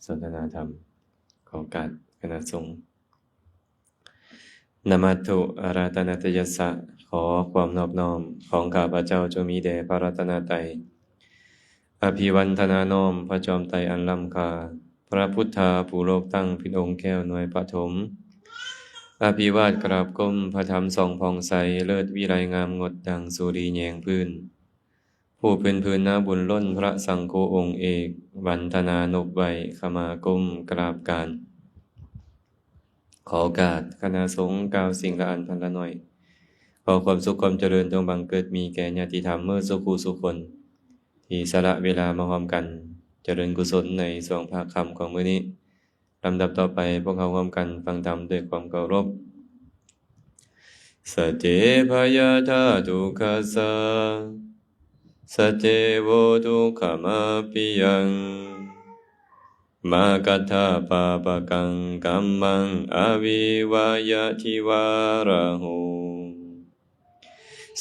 ສົນທະນາທຳ. ຂໍໂອກາດຄະນະສົງ. ນະມັດຖຸ ອະຣະຕະນະຕະຍັດສະ ຂໍຄວາມນອບນ້ອມຂອງຂ້າພະເຈົ້າຈົ່ງມີແດ່ພະລັດຕະນະໄຕ. ອະພິວັນທະນານ້ອມພະຈອມໄຕອັນລ້ຳຄ່າ, ພະພຸດທາຜູ້ໂລກຕັ້ງເປັນອົງແກ້ວໜ່ວຍປະຖົມ. ອະພິວາດກາບກົ້ມພະທຳສ່ອງຜ່ອງໃສ, ເລີດວິໄລງາມງົດດັ່ງສຸລີແຍງພື້ນ. ຜູ້ເປັນພື້ນນາບຸນລົ້ນພະສັງໂຄອົງເອກ, ວັນທະນານົບໄຫວ້ຂະມາກົ້ມກາບການ. ຂໍໂອກາດຄະນະສົງກ່າວສິ່ງລະອັນພັນລະໜ້ອຍ. ຂໍຄວາມສຸກຄວາມຈະເລີນຈົ່ງບັງເກີດມີແກ່ຍາດຕິທຳເໝິດສູ່ຜູ້ສູ່ຄົນ ທີ່ສະຫຼະເວລາມາຮ່ວມກັນຈະເລີນກຸສົນໃນຊ່ວງພາກຄ່ຳຂອງມື້ນີ້. ລຳດັບຕໍ່ໄປ, ພວກເຮົາຮ່ວມກັນຟັງທຳດ້ວຍຄວາມເຄົາລົບ. Sacce bhayaṭṭhā dukkhassa, sacce vo dukkhamappiyaṃ, mā kattha pāpakaṃ kammaṃ avivayativāraho.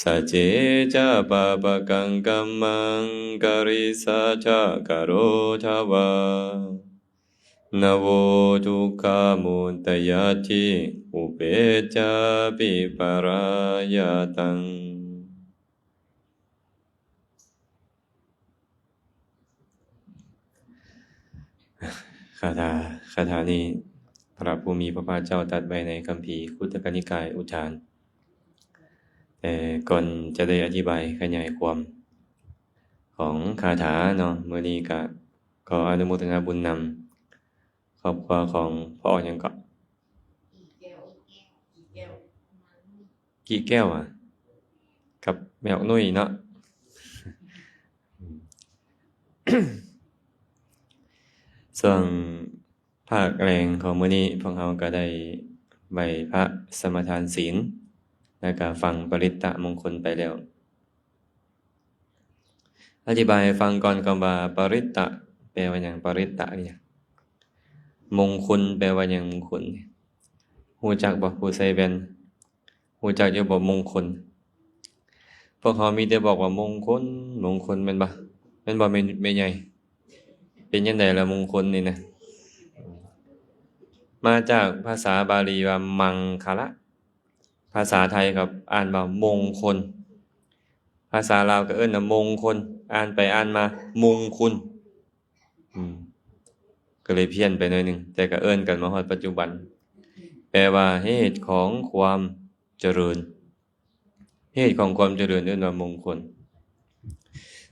Sacce ca pāpakaṃ kammaṃ karissa ca karotha vā, na vo dukkhamuttayatthi, upecca vipariyyātaṃ. ຄາຖາ ຄາຖານີ້ ພະຜູ້ມີພະພາກເຈົ້າຕັດໄວ້ໃນຄຳພີຄຸດຕະກະນິກາຍອຸທານ. ແຕ່ກ່ອນຈະໄດ້ອະທິບາຍຂະຫຍາຍຄວາມຂອງຄາຖາເນາະ, ມື້ນີ້ກະຂໍອະນຸໂມທະນາບຸນນຳຄອບຄົວຂອງພໍ່ຫຍັງເກາະ? ກີແກ້ວ ອະ ກັບແມ່ອອກນຸ້ຍເນາະ. ຊ່ວງພາກແລງຂອງມື້ນີ້ ພວກເຮົາກໍໄດ້ໄຫວ້ພະ ສະມາທານສິນ ແລ້ວກໍຟັງປະລິດຕະມົງຄົນໄປແລ້ວ. ອະທິບາຍໃຫ້ຟັງກ່ອນ ຄຳວ່າປະລິດຕະ ແປວ່າຫຍັງ? ປະລິດຕະນີ້ ມົງຄຸນ ແປວ່າຫຍັງ? ມົງຄຸນ ຮູ້ຈັກບໍ່? ຜູ້ໃສ່ແວ່ນ ຮູ້ຈັກຢູ່ບໍ່? ມົງຄຸນ ພວກເຮົາມີແຕ່ບອກວ່າ ມົງຄຸນ ມົງຄຸນ ແມ່ນບໍ່? ແມ່ນບໍ່ ແມ່ ແມ່ໃຫຍ່? ເປັນຈັ່ງໃດລະ ມົງຄຸນນີ້ນະ? ມາຈາກພາສາບາລີວ່າ ມັງຄະລະ. ພາສາໄທກໍອ່ານວ່າ ມົງຄົນ. ພາສາລາວກໍເອີ້ນວ່າ ມົງຄົນ. ອ່ານໄປອ່ານມາ ມຸງຄຸນ. ອືມ ກໍເລີຍພຽນໄປໜ້ອຍໜຶ່ງ, ແຕ່ກໍເອີ້ນກັນມາຮອດປັດຈຸບັນ. ແປວ່າເຫດຂອງຄວາມຈະເລີນ. ເຫດຂອງຄວາມຈະເລີນເອີ້ນວ່າມົງຄົນ.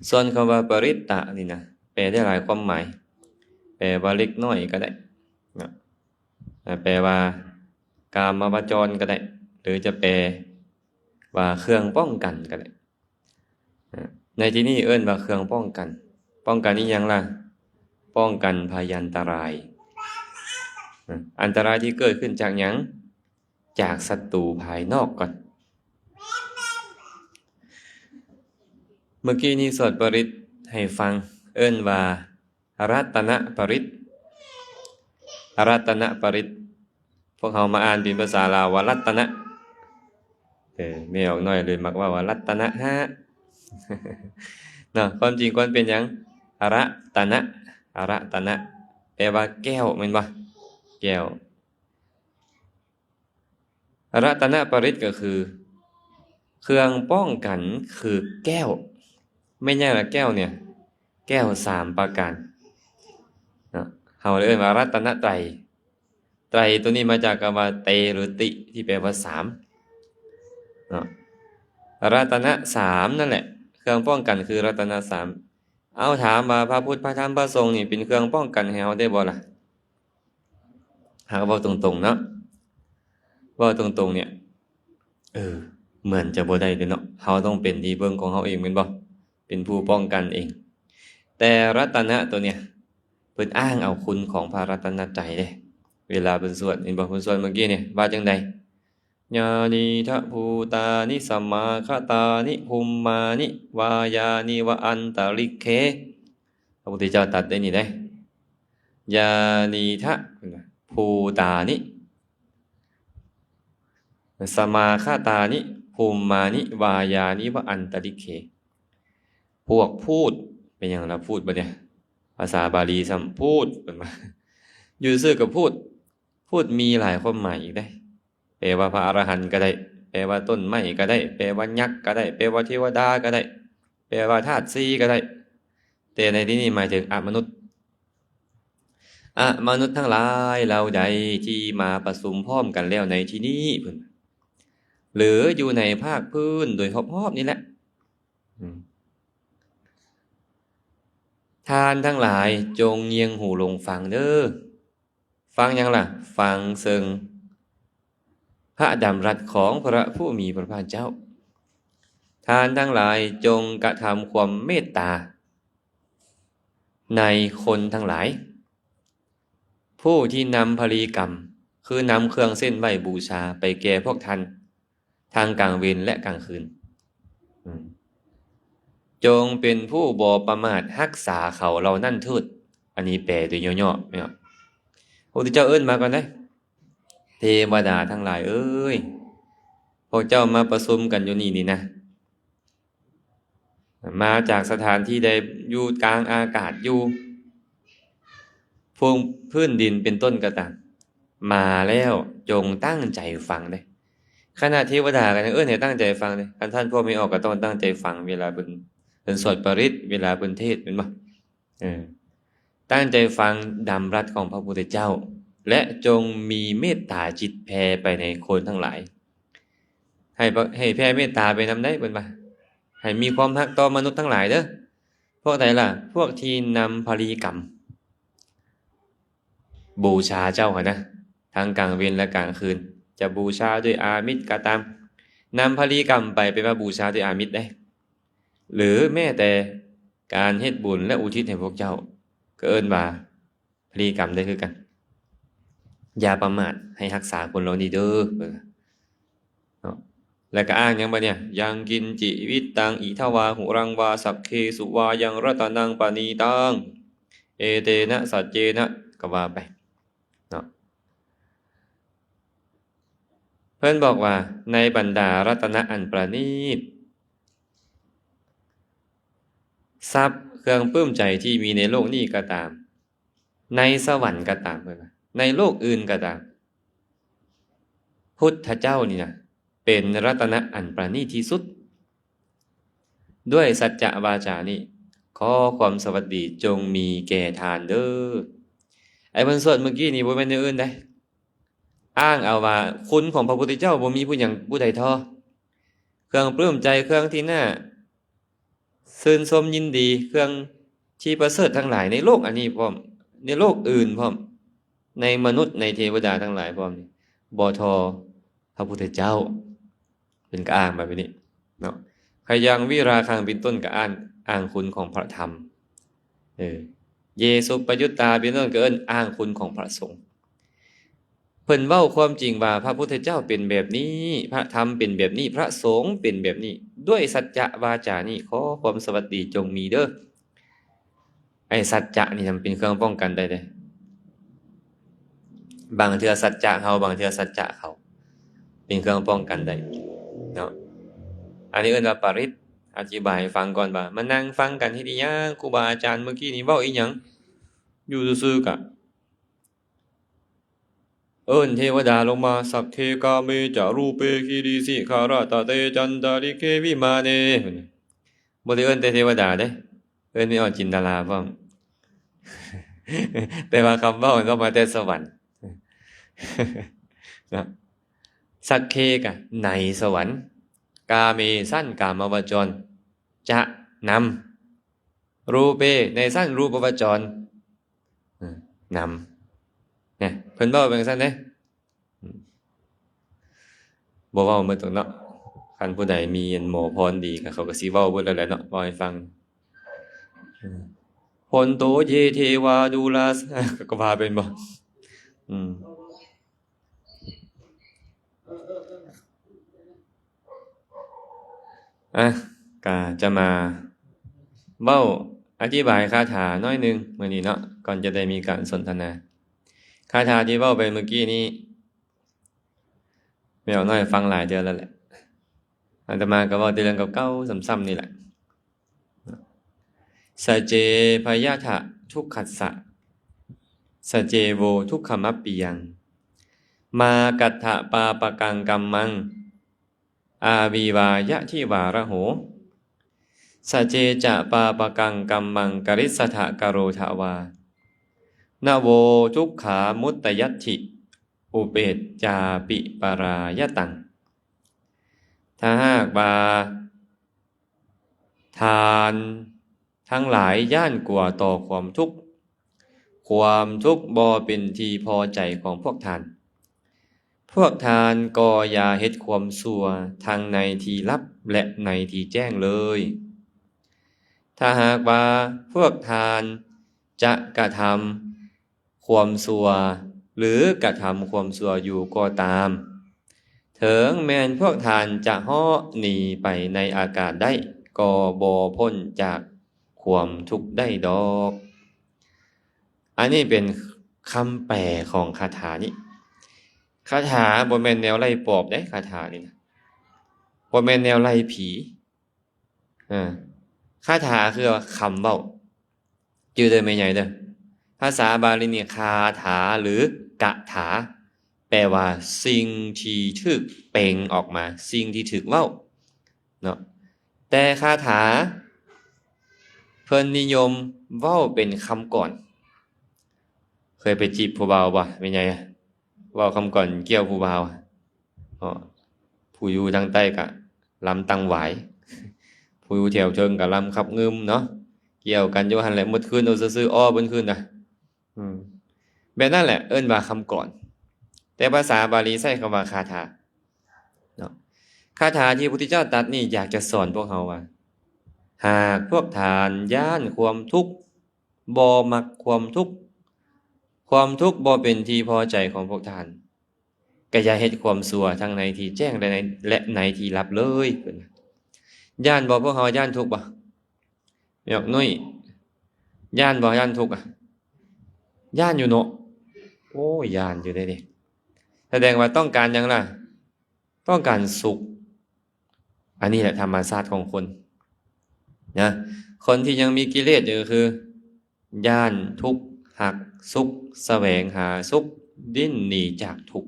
ສ່ວນຄຳວ່າປະລິດຕະນີ້ນະ ແປໄດ້ຫຼາຍຄວາມໝາຍ. ແປວ່າເລັກນ້ອຍກໍໄດ້ເນາະ, ແປວ່າກາມະວະຈອນກໍໄດ້ ຫຼືຈະແປວ່າເຄື່ອງປ້ອງກັນກໍໄດ້. ໃນທີ່ນີ້ເອີ້ນວ່າເຄື່ອງປ້ອງກັນ. ປ້ອງກັນອີ່ຫຍັງລະ? ປ້ອງກັນພະຍັນຕະລາຍ. ອັນຕະລາຍທີ່ເກີດຂຶ້ນຈາກຫຍັງ? ຈາກສັດຕູພາຍນອກກ່ອນ. ເມື່ອກີ້ນີ້ສວດປະລິດໃຫ້ຟັງ, ເອີ້ນວ່າ ລັດຕະນະປະລິດ. ລັດຕະນະປະລິດ. ພວກເຮົາມາອ່ານເປັນພາສາລາວວ່າ ລັດຕະນະ. ເອີ ແມ່ອອກນ້ອຍເລີຍມັກເວົ້າວ່າ ລັດຕະນະຮະ ເນາະ. ຄວາມຈິງຄວນເປັນຫຍັງ? ອະລະຕະນະ. ອະລະຕະນະ ແປວ່າແກ້ວ ແມ່ນບໍ່? ແກ້ວ. ອະລະຕະນະປະລິດກໍຄື ເຄື່ອງປ້ອງກັນຄືແກ້ວ. ແມ່ນຫຍັງລະແກ້ວນີ້? ແກ້ວສາມປະການເນາະ. ເຮົາເອີ້ນວ່າລັດຕະນະໄຕ. ໄຕໂຕນີ້ມາຈາກຄຳວ່າເຕ ຫຼືຕິ ທີ່ແປວ່າສາມເນາະ. ລັດຕະນະສາມນັ້ນແຫຼະ ເຄື່ອງປ້ອງກັນຄືລັດຕະນະສາມ. ເອົາ ຖາມວ່າພະພຸດ ພະທຳ ພະສົງນີ້ເປັນເຄື່ອງປ້ອງກັນໃຫ້ເຮົາໄດ້ບໍ່ລະ? ຫາກເວົ້າຕົງໆເນາະ, ເວົ້າຕົງໆເນຍ ເອີ ເໝືອນຈະບໍ່ໄດ້ເດ້ເນາະ. ເຮົາຕ້ອງເປັນທີ່ເພິ່ງຂອງເຮົາເອງແມ່ນບໍ່? ເປັນຜູ້ປ້ອງກັນເອງ. ແຕ່ລັດຕະນະໂຕເນຍ ເພິ່ນອ້າງເອົາຄຸນຂອງພະລັດຕະນະໄຕເດ້. ເວລາເພິ່ນສວດ ເຫັນບໍ່? ເພິ່ນສວດເມື່ອກີ້ນີ້ວ່າຈັ່ງໃດ? ຍານີທະພູຕານິ ສະມາຄະຕານິ ພູມມານິ ວາຍານິ ວະ ອັນຕະລິກເຂ. ພະພຸດທະເຈົ້າຕັດໄດ້ນີ້ເດ້. ຍານີທະ ພູຕານິ ສະມາຄະຕານິ ພູມມານິ ວາຍານິ ວະ ອັນຕະລິກເຂ. ພວກພູດ ເປັນຫຍັງລະພູດບັດນີ້? ພາສາບາລີຊ້ຳ ພູດ ເພິ່ນວ່າ ຢູ່ຊື່ກໍພູດ ພູດມີຫຼາຍຄວາມໝາຍອີກເດ້. ແປວ່າພະອະລະຫັນກໍໄດ້, ແປວ່າຕົ້ນໄມ້ກໍໄດ້, ແປວ່າຍັກກໍໄດ້, ແປວ່າເທວະດາກໍໄດ້, ແປວ່າທາດສີ່ກໍໄດ້. ແຕ່ໃນທີ່ນີ້ໝາຍເຖິງອະມະນຸດ. ອະມະນຸດທັງຫຼາຍເຫຼົ່າໃດທີ່ມາປະຊຸມພ້ອມກັນແລ້ວໃນທີ່ນີ້ ເພິ່ນ ຫຼື ຢູ່ໃນພາກພື້ນໂດຍຮອບໆນີ້ແຫຼະ. ອືມ ທ່ານທັງຫຼາຍຈົ່ງງຽງຫູລົງຟັງເດີ້. ຟັງຫຍັງລະ? ຟັງເຊິ່ງພະດຳລັດຂອງພະຜູ້ມີພະພາກເຈົ້າ. ທ່ານທັງຫຼາຍຈົ່ງກະທຳຄວາມເມດຕາໃນຄົນທັງຫຼາຍ ຜູ້ທີ່ນຳພະລີກຳ ຄືນຳເຄື່ອງເສັ້ນໄຫວ້ບູຊາໄປແກ່ພວກທ່ານ ທັງກາງເວັນ ແລະ ກາງຄືນ. ອືມ ຈົ່ງເປັນຜູ້ບໍ່ປະໝາດຮັກສາເຂົາເຫຼົ່ານັ້ນເຖີດ. ອັນນີ້ແປໂດຍຫຍໍ້ໆເນາະ. ພະພຸດທະເຈົ້າເອີ້ນມາກ່ອນເດ້. ເທວະດາທັງຫຼາຍເອີຍ, ພວກເຈົ້າມາປະຊຸມກັນຢູ່ນີ້ນີ້ນະ, ມາຈາກສະຖານທີ່ໃດ, ຢູ່ກາງອາກາດ, ຢູ່ພູນ, ພື້ນດິນເປັນຕົ້ນກໍຕາມ, ມາແລ້ວຈົ່ງຕັ້ງໃຈຟັງເດ້. ຂະນະເທວະດາກໍຍັງເອີ້ນໃຫ້ຕັ້ງໃຈຟັງເດ້. ຄັນທ່ານພວກແມ່ອອກກໍຕ້ອງຕັ້ງໃຈຟັງເວລາເພິ່ນ, ເພິ່ນສວດປະລິດ, ເວລາເພິ່ນເທດ, ແມ່ນບໍ່? ເອີ ຕັ້ງໃຈຟັງດຳລັດຂອງພະພຸດທະເຈົ້າ ແລະ ຈົ່ງມີເມດຕາຈິດແຜ່ໄປໃນຄົນທັງຫຼາຍ. ໃຫ້ ໃຫ້ແຜ່ເມດຕາໄປນຳໄດ້ ເພິ່ນວ່າ, ໃຫ້ມີຄວາມຮັກຕໍ່ມະນຸດທັງຫຼາຍເດີ້. ພວກໃດລະ? ພວກທີ່ນຳພະລີກຳ ບູຊາເຈົ້າຫັ້ນນະ, ທັງກາງເວັນ ແລະ ກາງຄືນ, ຈະບູຊາດ້ວຍອາມິດກໍຕາມ, ນຳພະລີກຳໄປ ແປວ່າບູຊາດ້ວຍອາມິດເດ້. ຫຼື ແມ້ແຕ່ການເຮັດບຸນ ແລະ ອຸທິດໃຫ້ພວກເຈົ້າ ກໍເອີ້ນວ່າພະລີກຳໄດ້ຄືກັນ. ຢ່າປະໝາດ, ໃຫ້ຮັກສາຄົນເຫຼົ່ານີ້ເດີ້ ເນາະ. ແລ້ວກໍອ້າງຫຍັງບັດນີ້? ຍັງກິນຈິວິດຕັງ ອິທະວາ ຫຸລັງວາ ສັກເຂສຸວາຍັງ ລັດຕະນັງປະນີຕັງ ເອເຕນະ ສັດເຈນະ ກໍວ່າໄປເນາະ. ເພິ່ນບອກວ່າ ໃນບັນດາລັດຕະນະອັນປະນີດ, ຊັບເຄື່ອງປຶ້ມໃຈທີ່ມີໃນໂລກນີ້ກໍຕາມ, ໃນສະຫວັນກໍຕາມ, ເພິ່ນວ່າ ໃນໂລກອື່ນກໍຕາມ, ພຸດທະເຈົ້ານີ້ນະ ເປັນລັດຕະນະອັນປະນີດທີ່ສຸດ. ດ້ວຍສັດຈະວາຈານີ້ ຂໍຄວາມສະຫວັດດີຈົ່ງມີແກ່ທ່ານເດີ້. ໄອ້ເພິ່ນສວດມື້ກີ້ນີ້ບໍ່ແມ່ນແນວອື່ນໃດ, ອ້າງເອົາວ່າຄຸນຂອງພະພຸດທະເຈົ້າບໍ່ມີຜູ້ຫຍັງຜູ້ໃດທໍ່. ເຄື່ອງປຶ້ມໃຈ, ເຄື່ອງທີ່ໜ້າຊື່ນຊົມຍິນດີ, ເຄື່ອງທີ່ປະເສີດທັງຫຼາຍໃນໂລກອັນນີ້ພ້ອມ, ໃນໂລກອື່ນພ້ອມ, ໃນມະນຸດ, ໃນເທວະດາທັງຫຼາຍພ້ອມນີ້ ບໍ່ທໍ່ພະພຸດທະເຈົ້າ. ເພິ່ນກໍອ້າງມາແບບນີ້ເນາະ. ຂະຍັງວິລາຄັງເປັນຕົ້ນກໍອ້າງ, ອ້າງຄຸນຂອງພະທຳ. ເອີ ເຢສຸປະຍຸດຕາເປັນຕົ້ນກໍເອີ້ນອ້າງຄຸນຂອງພະສົງ. ເພິ່ນເວົ້າຄວາມຈິງວ່າພະພຸດທະເຈົ້າເປັນແບບນີ້, ພະທຳເປັນແບບນີ້, ພະສົງເປັນແບບນີ້, ດ້ວຍສັດຈະວາຈານີ້ ຂໍຄວາມສະຫວັດດີຈົ່ງມີເດີ້. ໄອ້ສັດຈະນີ້ນະ ເປັນເຄື່ອງປ້ອງກັນໄດ້ເດ້. ບາງເທື່ອສັດຈະເຮົາ, ບາງເທື່ອສັດຈະເຂົາ, ເປັນເຄື່ອງປ້ອງກັນໄດ້ເນາະ. ອັນນີ້ເອີ້ນວ່າປະລິດ. ອະທິບາຍໃຫ້ຟັງກ່ອນວ່າ ມານັ່ງຟັງກັນເຮັດອີ່ຫຍັງ? ຄູບາອາຈານເມື່ອກີ້ນີ້ເວົ້າອີ່ຫຍັງ? ຢູ່ຊື່ໆກະ ເອີ້ນເທວະດາລົງມາ ສັກເຂກາເມຈະ ຮູເປຄີລີສິຂະລະຕະເຕ ຈັນຕະລິເກວິມາເນ. ບໍ່ໄດ້ເອີ້ນແຕ່ເທວະດາເດ້, ເອີ້ນແມ່ອອກຈິນດາລາພ້ອມ. ແຕ່ວ່າຄຳເວົ້າມັນກໍມາແຕ່ສະຫວັນເນາະ. ສັກເຂກະ ໃນສະຫວັນ, ກາເມ ຊັ້ນກາມະວະຈອນ, ຈະ ນຳ, ຮູເປ ໃນຊັ້ນຮູປະວະຈອນ, ນຳ ນະ ເພິ່ນເວົ້າແບບຊັ້ນເດ້. ບໍ່ເວົ້າໝົດດອກເນາະ, ຄັນຜູ້ໃດມີອັນໝໍພອນດີ ເຂົາກໍຊິເວົ້າເບິດແລ້ວແຫຼະເນາະ, ເວົ້າໃຫ້ຟັງ. ໂພນໂຕເຢເທວາດູລາ ກໍວ່າເປັນບໍ່? ອືມ. ອ່ະ ກະຈະມາເວົ້າອະທິບາຍຄາຖາໜ້ອຍໜຶ່ງມື້ນີ້ເນາະ, ກ່ອນຈະໄດ້ມີການສົນທະນາ. ຄາຖາທີ່ເວົ້າໄປເມື່ອກີ້ນີ້ ແມ່ອານ້ອຍຟັງຫຼາຍເທື່ອແລ້ວແຫຼະ, ອາດຕະມາກໍເວົ້າແຕ່ເລື່ອງເກົ່າໆຊ້ຳໆນີ້ແຫຼະ. ສະເຈພະຍະທະທຸກຂັດສະ sace vo dukkhamappiyaṃ. Mā kattha pāpakaṃ kammaṃ, āvīvāya tivāraho. Sace ca pāpakaṃ kammaṃ, karissatha karotha vā, na vo dukkhā muttayatthi, upecchāpi parāyataṃ. ຖ້າຫາກວ່າທ່ານທັງຫຼາຍຢ້ານກົວຕໍ່ຄວາມທຸກ, ຄວາມທຸກບໍ່ເປັນທີ່ພໍໃຈຂອງພວກທ່ານ. ພວກທ່ານກໍຢ່າເຮັດຄວາມຊົ່ວທັງໃນທີ່ລັບ ແລະ ໃນທີ່ແຈ້ງເລີຍ. ຖ້າຫາກວ່າພວກທ່ານຈະກະທຳຄວາມຊົ່ວ ຫຼື ກະທຳຄວາມຊົ່ວຢູ່ກໍຕາມ, ເຖິງແມ່ນພວກທ່ານຈະເຫາະໜີໄປໃນອາກາດໄດ້ ກໍບໍ່ພົ້ນຈາກຄວາມທຸກໄດ້ດອກ. ອັນນີ້ເປັນຄຳແປຂອງຄາຖານີ້. ຄາຖາບໍ່ແມ່ນແນວໄລ່ປອບເດ້, ຄາຖານີ້ນະ ບໍ່ແມ່ນແນວໄລ່ຜີ. ເອີ ຄາຖາຄືວ່າຄຳເວົ້າ. ຈື່ເດີແມ່ໃຫຍ່ເດີ, ພາສາບາລີນີ້ ຄາຖາ ຫຼື ກະຖາ ແປວ່າສິ່ງທີ່ຖືກເປັ່ງອອກມາ, ສິ່ງທີ່ຖືກເວົ້າເນາະ. ແຕ່ຄາຖາເພິ່ນນິຍົມເວົ້າເປັນຄຳກອນ. ເຄີຍໄປຈີບຜູ້ບ່າວບໍ່ແມ່ໃຫຍ່? ເວົ້າຄຳກອນກ່ຽວຜູ້ບ່າວ. ເນາະ ຜູ້ຢູ່ທາງໃຕ້ກະລຳຕັງຫວາຍ, ຜູ້ຢູ່ແຖວເທິງກະລຳຂັບງື່ມເນາະ, ກ່ຽວກັນຢູ່ຫັ້ນແຫຼະໝົດຄືນ. ເອົາຊື່ໆ ອໍ້ເບິດຄືນນະ. ອືມ ແບບນັ້ນແຫຼະເອີ້ນວ່າຄຳກອນ, ແຕ່ພາສາບາລີໃຊ້ຄຳວ່າຄາຖາເນາະ. ຄາຖາທີ່ພະພຸດທະເຈົ້າຕັດນີ້ ຢາກຈະສອນພວກເຮົາວ່າ ຫາກພວກທ່ານຢ້ານຄວາມທຸກ, ບໍ່ມັກຄວາມທຸກ, ຄວາມທຸກບໍ່ເປັນທີ່ພໍໃຈຂອງພວກທ່ານ, ກະຢ່າເຮັດຄວາມຊົ່ວທັງໃນທີ່ແຈ້ງ ແລະ ໃນ ແລະ ໃນທີ່ລັບເລີຍ. ເພິ່ນວ່າ ຢ້ານບໍ່? ພວກເຮົາຢ້ານທຸກບໍ່? ແມ່ນຫຍັງ ນຸ້ຍ ຢ້ານບໍ່? ຢ້ານທຸກອະ? ຢ້ານຢູ່ເນາະ. ໂອ້ ຢ້ານຢູ່ເດ້ນີ້. ສະແດງວ່າຕ້ອງການຫຍັງລະ? ຕ້ອງການສຸກ. ອັນນີ້ແຫຼະທຳມະຊາດຂອງຄົນນະ. ຄົນທີ່ຍັງມີກິເລດຢູ່ກໍຄື ຢ້ານທຸກ, ຮັກສຸກ, ສະແຫວງຫາສຸກ, ດີ້ນໜີຈາກທຸກ.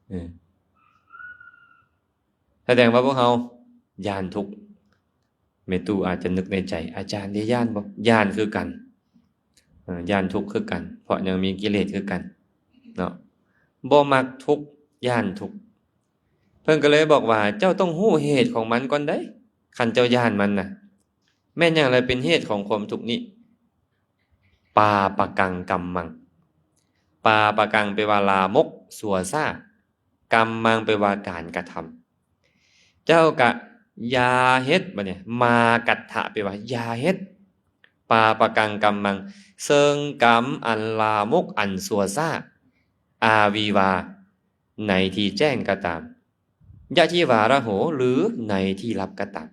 ເອີ ສະແດງວ່າພວກເຮົາຢ້ານທຸກ. ແມ່ຕູ້ອາດຈະນຶກໃນໃຈ, ອາຈານເດ ຢ້ານບໍ່? ຢ້ານຄືກັນ. ເອີ ຢ້ານທຸກຄືກັນ, ເພາະຍັງມີກິເລດຄືກັນເນາະ. ບໍ່ມັກທຸກ, ຢ້ານທຸກ. ເພິ່ນກໍເລີຍບອກວ່າ ເຈົ້າຕ້ອງຮູ້ເຫດຂອງມັນກ່ອນໄດ໋, ຄັນເຈົ້າຢ້ານມັນນະ. ແມ່ນຫຍັງລະເປັນເຫດຂອງຄວາມທຸກນີ້? ປາປະກັງກຳມັງ. ປາປະກັງແປວ່າລາມົກ, ຊົ່ວຊ້າ. ກຳມັງແປວ່າການກະທຳ. ເຈົ້າກະຢ່າເຮັດ, ບັດນີ້ ມາກັດຖະແປວ່າຢ່າເຮັດ. ປາປະກັງກຳມັງ, ເຊິ່ງກຳອັນລາມົກ ອັນຊົ່ວຊ້າ. ອາວິວາ, ໃນທີ່ແຈ້ງກໍຕາມ. ຍະທິວາລະໂຫ ຫຼື ໃນທີ່ລັບກໍຕາມ.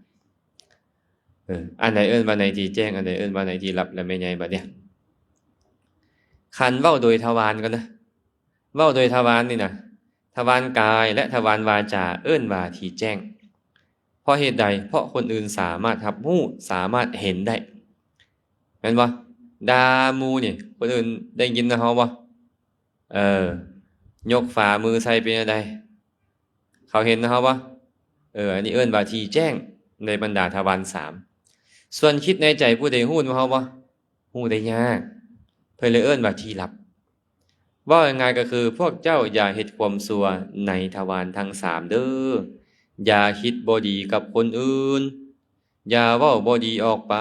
ເອີ ອັນໃດເອີ້ນວ່າໃນທີ່ແຈ້ງ, ອັນໃດເອີ້ນວ່າໃນທີ່ລັບລະແມ່ໃຫຍ່? ບັດນີ້ ຄັນເວົ້າໂດຍທະວານກ່ອນນະ, ເວົ້າໂດຍທະວານນີ້ນະ, ທະວານກາຍ ແລະ ທະວານວາຈາ ເອີ້ນວ່າທີ່ແຈ້ງ. ເພາະເຫດໃດ? ເພາະຄົນອື່ນສາມາດຮັບຮູ້, ສາມາດເຫັນໄດ້ ແມ່ນບໍ່? ດ່າໝູ່ນີ້ ຄົນອື່ນໄດ້ຍິນນຳເຮົາບໍ່? ເອີ ຍົກຝ່າມືໃສ່ເປັນຈັ່ງໃດ? ເຂົາເຫັນນຳເຮົາບໍ່? ເອີ ອັນນີ້ເອີ້ນວ່າທີ່ແຈ້ງໃນບັນດາທະວານສາມ. ສ່ວນຄິດໃນໃຈຜູ້ໃດຮູ້ນຳເຮົາບໍ່? ຮູ້ໄດ້ຍາກ, ເພິ່ນເລີຍເອີ້ນວ່າທີ່ລັບ. ເວົ້າງ່າຍໆກໍຄື ພວກເຈົ້າຢ່າເຮັດຄວາມຊົ່ວໃນທະວານທັງສາມເດີ້. ຢ່າຄິດບໍ່ດີກັບຄົນອື່ນ, ຢ່າເວົ້າບໍ່ດີອອກໄປ,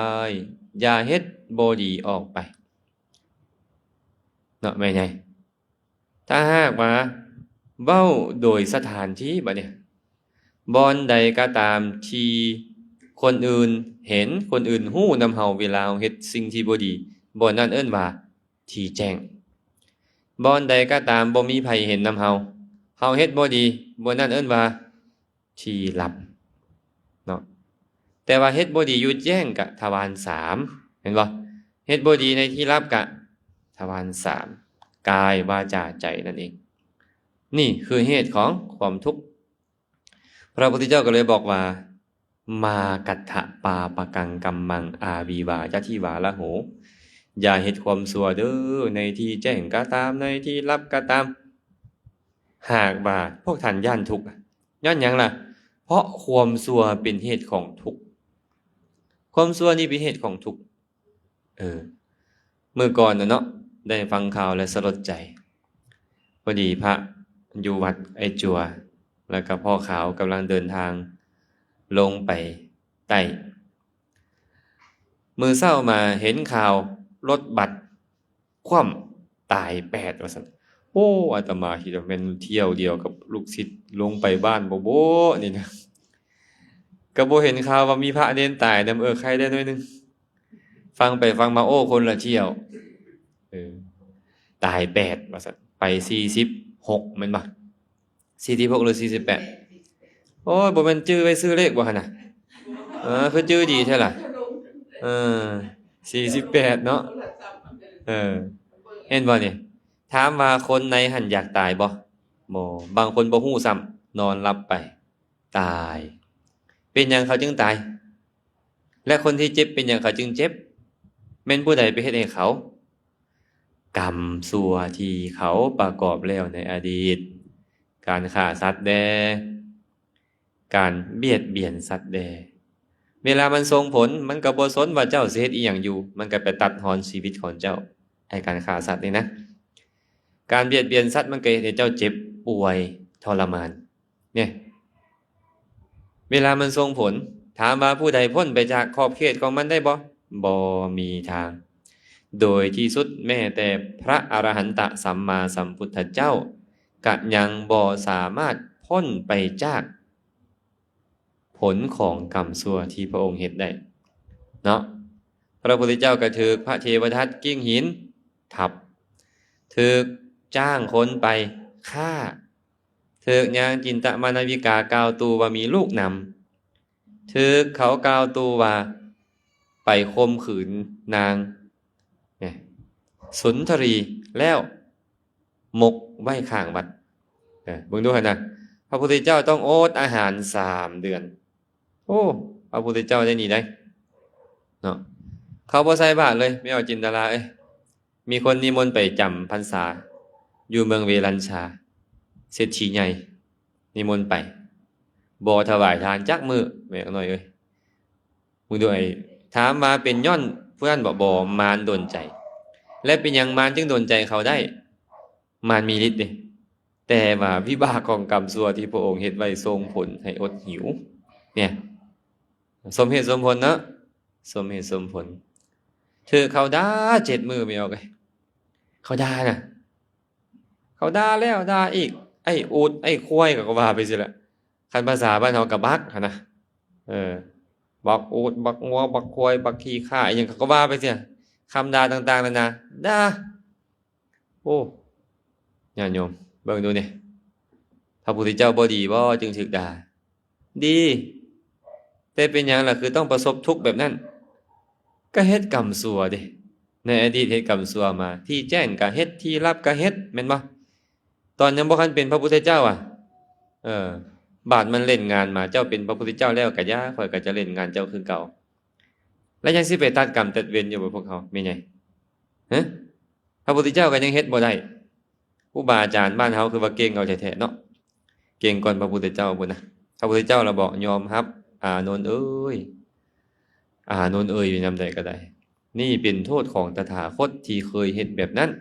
ຢ່າເຮັດບໍ່ດີອອກໄປ. ເນາະ ແມ່ໃຫຍ່. ຖ້າຫາກວ່າເວົ້າໂດຍສະຖານທີ່ ບັດນີ້ ບ່ອນໃດກໍຕາມທີ່ຄົນອື່ນເຫັນ, ຄົນອື່ນຮູ້ນຳເຮົາເວລາເຮົາເຮັດສິ່ງທີ່ບໍ່ດີ, ບ່ອນນັ້ນເອີ້ນວ່າທີ່ແຈ້ງ. ບ່ອນໃດກໍຕາມບໍ່ມີໃຜເຫັນນຳເຮົາ, ເຮົາເຮັດບໍ່ດີ, ບ່ອນນັ້ນເອີ້ນວ່າ ທີ່ລັບເນາະ. ແຕ່ວ່າເຮັດບໍ່ດີຢູ່ແຈ້ງກະທະວານສາມ ແມ່ນບໍ່? ເຮັດບໍ່ດີໃນທີ່ລັບກະທະວານສາມ ກາຍ ວາຈາ ໃຈ ນັ້ນເອງ. ນີ້ຄືເຫດຂອງຄວາມທຸກ. ພະພຸດທະເຈົ້າກໍເລີຍບອກວ່າ ມາກັດຖະປາປະກັງກຳມັງ ອາວິວາ ຍະທິວາລະໂຫ. ຢ່າເຮັດຄວາມຊົ່ວເດີ້ ໃນທີ່ແຈ້ງກໍຕາມ ໃນທີ່ລັບກໍຕາມ. ຫາກວ່າພວກທ່ານຢ້ານທຸກ ຍ້ອນຫຍັງລະ? ເພາະຄວາມຊົ່ວເປັນເຫດຂອງທຸກ. ຄວາມຊົ່ວນີ້ເປັນເຫດຂອງທຸກ. ເອີ ມື້ກ່ອນນະເນາະ ໄດ້ຟັງຂ່າວແລ້ວສະຫຼົດໃຈ. ພໍດີພະຢູ່ວັດໄອ້ຈົວ ແລ້ວກໍພໍ່ຂາວກຳລັງເດີນທາງລົງໄປໃຕ້. ມື້ເຊົ້າມາເຫັນຂ່າວລົດບັສ ຄວ່ຳຕາຍແປດວ່າຊັ້ນ. ໂອ້ ອາດຕະມາຄິດວ່າແມ່ນທ່ຽວດຽວກັບລູກສິດລົງໄປບ້ານບໍ່ໂບນີ້ນະ. ກໍບໍ່ເຫັນຂ່າວວ່າມີພະເນນຕາຍນຳ. ເອີ ໄຄແດ່ໜ້ອຍໜຶ່ງ. ຟັງໄປຟັງມາ ໂອ້ ຄົນລະທ່ຽວ. ເອີ ຕາຍແປດວ່າຊັ້ນ. ໄປສີ່ສິບຫົກແມ່ນບໍ່? ສີ່ສິບຫົກ ຫຼື ສີ່ສິບແປດ? ໂອ້ຍ ບໍ່ແມ່ນຈື່ໄວ້ຊື້ເລກບໍ່ຫັ້ນນະ? ເອີ ຄືຈື່ດີແທ້ລະ? ເອີ ສີ່ສິບແປດເນາະ. ເອີ ເຫັນບໍ່ນີ້? ຖາມວ່າຄົນໃນຫັ້ນຢາກຕາຍບໍ່? ບໍ່. ບາງຄົນບໍ່ຮູ້ຊ້ຳ ນອນຫຼັບໄປ ຕາຍ. ເປັນຫຍັງເຂົາຈຶ່ງຕາຍ? ແລະ ຄົນທີ່ເຈັບ ເປັນຫຍັງເຂົາຈຶ່ງເຈັບ? ແມ່ນຜູ້ໃດໄປເຮັດໃຫ້ເຂົາ? ກຳຊົ່ວທີ່ເຂົາປະກອບແລ້ວໃນອະດີດ, ການຂ້າສັດແດ່, ການບຽດບຽນສັດແດ່. ເວລາມັນສົ່ງຜົນ, ມັນກໍບໍ່ສົນວ່າເຈົ້າຊິເຮັດອີ່ຫຍັງຢູ່, ມັນກໍໄປຕັດຮອນຊີວິດຂອງເຈົ້າ. ໄອ້ການຂ້າສັດນີ້ນະ, ການບຽດບຽນສັດ ມັນກໍເຮັດໃຫ້ເຈົ້າເຈັບປ່ວຍທໍລະມານ. ນີ້ ເວລາມັນສົ່ງຜົນ, ຖາມວ່າຜູ້ໃດພົ້ນໄປຈາກຂອບເຂດຂອງມັນໄດ້ບໍ່? ບໍ່ມີທາງ. ໂດຍທີ່ສຸດ ແມ້ແຕ່ພະອະລະຫັນຕະສຳມາສຳພຸດທະເຈົ້າ ກະຍັງບໍ່ສາມາດພົ້ນໄປຈາກຜົນຂອງກຳຊົ່ວທີ່ພະອົງເຮັດໄດ້ເນາະ. ພະພຸດທະເຈົ້າກໍຖືກພະເທວະທັດກິ້ງຫີນທັບ, ຖືກຈ້າງຄົນໄປຂ້າ, ຖືກຍາງຈິນຕະມານະວິກາກ່າວຕູວ່າມີລູກນຳ, ຖືກເຂົາກ່າວຕູວ່າໄປຂົ່ມຂືນນາງ ແນະ ສຸນທະຣີ ແລ້ວໝົກໄວ້ຂ້າງວັດ. ເອີ ເບິ່ງດູຫັ້ນນະ, ພະພຸດທະເຈົ້າຕ້ອງອົດອາຫານສາມເດືອນ. ໂອ້ ພະພຸດທະເຈົ້າໄດ້ນີ້ໄດ໋ເນາະ, ເຂົາບໍ່ໃສ່ບາດເລີຍ ແມ່ອອກຈິນດາລາເອີຍ. ມີຄົນນິມົນໄປຈຳພັນສາຢູ່ເມືອງເວລັນຊາ, ເສດຖີໃຫຍ່ນິມົນໄປ, ບໍ່ຖວາຍທານຈັກມື້ ແມ່ນໜ້ອຍເອີຍ. ເບິ່ງດູ ໄອ້ ຖາມວ່າເປັນຍ້ອນຜູ້ນັ້ນບໍ່? ບໍ່, ມານດົນໃຈ. ແລະ ເປັນຫຍັງມານຈຶ່ງດົນໃຈເຂົາໄດ້? ມານມີລິດເດ້, ແຕ່ວ່າວິບາກຂອງກຳຊົ່ວທີ່ພະອົງເຮັດໄວ້ສົ່ງຜົນໃຫ້ອົດຫິວ. ເນຍ ສົມເຫດສົມຜົນເນາະ, ສົມເຫດສົມຜົນ. ຖືກເຂົາດ່າເຈັດມື້ ແມ່ອອກເອີຍ, ເຂົາດ່ານະ, ເຂົາດ່າແລ້ວດ່າອີກ, ໄອ້ອູດ ໄອ້ຄວາຍ ເຂົາກໍວ່າໄປຊີ້ແຫຼະ. ຄັນພາສາບ້ານເຮົາກໍບັກຫັ້ນນະ, ເອີ ບັກອູດ ບັກງົວ ບັກຄວາຍ ບັກຂີ້ຂ້າ ອີ່ຫຍັງ ເຂົາກໍວ່າໄປຊີ້, ຄຳດ່າຕ່າງໆນານາ ດ່າ. ໂອ້ ຍາດໂຍມ ເບິ່ງດູນີ້, ພະພຸດທະເຈົ້າບໍ່ດີບໍ່ ຈຶ່ງຖືກດ່າ? ດີ. ແຕ່ເປັນຫຍັງລະຄືຕ້ອງປະສົບທຸກແບບນັ້ນ? ກໍເຮັດກຳຊົ່ວເດ້, ໃນອະດີດເຮັດກຳຊົ່ວມາ, ທີ່ແຈ້ງກໍເຮັດ ທີ່ລັບກໍເຮັດ ແມ່ນບໍ່? ຕອນຍັງບໍ່ທັນເປັນພະພຸດທະເຈົ້າອະ, ເອີ ບາດມັນຫຼິ້ນງານມາ, ເຈົ້າເປັນພະພຸດທະເຈົ້າແລ້ວກໍຢ່າ, ຂ້ອຍກໍຈະຫຼິ້ນງານເຈົ້າຄືເກົ່າ. ແລ້ວຍັງຊິໄປຕັດກຳຕັດເວນຢູ່ບໍ່ພວກເຮົາ ແມ່ໃຫຍ່? ຮະ? ພະພຸດທະເຈົ້າກໍຍັງເຮັດບໍ່ໄດ້. ຄູບາອາຈານບ້ານເຮົາຄືວ່າເກັ່ງເອົາແທ້ໆເນາະ, ເກັ່ງກ່ອນພະພຸດທະເຈົ້າພຸ້ນນະ. ພະພຸດທະເຈົ້າລະບອກ ຍອມຮັບ ອານົນເອີຍ, ອານົນເອີຍ ຢູ່ຍາມໃດກໍໄດ້. ນີ້ເປັນໂທດຂອງຕະຖາຄົດທີ່ເຄີຍເຮັດແບບນັ້ນ.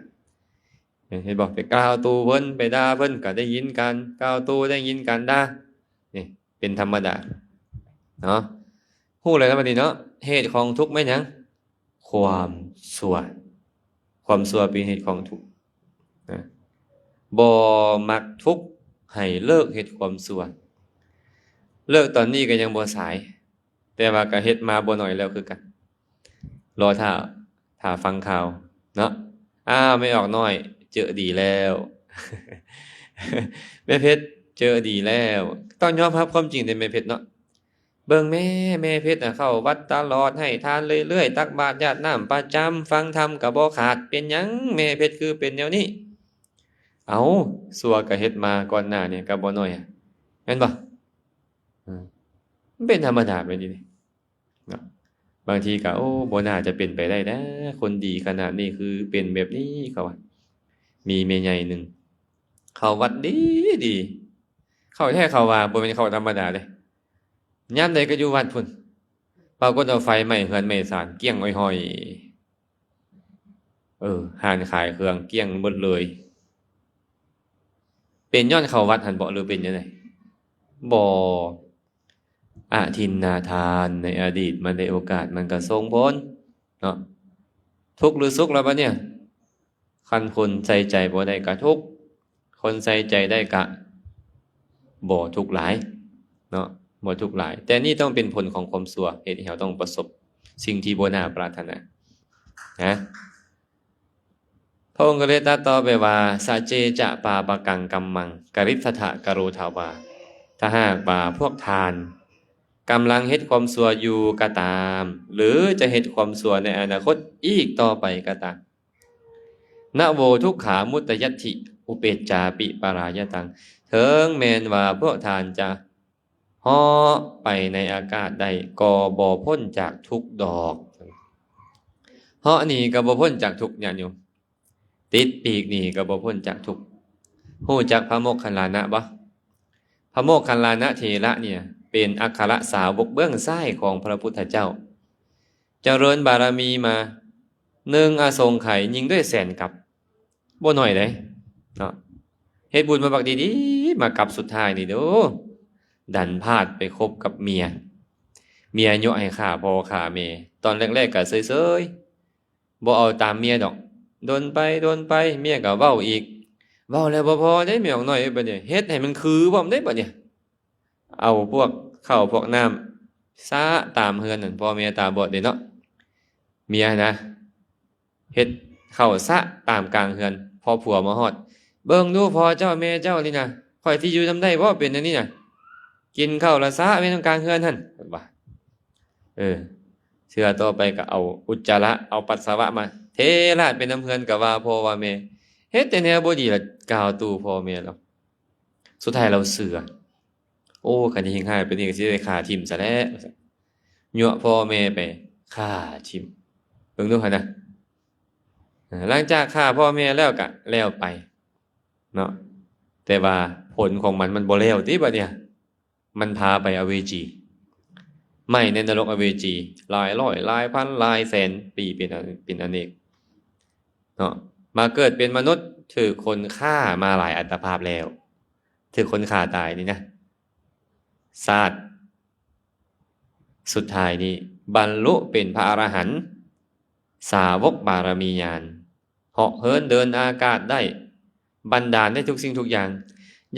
ເຫັນບໍ່? ໄປກ່າວຕູເພິ່ນ, ໄປດ່າເພິ່ນ, ກໍໄດ້ຍິນການກ່າວຕູ, ໄດ້ຍິນການດ່າ. ນີ້ເປັນທຳມະດາເນາະ. ຮູ້ແລ້ວນະບັດນີ້ເນາະ, ເຫດຂອງທຸກແມ່ນຫຍັງ? ຄວາມຊົ່ວ. ຄວາມຊົ່ວເປັນເຫດຂອງທຸກນະ. ບໍ່ມັກທຸກ, ໃຫ້ເລີກເຮັດຄວາມຊົ່ວ. ເລີກຕອນນີ້ກໍຍັງບໍ່ສາຍ, ແຕ່ວ່າກໍເຮັດມາບໍ່ໜ້ອຍແລ້ວຄືກັນ. ລໍຖ້າ, ຖ້າຟັງຂ່າວເນາະ. ອ້າວ ແມ່ອອກນ້ອຍ ເຈີດີແລ້ວ, ແມ່ເພັດ ເຈີດີແລ້ວ. ຕ້ອງຍອມຮັບຄວາມຈິງເດ້ແມ່ເພັດເນາະ. ເບິ່ງແມ້ ແມ່ເພັດນະ ເຂົ້າວັດຕະຫຼອດ, ໃຫ້ທານເລື້ອຍໆ, ຕັກບາດຢາດນ້ຳປະຈຳ, ຟັງທຳກໍບໍ່ຂາດ. ເປັນຫຍັງແມ່ເພັດຄືເປັນແນວນີ້? ເອົ້າ ຊົ່ວກໍເຮັດມາກ່ອນໜ້ານີ້ກໍບໍ່ໜ້ອຍ ແມ່ນບໍ່? ເອີ ມັນເປັນທຳມະດາແບບນີ້ເນາະ. ບາງທີກໍ ໂອ້ ບໍ່ໜ້າຈະເປັນໄປໄດ້ນະ ຄົນດີຂະໜາດນີ້ຄືເປັນແບບນີ້ ເຂົາວ່າ. ມີແມ່ໃຫຍ່ໜຶ່ງ ເຂົ້າວັດດີດີ ເຂົ້າແທ້ເຂົ້າວ່າ ບໍ່ແມ່ນເຂົ້າທຳມະດາເດ້ ຍາມໃດກໍຢູ່ວັດພຸ້ນ ປາກົດວ່າໄຟໄໝ້ເຮືອນໄໝ້ຊານ ກ້ຽງຫອຍໆ ເອີ ຮ້ານຂາຍເຄື່ອງກ້ຽງໝົດເລີຍ. ເປັນຍ້ອນເຂົ້າວັດຫັ້ນບໍ ຫຼືເປັນຈັ່ງໃດ? ບໍ່. ອະທິນນາທານໃນອະດີດ ມັນໄດ້ໂອກາດ ມັນກໍສົ່ງຜົນເນາະ ທຸກຫຼືສຸກລະບັດນີ້. ຄັນຄົນໃສ່ໃຈບໍ່ໄດ້ກະທຸກ ຄົນໃສ່ໃຈໄດ້ກະບໍ່ທຸກຫຼາຍເນາະ ບໍ່ທຸກຫຼາຍ. ແຕ່ນີ້ຕ້ອງເປັນຜົນຂອງຄວາມຊົ່ວ ເຮັດໃຫ້ເຮົາຕ້ອງປະສົບສິ່ງທີ່ບໍ່ໜ້າປາດຖະໜານະ. ພະອົງກໍເລີຍຕັດຕໍ່ໄປວ່າ ສະເຈຈະປາປະກັງກັມມັງ ກະຣິດສະຖະກະໂຣທະວາ. ຖ້າຫາກວ່າພວກທ່ານກຳລັງເຮັດຄວາມຊົ່ວຢູ່ກໍຕາມ ຫຼືຈະເຮັດຄວາມຊົ່ວໃນອະນາຄົດອີກຕໍ່ໄປກໍຕາມ ນະໂວທຸກຂາມຸດຕະຍັດຖິ ອຸເປດຈາປິປະລາຍະຕັງ. ເຖິງແມ່ນວ່າພວກທ່ານຈະເຫາະໄປໃນອາກາດໄດ້ ກໍບໍ່ພົ້ນຈາກທຸກດອກ. ເຫາະໜີກໍບໍ່ພົ້ນຈາກທຸກ ຍາດໂຍມ. ຕິດປີກໜີກໍບໍ່ພົ້ນຈາກທຸກ. ຮູ້ຈັກພະໂມກຄັນລານະບໍ່? ພະໂມກຄັນລານະເຖລະນີ້ເປັນອັກຄະລະສາວົກເບື້ອງຊ້າຍຂອງພະພຸດທະເຈົ້າ. ຈະເລີນບາລະມີມາ ໜຶ່ງອະສົງໄຂຍິງດ້ວຍແສນກັບ ບໍ່ໜ້ອຍເດ້ເນາະ. ເຮັດບຸນມາບັກດີໆ ມາກັບສຸດທ້າຍນີ້ໂດ ດັນພາດໄປຄົບກັບເມຍ. ເມຍຍົວະໃຫ້ຂ້າພໍ່ຂ້າແມ່. ຕອນແລກໆກໍເຊີຍໆ ບໍ່ເອົາຕາມເມຍດອກ. ດົນໄປດົນໄປ ເມຍກໍເວົ້າອີກ. ເວົ້າແລ້ວບໍ່ພໍເດ້ ເມຍນ້ອຍເອີຍ ບັດນີ້ເຮັດໃຫ້ມັນຄືພ້ອມເດ້ບັດນີ້. ເອົາພວກເຂົ້າພວກນ້ຳສະຕາມເຮືອນນັ້ນ ພໍ່ແມ່ຕາບອດເດ້ເນາະ ເມຍນະ. ເຮັດເຂົ້າສະຕາມກາງເຮືອນ. ພໍຜົວມາຮອດ ເບິ່ງດູພໍ່ເຈົ້າແມ່ເຈົ້ານີ້ນະ ຂ້ອຍຊິຢູ່ນຳໄດ້ບໍ່ ເປັນອັນນີ້ນະ. ກິນເຂົ້າລະສະໄວ້ນຳກາງເຮືອນຫັ້ນ ເພິ່ນວ່າ. ເອີ ເທື່ອຕໍ່ໄປກໍເອົາອຸດຈະລະ ເອົາປັດສະວະມາເທລາດໄປນຳເຮືອນ ກໍວ່າພໍ່ວ່າແມ່. ເຮັດແຕ່ແນວບໍ່ດີລະ ກ່າວຕູ່ພໍ່ແມ່ລາວ. ສຸດທ້າຍລາວເຊື່ອ. ໂອ້ ຄັນເຮັດຮ້າຍປານນີ້ກໍຊິໄດ້ຂ້າຖິ້ມຊະແຫຼະ ວ່າຊັ້ນ. ຍົວະພໍ່ແມ່ໄປຂ້າຖິ້ມ. ເບິ່ງດູຫັ້ນນະ. ຫຼັງຈາກຂ້າພໍ່ແມ່ແລ້ວກະແລ້ວໄປເນາະ ແຕ່ວ່າຜົນຂອງມັນ ມັນບໍ່ແລ້ວຕິບັດນີ້. ມັນພາໄປອະເວຈີ ໄໝ້ໃນນະລົກອະເວຈີ ຫຼາຍຮ້ອຍ ຫຼາຍພັນ ຫຼາຍແສນປີ ເປັນອັນ ເປັນອະເນກເນາະ. ມາເກີດເປັນມະນຸດ ຖືກຄົນຂ້າມາຫຼາຍອັດຕະພາບແລ້ວ ຖືກຄົນຂ້າຕາຍນີ້ນະ. ຊາດສຸດທ້າຍນີ້ບັນລຸເປັນພະອະລະຫັນ ສາວົກບາລະມີຍານ ເຫາະເຫີນເດີນອາກາດໄດ້ ບັນດານໄດ້ທຸກສິ່ງທຸກຢ່າງ.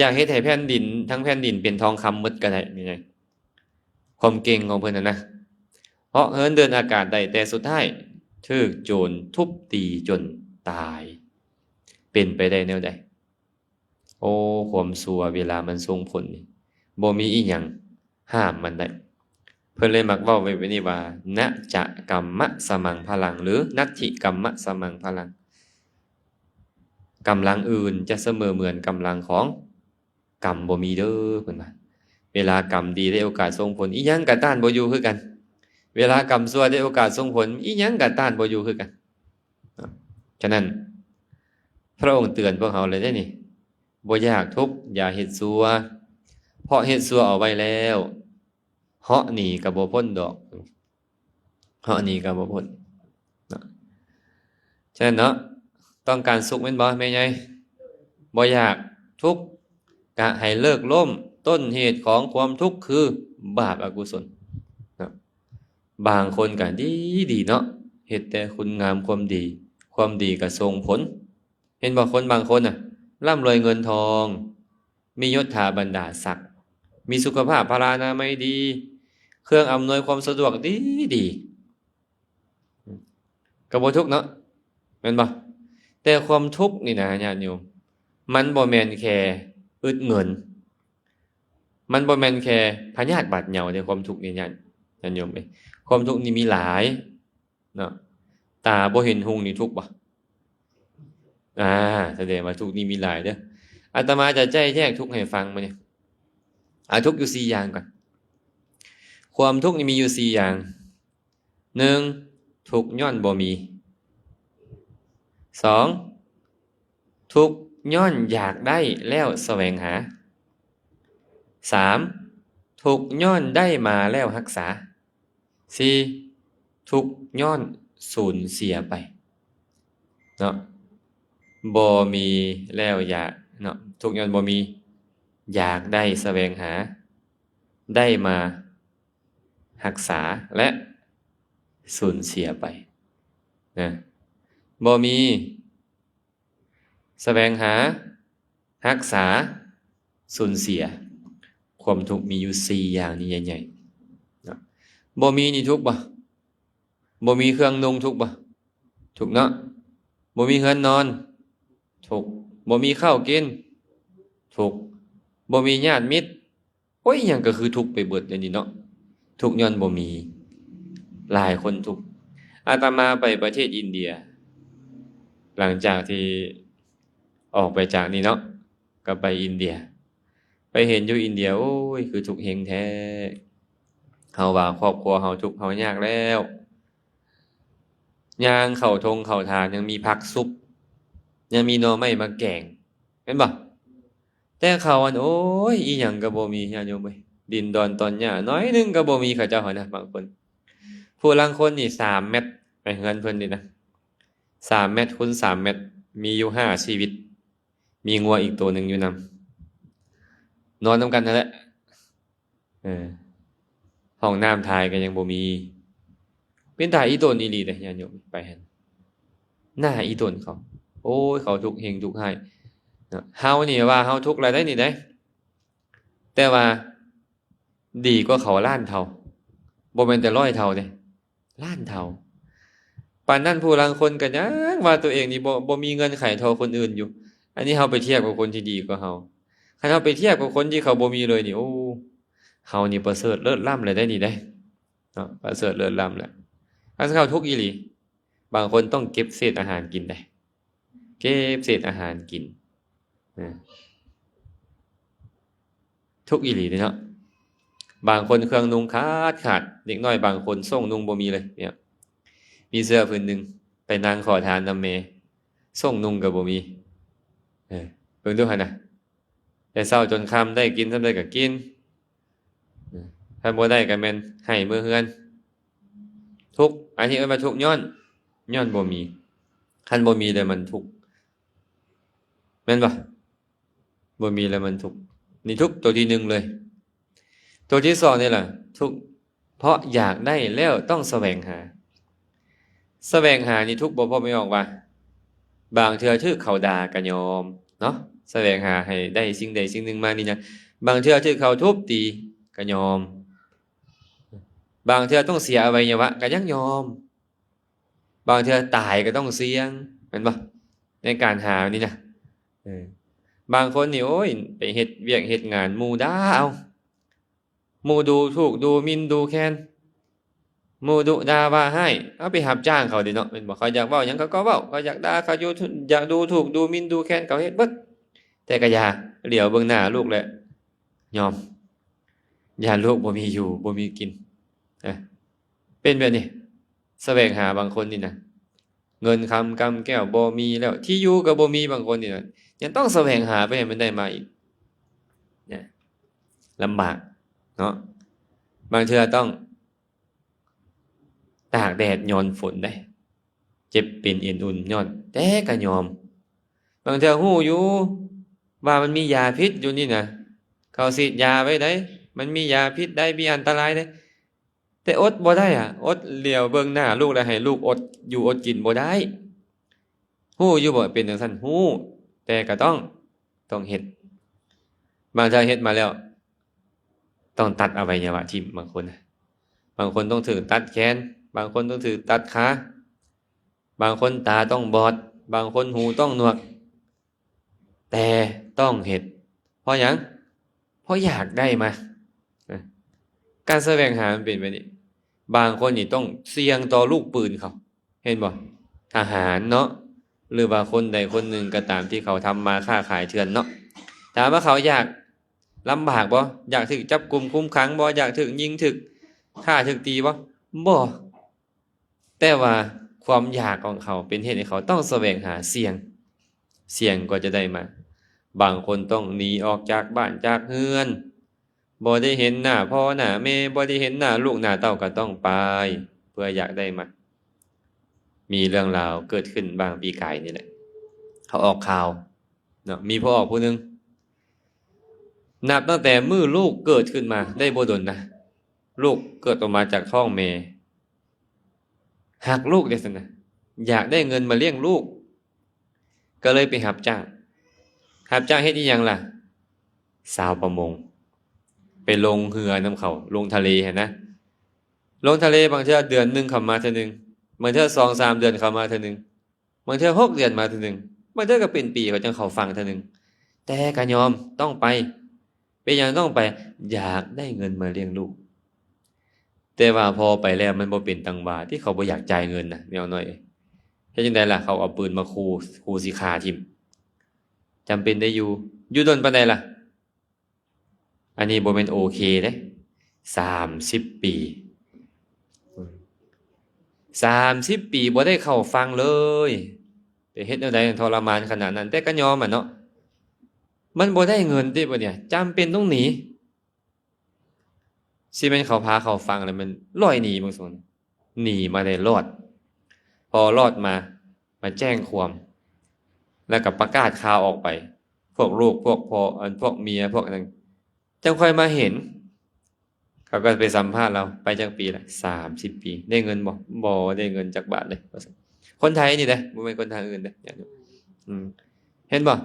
ຢາກເຮັດໃຫ້ແຜ່ນດິນ ທັງແຜ່ນດິນເປັນທອງຄຳໝົດກໍໄດ້ ນີ້ນະ ຄວາມເກັ່ງຂອງເພິ່ນຫັ້ນນະ. ເຫາະເຫີນເດີນອາກາດໄດ້ ແຕ່ສຸດທ້າຍຖືກໂຈນທຸບຕີຈົນຕາຍ. ເປັນໄປໄດ້ແນວໃດ? ໂອ້ ຄວາມຊົ່ວເວລາມັນສົ່ງຜົນນີ້ ບໍ່ມີອີ່ຫຍັງຫ້າມມັນໄດ້. ເພິ່ນເລີຍມັກເວົ້າໄວ້ແບບນີ້ວ່າ ນະຈະກຳມະສະມັງພະລັງ ຫຼື ນັດຖິກຳມະສະມັງພະລັງ. ກຳລັງອື່ນຈະສະເໝີເໝືອນກຳລັງຂອງກຳບໍ່ມີເດີ້ ເພິ່ນວ່າ. ເວລາກຳດີໄດ້ໂອກາດສົ່ງຜົນ ອີ່ຫຍັງກໍຕ້ານບໍ່ຢູ່ຄືກັນ. ເວລາກຳຊົ່ວໄດ້ໂອກາດສົ່ງຜົນ ອີ່ຫຍັງກໍຕ້ານບໍ່ຢູ່ຄືກັນ. ເນາະ ສະນັ້ນ ພະອົງເຕືອນພວກເຮົາເລີຍເດ້ນີ້ ບໍ່ຢາກທຸກ ຢ່າເຮັດຊົ່ວ ເພາະເຮັດຊົ່ວເອົາໄວ້ແລ້ວ ເຫາະໜີກໍບໍ່ພົ້ນດອກ ເຫາະໜີກໍບໍ່ພົ້ນເນາະ. ສະນັ້ນເນາະ ຕ້ອງການສຸກແມ່ນບໍ່ແມ່ໃຫຍ່? ບໍ່ຢາກທຸກ ກະໃຫ້ເລີກລົ້ມ ຕົ້ນເຫດຂອງຄວາມທຸກຄືບາບອະກຸສົນເນາະ. ບາງຄົນກໍດີໆເນາະ ເຮັດແຕ່ຄຸນງາມຄວາມດີ ຄວາມດີກໍສົ່ງຜົນ ເຫັນບໍ່? ຄົນບາງຄົນນະ ລ່ຳລວຍເງິນທອງ ມີຍົດຖາບັນດາສັກ ມີສຸຂະພາບພະລານາໄມດີ ເຄື່ອງອຳນວຍຄວາມສະດວກດີໆ ກໍບໍ່ທຸກເນາະ ແມ່ນບໍ່? ແຕ່ຄວາມທຸກນີ້ນະ ຍາດໂຍມ ມັນບໍ່ແມ່ນແຄ່ອຶດເງິນ ມັນບໍ່ແມ່ນແຄ່ພະຍາດບາດເຍົາເດ້ ຄວາມທຸກນີ້ ຍາດ ຍາດໂຍມເອີຍ. ຄວາມທຸກນີ້ມີຫຼາຍເນາະ. ຕາບໍ່ເຫັນຮຸ່ງນີ້ທຸກບໍ່? ອາ ສະແດງວ່າທຸກນີ້ມີຫຼາຍເດີ້. ອາດຕະມາຈະໄຈ້ແຍກທຸກໃຫ້ຟັງມື້ນີ້. ອາ ທຸກຢູ່ສີ່ຢ່າງກ່ອນ. ຄວາມທຸກນີ້ມີຢູ່ສີ່ຢ່າງ. ໜຶ່ງ ທຸກຍ້ອນບໍ່ມີ. ສອງ ທຸກຍ້ອນຢາກໄດ້ແລ້ວສະແຫວງຫາ. ສາມ ທຸກຍ້ອນໄດ້ມາແລ້ວຮັກສາ. ສີ່ ທຸກຍ້ອນສູນເສຍໄປເນາະ. ບໍ່ມີແລ້ວຢາກເນາະ, ທຸກຍ້ອນບໍ່ມີ, ຢາກໄດ້ສະແຫວງຫາ, ໄດ້ມາຮັກສາ ແລະ ສູນເສຍໄປນະ. ບໍ່ມີ, ສະແຫວງຫາ, ຮັກສາ, ສູນເສຍ. ຄວາມທຸກມີຢູ່ສີ່ຢ່າງນີ້ໃຫຍ່ໆເນາະ. ບໍ່ມີນີ້ທຸກບໍ່? ບໍ່ມີເຄື່ອງນຸ່ງທຸກບໍ່? ທຸກເນາະ. ບໍ່ມີເຮືອນນອນ ທຸກ. ບໍ່ມີເຂົ້າກິນ ທຸກ. ບໍ່ມີຍາດມິດ ໂອ້ຍ ຫຍັງກໍຄືທຸກໄປເບິດແນວນີ້ເນາະ. ທຸກຍ້ອນບໍ່ມີ. ຫຼາຍຄົນທຸກ. ອາດຕະມາໄປປະເທດອິນເດຍ ຫຼັງຈາກທີ່ອອກໄປຈາກນີ້ເນາະ ກໍໄປອິນເດຍ. ໄປເຫັນຢູ່ອິນເດຍ ໂອ້ຍ ຄືທຸກເຮງແທ້. ເຮົາວ່າຄອບຄົວເຮົາທຸກເຮົາຍາກແລ້ວ. ຍ່າງເຂົ້າທົ່ງເຂົ້າທ່າ ຍັງມີຜັກຊຸບ, ຍັງມີໜໍ່ໄມ້ມາແກງ ແມ່ນບໍ່? ແຕ່ເຂົາອັນ ໂອ້ຍ ອີ່ຫຍັງກໍບໍ່ມີ ຍາດໂຍມເອີຍ. ດິນດອນຕອນຫຍ້າໜ້ອຍໜຶ່ງກໍບໍ່ມີ ເຂົາເຈົ້າຫັ້ນນະ ບາງຄົນ. ຜູ້ລາງຄົນນີ້ສາມແມັດ ໄປເຮືອນເພິ່ນນີ້ນະ ສາມແມັດຄູນສາມແມັດ ມີຢູ່ຫ້າຊີວິດ. ມີງົວອີກໂຕໜຶ່ງຢູ່ນຳ ນອນນຳກັນຫັ້ນແຫຼະ. ເອີ ຫ້ອງນ້ຳຖ່າຍກໍຍັງບໍ່ມີ. ເປັນຕາອີ່ຕົນອີ່ຫຼີເດ້ ຍາດໂຍມ ໄປຫັ້ນ ໜ້າອີ່ຕົນເຂົາ. ໂອ້ຍ ເຂົາທຸກເຮງທຸກຮ້າຍເນາະ. ເຮົານີ້ວ່າເຮົາທຸກແລ້ວໄດ໋ນີ້ໄດ໋ ແຕ່ວ່າດີກວ່າເຂົາລ້ານເທົ່າ, ບໍ່ແມ່ນແຕ່ຮ້ອຍເທົ່າເດ້. ລ້ານເທົ່າ. ປານນັ້ນຜູ້ລາງຄົນກໍຍັງວ່າຕົວເອງນີ້ບໍ່ ບໍ່ມີເງື່ອນໄຂເທົ່າຄົນອື່ນຢູ່. ອັນນີ້ເຮົາໄປທຽບກັບຄົນທີ່ດີກວ່າເຮົາ. ຄັນເຮົາໄປທຽບກັບຄົນທີ່ເຂົາບໍ່ມີເລີຍນີ້ ໂອ້ ເຮົານີ້ປະເສີດເລີດລ້ຳແລ້ວໄດ໋ນີ້ໄດ໋ເນາະ, ປະເສີດເລີດລ້ຳແລ້ວ. ຄັນເຂົາທຸກອີ່ຫຼີ ບາງຄົນຕ້ອງເກັບເສດອາຫານກິນໄດ໋. ເກັບເສດອາຫານກິນ ເອີ ທຸກອີ່ຫຼີເດ້ເນາະ. ບາງຄົນເຄື່ອງນຸ່ງຂາດຂາດ, ເດັກນ້ອຍບາງຄົນສົ້ງນຸ່ງບໍ່ມີເລີຍເນາະ. ມີເສື້ອຜືນໜຶ່ງ ໄປນັ່ງຂໍທານນຳແມ່, ສົ້ງນຸ່ງກໍບໍ່ມີ. ເອີ ເບິ່ງດູຫັ້ນນະ, ແຕ່ເຊົ້າຈົນຄ່ຳ ໄດ້ກິນສ່ຳໃດກໍກິນ, ຄັນບໍ່ໄດ້ກໍແມ່ນໃຫ້ເມືອເຮືອນ. ທຸກ, ອັນນີ້ເອີ້ນວ່າທຸກຍ້ອນ, ຍ້ອນບໍ່ມີ. ຄັນບໍ່ມີແລ້ວມັນທຸກ ແມ່ນບໍ່? ບໍ່ມີແລ້ວມັນທຸກ. ນີ້ທຸກຕົວທີໜຶ່ງເລີຍ. ຕົວທີສອງນີ້ລະ ທຸກເພາະຢາກໄດ້ແລ້ວຕ້ອງສະແຫວງຫາ. ສະແຫວງຫານີ້ທຸກບໍ່ ພໍ່ແມ່ອອກວ່າ? ບາງເທື່ອຖືກເຂົາດ່າກໍຍອມເນາະ, ສະແຫວງຫາໃຫ້ໄດ້ສິ່ງໃດສິ່ງໜຶ່ງມານີ້ນະ. ບາງເທື່ອຖືກເຂົາທຸບຕີກໍຍອມ, ບາງເທື່ອຕ້ອງເສຍອະໄວຍະວະກໍຍັງຍອມ. ບາງເທື່ອຕາຍກໍຕ້ອງສ່ຽງ ແມ່ນບໍ່? ໃນການຫານີ້ນະ. ເອີ ບາງຄົນນີ້ ໂອ້ຍ ໄປເຮັດວຽກເຮັດງານ ໝູ່ດ່າເອົາ, ໝູ່ດູຖູກ ດູໝິ່ນ ດູແຄນ, ໝູ່ດຸດ່າວ່າຮ້າຍ. ເອົາ ໄປຮັບຈ້າງເຂົາເດ້ເນາະ ແມ່ນບໍ່? ເຂົາຢາກເວົ້າຫຍັງເຂົາກໍເວົ້າ, ເຂົາຢາກດ່າ ເຂົາຢູ່ ຢາກດູຖູກ ດູໝິ່ນ ດູແຄນ ເຂົາເຮັດເບິດ. ແຕ່ກໍຢ່າ ຫຼຽວເບິ່ງໜ້າລູກແລ້ວຍອມ, ຢ້ານລູກບໍ່ມີຢູ່ ບໍ່ມີກິນ. ເອີ ເປັນແບບນີ້. ສະແຫວງຫາບາງຄົນນີ້ນະ ເງິນຄຳກຳແກ້ວບໍ່ມີແລ້ວ, ທີ່ຢູ່ກໍບໍ່ມີ, ບາງຄົນນີ້ນະ ຍັງຕ້ອງສະແຫວງຫາໄປໃຫ້ມັນໄດ້ມາອີກນະ. ລຳບາກເນາະ. ບາງເທື່ອຕ້ອງຕາກແດດຍ້ອນຝົນເດ້, ເຈັບເປັນເອັນອຸ່ນຍ້ອນ, ແຕ່ກໍຍອມ. ບາງເທື່ອຮູ້ຢູ່ວ່າມັນມີຢາພິດຢູ່ນີ້ນະ, ເຂົາສີດຢາໄວ້ໄດ໋, ມັນມີຢາພິດໄດ໋, ມີອັນຕະລາຍໄດ໋. ແຕ່ອົດບໍ່ໄດ້ອະ, ອົດຫຼຽວເບິ່ງໜ້າລູກແລ້ວໃຫ້ລູກອົດຢູ່ອົດກິນບໍ່ໄດ້. ຮູ້ຢູ່ບໍ່ເປັນຈັ່ງຊັ້ນ? ຮູ້, ແຕ່ກໍຕ້ອງ, ຕ້ອງເຮັດ. ບາງເທື່ອເຮັດມາແລ້ວ ຕ້ອງຕັດອະໄວຍະວະຖິ້ມ, ບາງຄົນ, ບາງຄົນຕ້ອງຖືກຕັດແຂນ, ບາງຄົນຕ້ອງຖືກຕັດຂາ, ບາງຄົນຕາຕ້ອງບອດ, ບາງຄົນຫູຕ້ອງໜວກ. ແຕ່ຕ້ອງເຮັດ. ເພາະຫຍັງ? ເພາະຢາກໄດ້ມາ. ການສະແຫວງຫາມັນເປັນແບບນີ້. ບາງຄົນນີ້ຕ້ອງສ່ຽງຕໍ່ລູກປືນເຂົາ, ເຫັນບໍ່? ທະຫານເນາະ, ຫຼືວ່າຄົນໃດຄົນໜຶ່ງກໍຕາມທີ່ເຂົາທຳມາຄ້າຂາຍເຖື່ອນເນາະ. ຖາມວ່າເຂົາຢາກລຳບາກບໍ່? ຢາກຖືກຈັບກຸມຄຸມຂັງບໍ່? ຢາກຖືກຍິງ, ຖືກຂ້າ, ຖືກຕີບໍ່? ບໍ່. ແຕ່ວ່າຄວາມຢາກຂອງເຂົາເປັນເຫດໃຫ້ເຂົາຕ້ອງສະແຫວງຫາສ່ຽງ, ສ່ຽງກວ່າຈະໄດ້ມາ. ບາງຄົນຕ້ອງໜີອອກຈາກບ້ານຈາກເຮືອນ, ບໍ່ໄດ້ເຫັນໜ້າພໍ່ໜ້າແມ່, ບໍ່ໄດ້ເຫັນໜ້າລູກໜ້າເຕົ້າ ກໍຕ້ອງໄປ ເພື່ອຢາກໄດ້ມາ. ມີເລື່ອງລາວເກີດຂຶ້ນບາງປີກາຍນີ້ແຫຼະ, ເຂົາອອກຂ່າວເນາະ, ມີພໍ່ອອກຜູ້ໜຶ່ງ ນັບຕັ້ງແຕ່ມື້ລູກເກີດຂຶ້ນມາໄດ້ບໍ່ດົນນະ, ລູກເກີດອອກມາຈາກທ້ອງແມ່, ຮັກລູກເດ້ຊັ້ນນະ, ຢາກໄດ້ເງິນມາລ້ຽງລູກ, ກໍເລີຍໄປຮັບຈ້າງ. ຮັບຈ້າງເຮັດອີ່ຫຍັງລະ? ຊາວປະມົງ, ໄປລົງເຮືອນຳເຂົາ, ລົງທະເລຫັ້ນນະ. ລົງທະເລບາງເທື່ອເດືອນໜຶ່ງເຂົ້າມາເທື່ອໜຶ່ງ, ບາງເທື່ອສອງສາມເດືອນເຂົ້າມາເທື່ອໜຶ່ງ, ບາງເທື່ອຫົກເດືອນມາເທື່ອໜຶ່ງ, ບາງເທື່ອກໍເປັນປີເຂົາຈັ່ງເຂົ້າຝັ່ງເທື່ອໜຶ່ງ. ແຕ່ກໍຍອມ, ຕ້ອງໄປ. ເປັນຫຍັງຕ້ອງໄປ? ຢາກໄດ້ເງິນມາລ້ຽງລູກ. ແຕ່ວ່າພໍໄປແລ້ວມັນບໍ່ເປັນດັ່ງວ່າ ທີ່ເຂົາບໍ່ຢາກຈ່າຍເງິນນະ ແມວນ້ອຍ. ເຮັດຈັ່ງໃດລະ? ເຂົາເອົາປືນມາຂູ່, ຂູ່ຊິຂ້າຖິ້ມ. ຈຳເປັນໄດ້ຢູ່. ຢູ່ດົນປານໃດລະ? ອັນນີ້ບໍ່ແມ່ນໂອເຄເດ້, ສາມສິບປີ. ສາມສິບປີບໍ່ໄດ້ເຂົ້າຝັ່ງເລີຍ. ໄປເຮັດແນວໃດ ທໍລະມານຂະໜາດນັ້ນ, ແຕ່ກໍຍອມອະເນາະ. ມັນບໍ່ໄດ້ເງິນຕິບາດນີ້, ຈຳເປັນຕ້ອງໜີ. ຊິແມ່ນເຂົາພາເຂົ້າຝັ່ງແລ້ວ ມັນລອຍໜີບາງສ່ວນ, ໜີມາໄດ້ລອດ. ພໍລອດມາ, ມາແຈ້ງຄວາມ ແລ້ວກໍປະກາດຂ່າວອອກໄປ, ພວກລູກ, ພວກພໍ່, ອັນ ພວກເມຍ, ພວກນັ້ນ ຈັ່ງຄ່ອຍມາເຫັນ. ເຂົາກໍໄປສຳພາດລາວ, ໄປຈັກປີລະ? ສາມສິບປີ. ໄດ້ເງິນບໍ່? ບໍ່ໄດ້ເງິນຈັກບາດເລີຍ ວ່າຊັ້ນ. ຄົນໄທນີ້ເດ້, ບໍ່ແມ່ນຄົນທາງອື່ນເດ້. ອືມ ເຫັນບໍ່?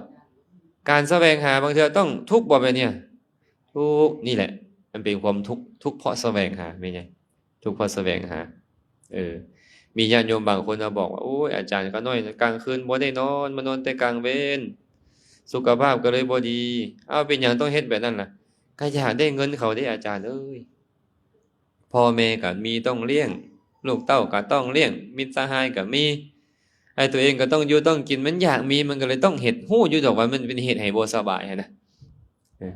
ການສະແຫວງຫາບາງເທື່ອຕ້ອງທຸກບໍ່ແມ່ນຫຍັງ? ທຸກ. ນີ້ແຫຼະ ມັນເປັນຄວາມທຸກ, ທຸກເພາະສະແຫວງຫາ. ແມ່ນຫຍັງ? ທຸກເພາະສະແຫວງຫາ. ເອີ ມີຍາດໂຍມບາງຄົນມາບອກວ່າ ໂອ້ຍ ອາຈານ, ຂ້ານ້ອຍກາງຄືນບໍ່ໄດ້ນອນ, ມານອນແຕ່ກາງເວັນ, ສຸຂະພາບກໍເລີຍບໍ່ດີ. ເອົ້າ ເປັນຫຍັງຕ້ອງເຮັດແບບນັ້ນລະ? ກໍຢາກໄດ້ເງິນເຂົາເດ້ ອາຈານເອີຍ. ພໍ່ແມ່ກໍມີຕ້ອງລ້ຽງ, ລູກເຕົ້າກໍຕ້ອງລ້ຽງ, ມິດສະຫາຍກໍມີ, ໄອ້ຕົວເອງກໍຕ້ອງຢູ່ຕ້ອງກິນ, ມັນຢາກມີ ມັນກໍເລີຍຕ້ອງເຮັດ. ຮູ້ຢູ່ດອກວ່າມັນເປັນເຫດໃຫ້ບໍ່ສະບາຍຫັ້ນນະ. ເອີ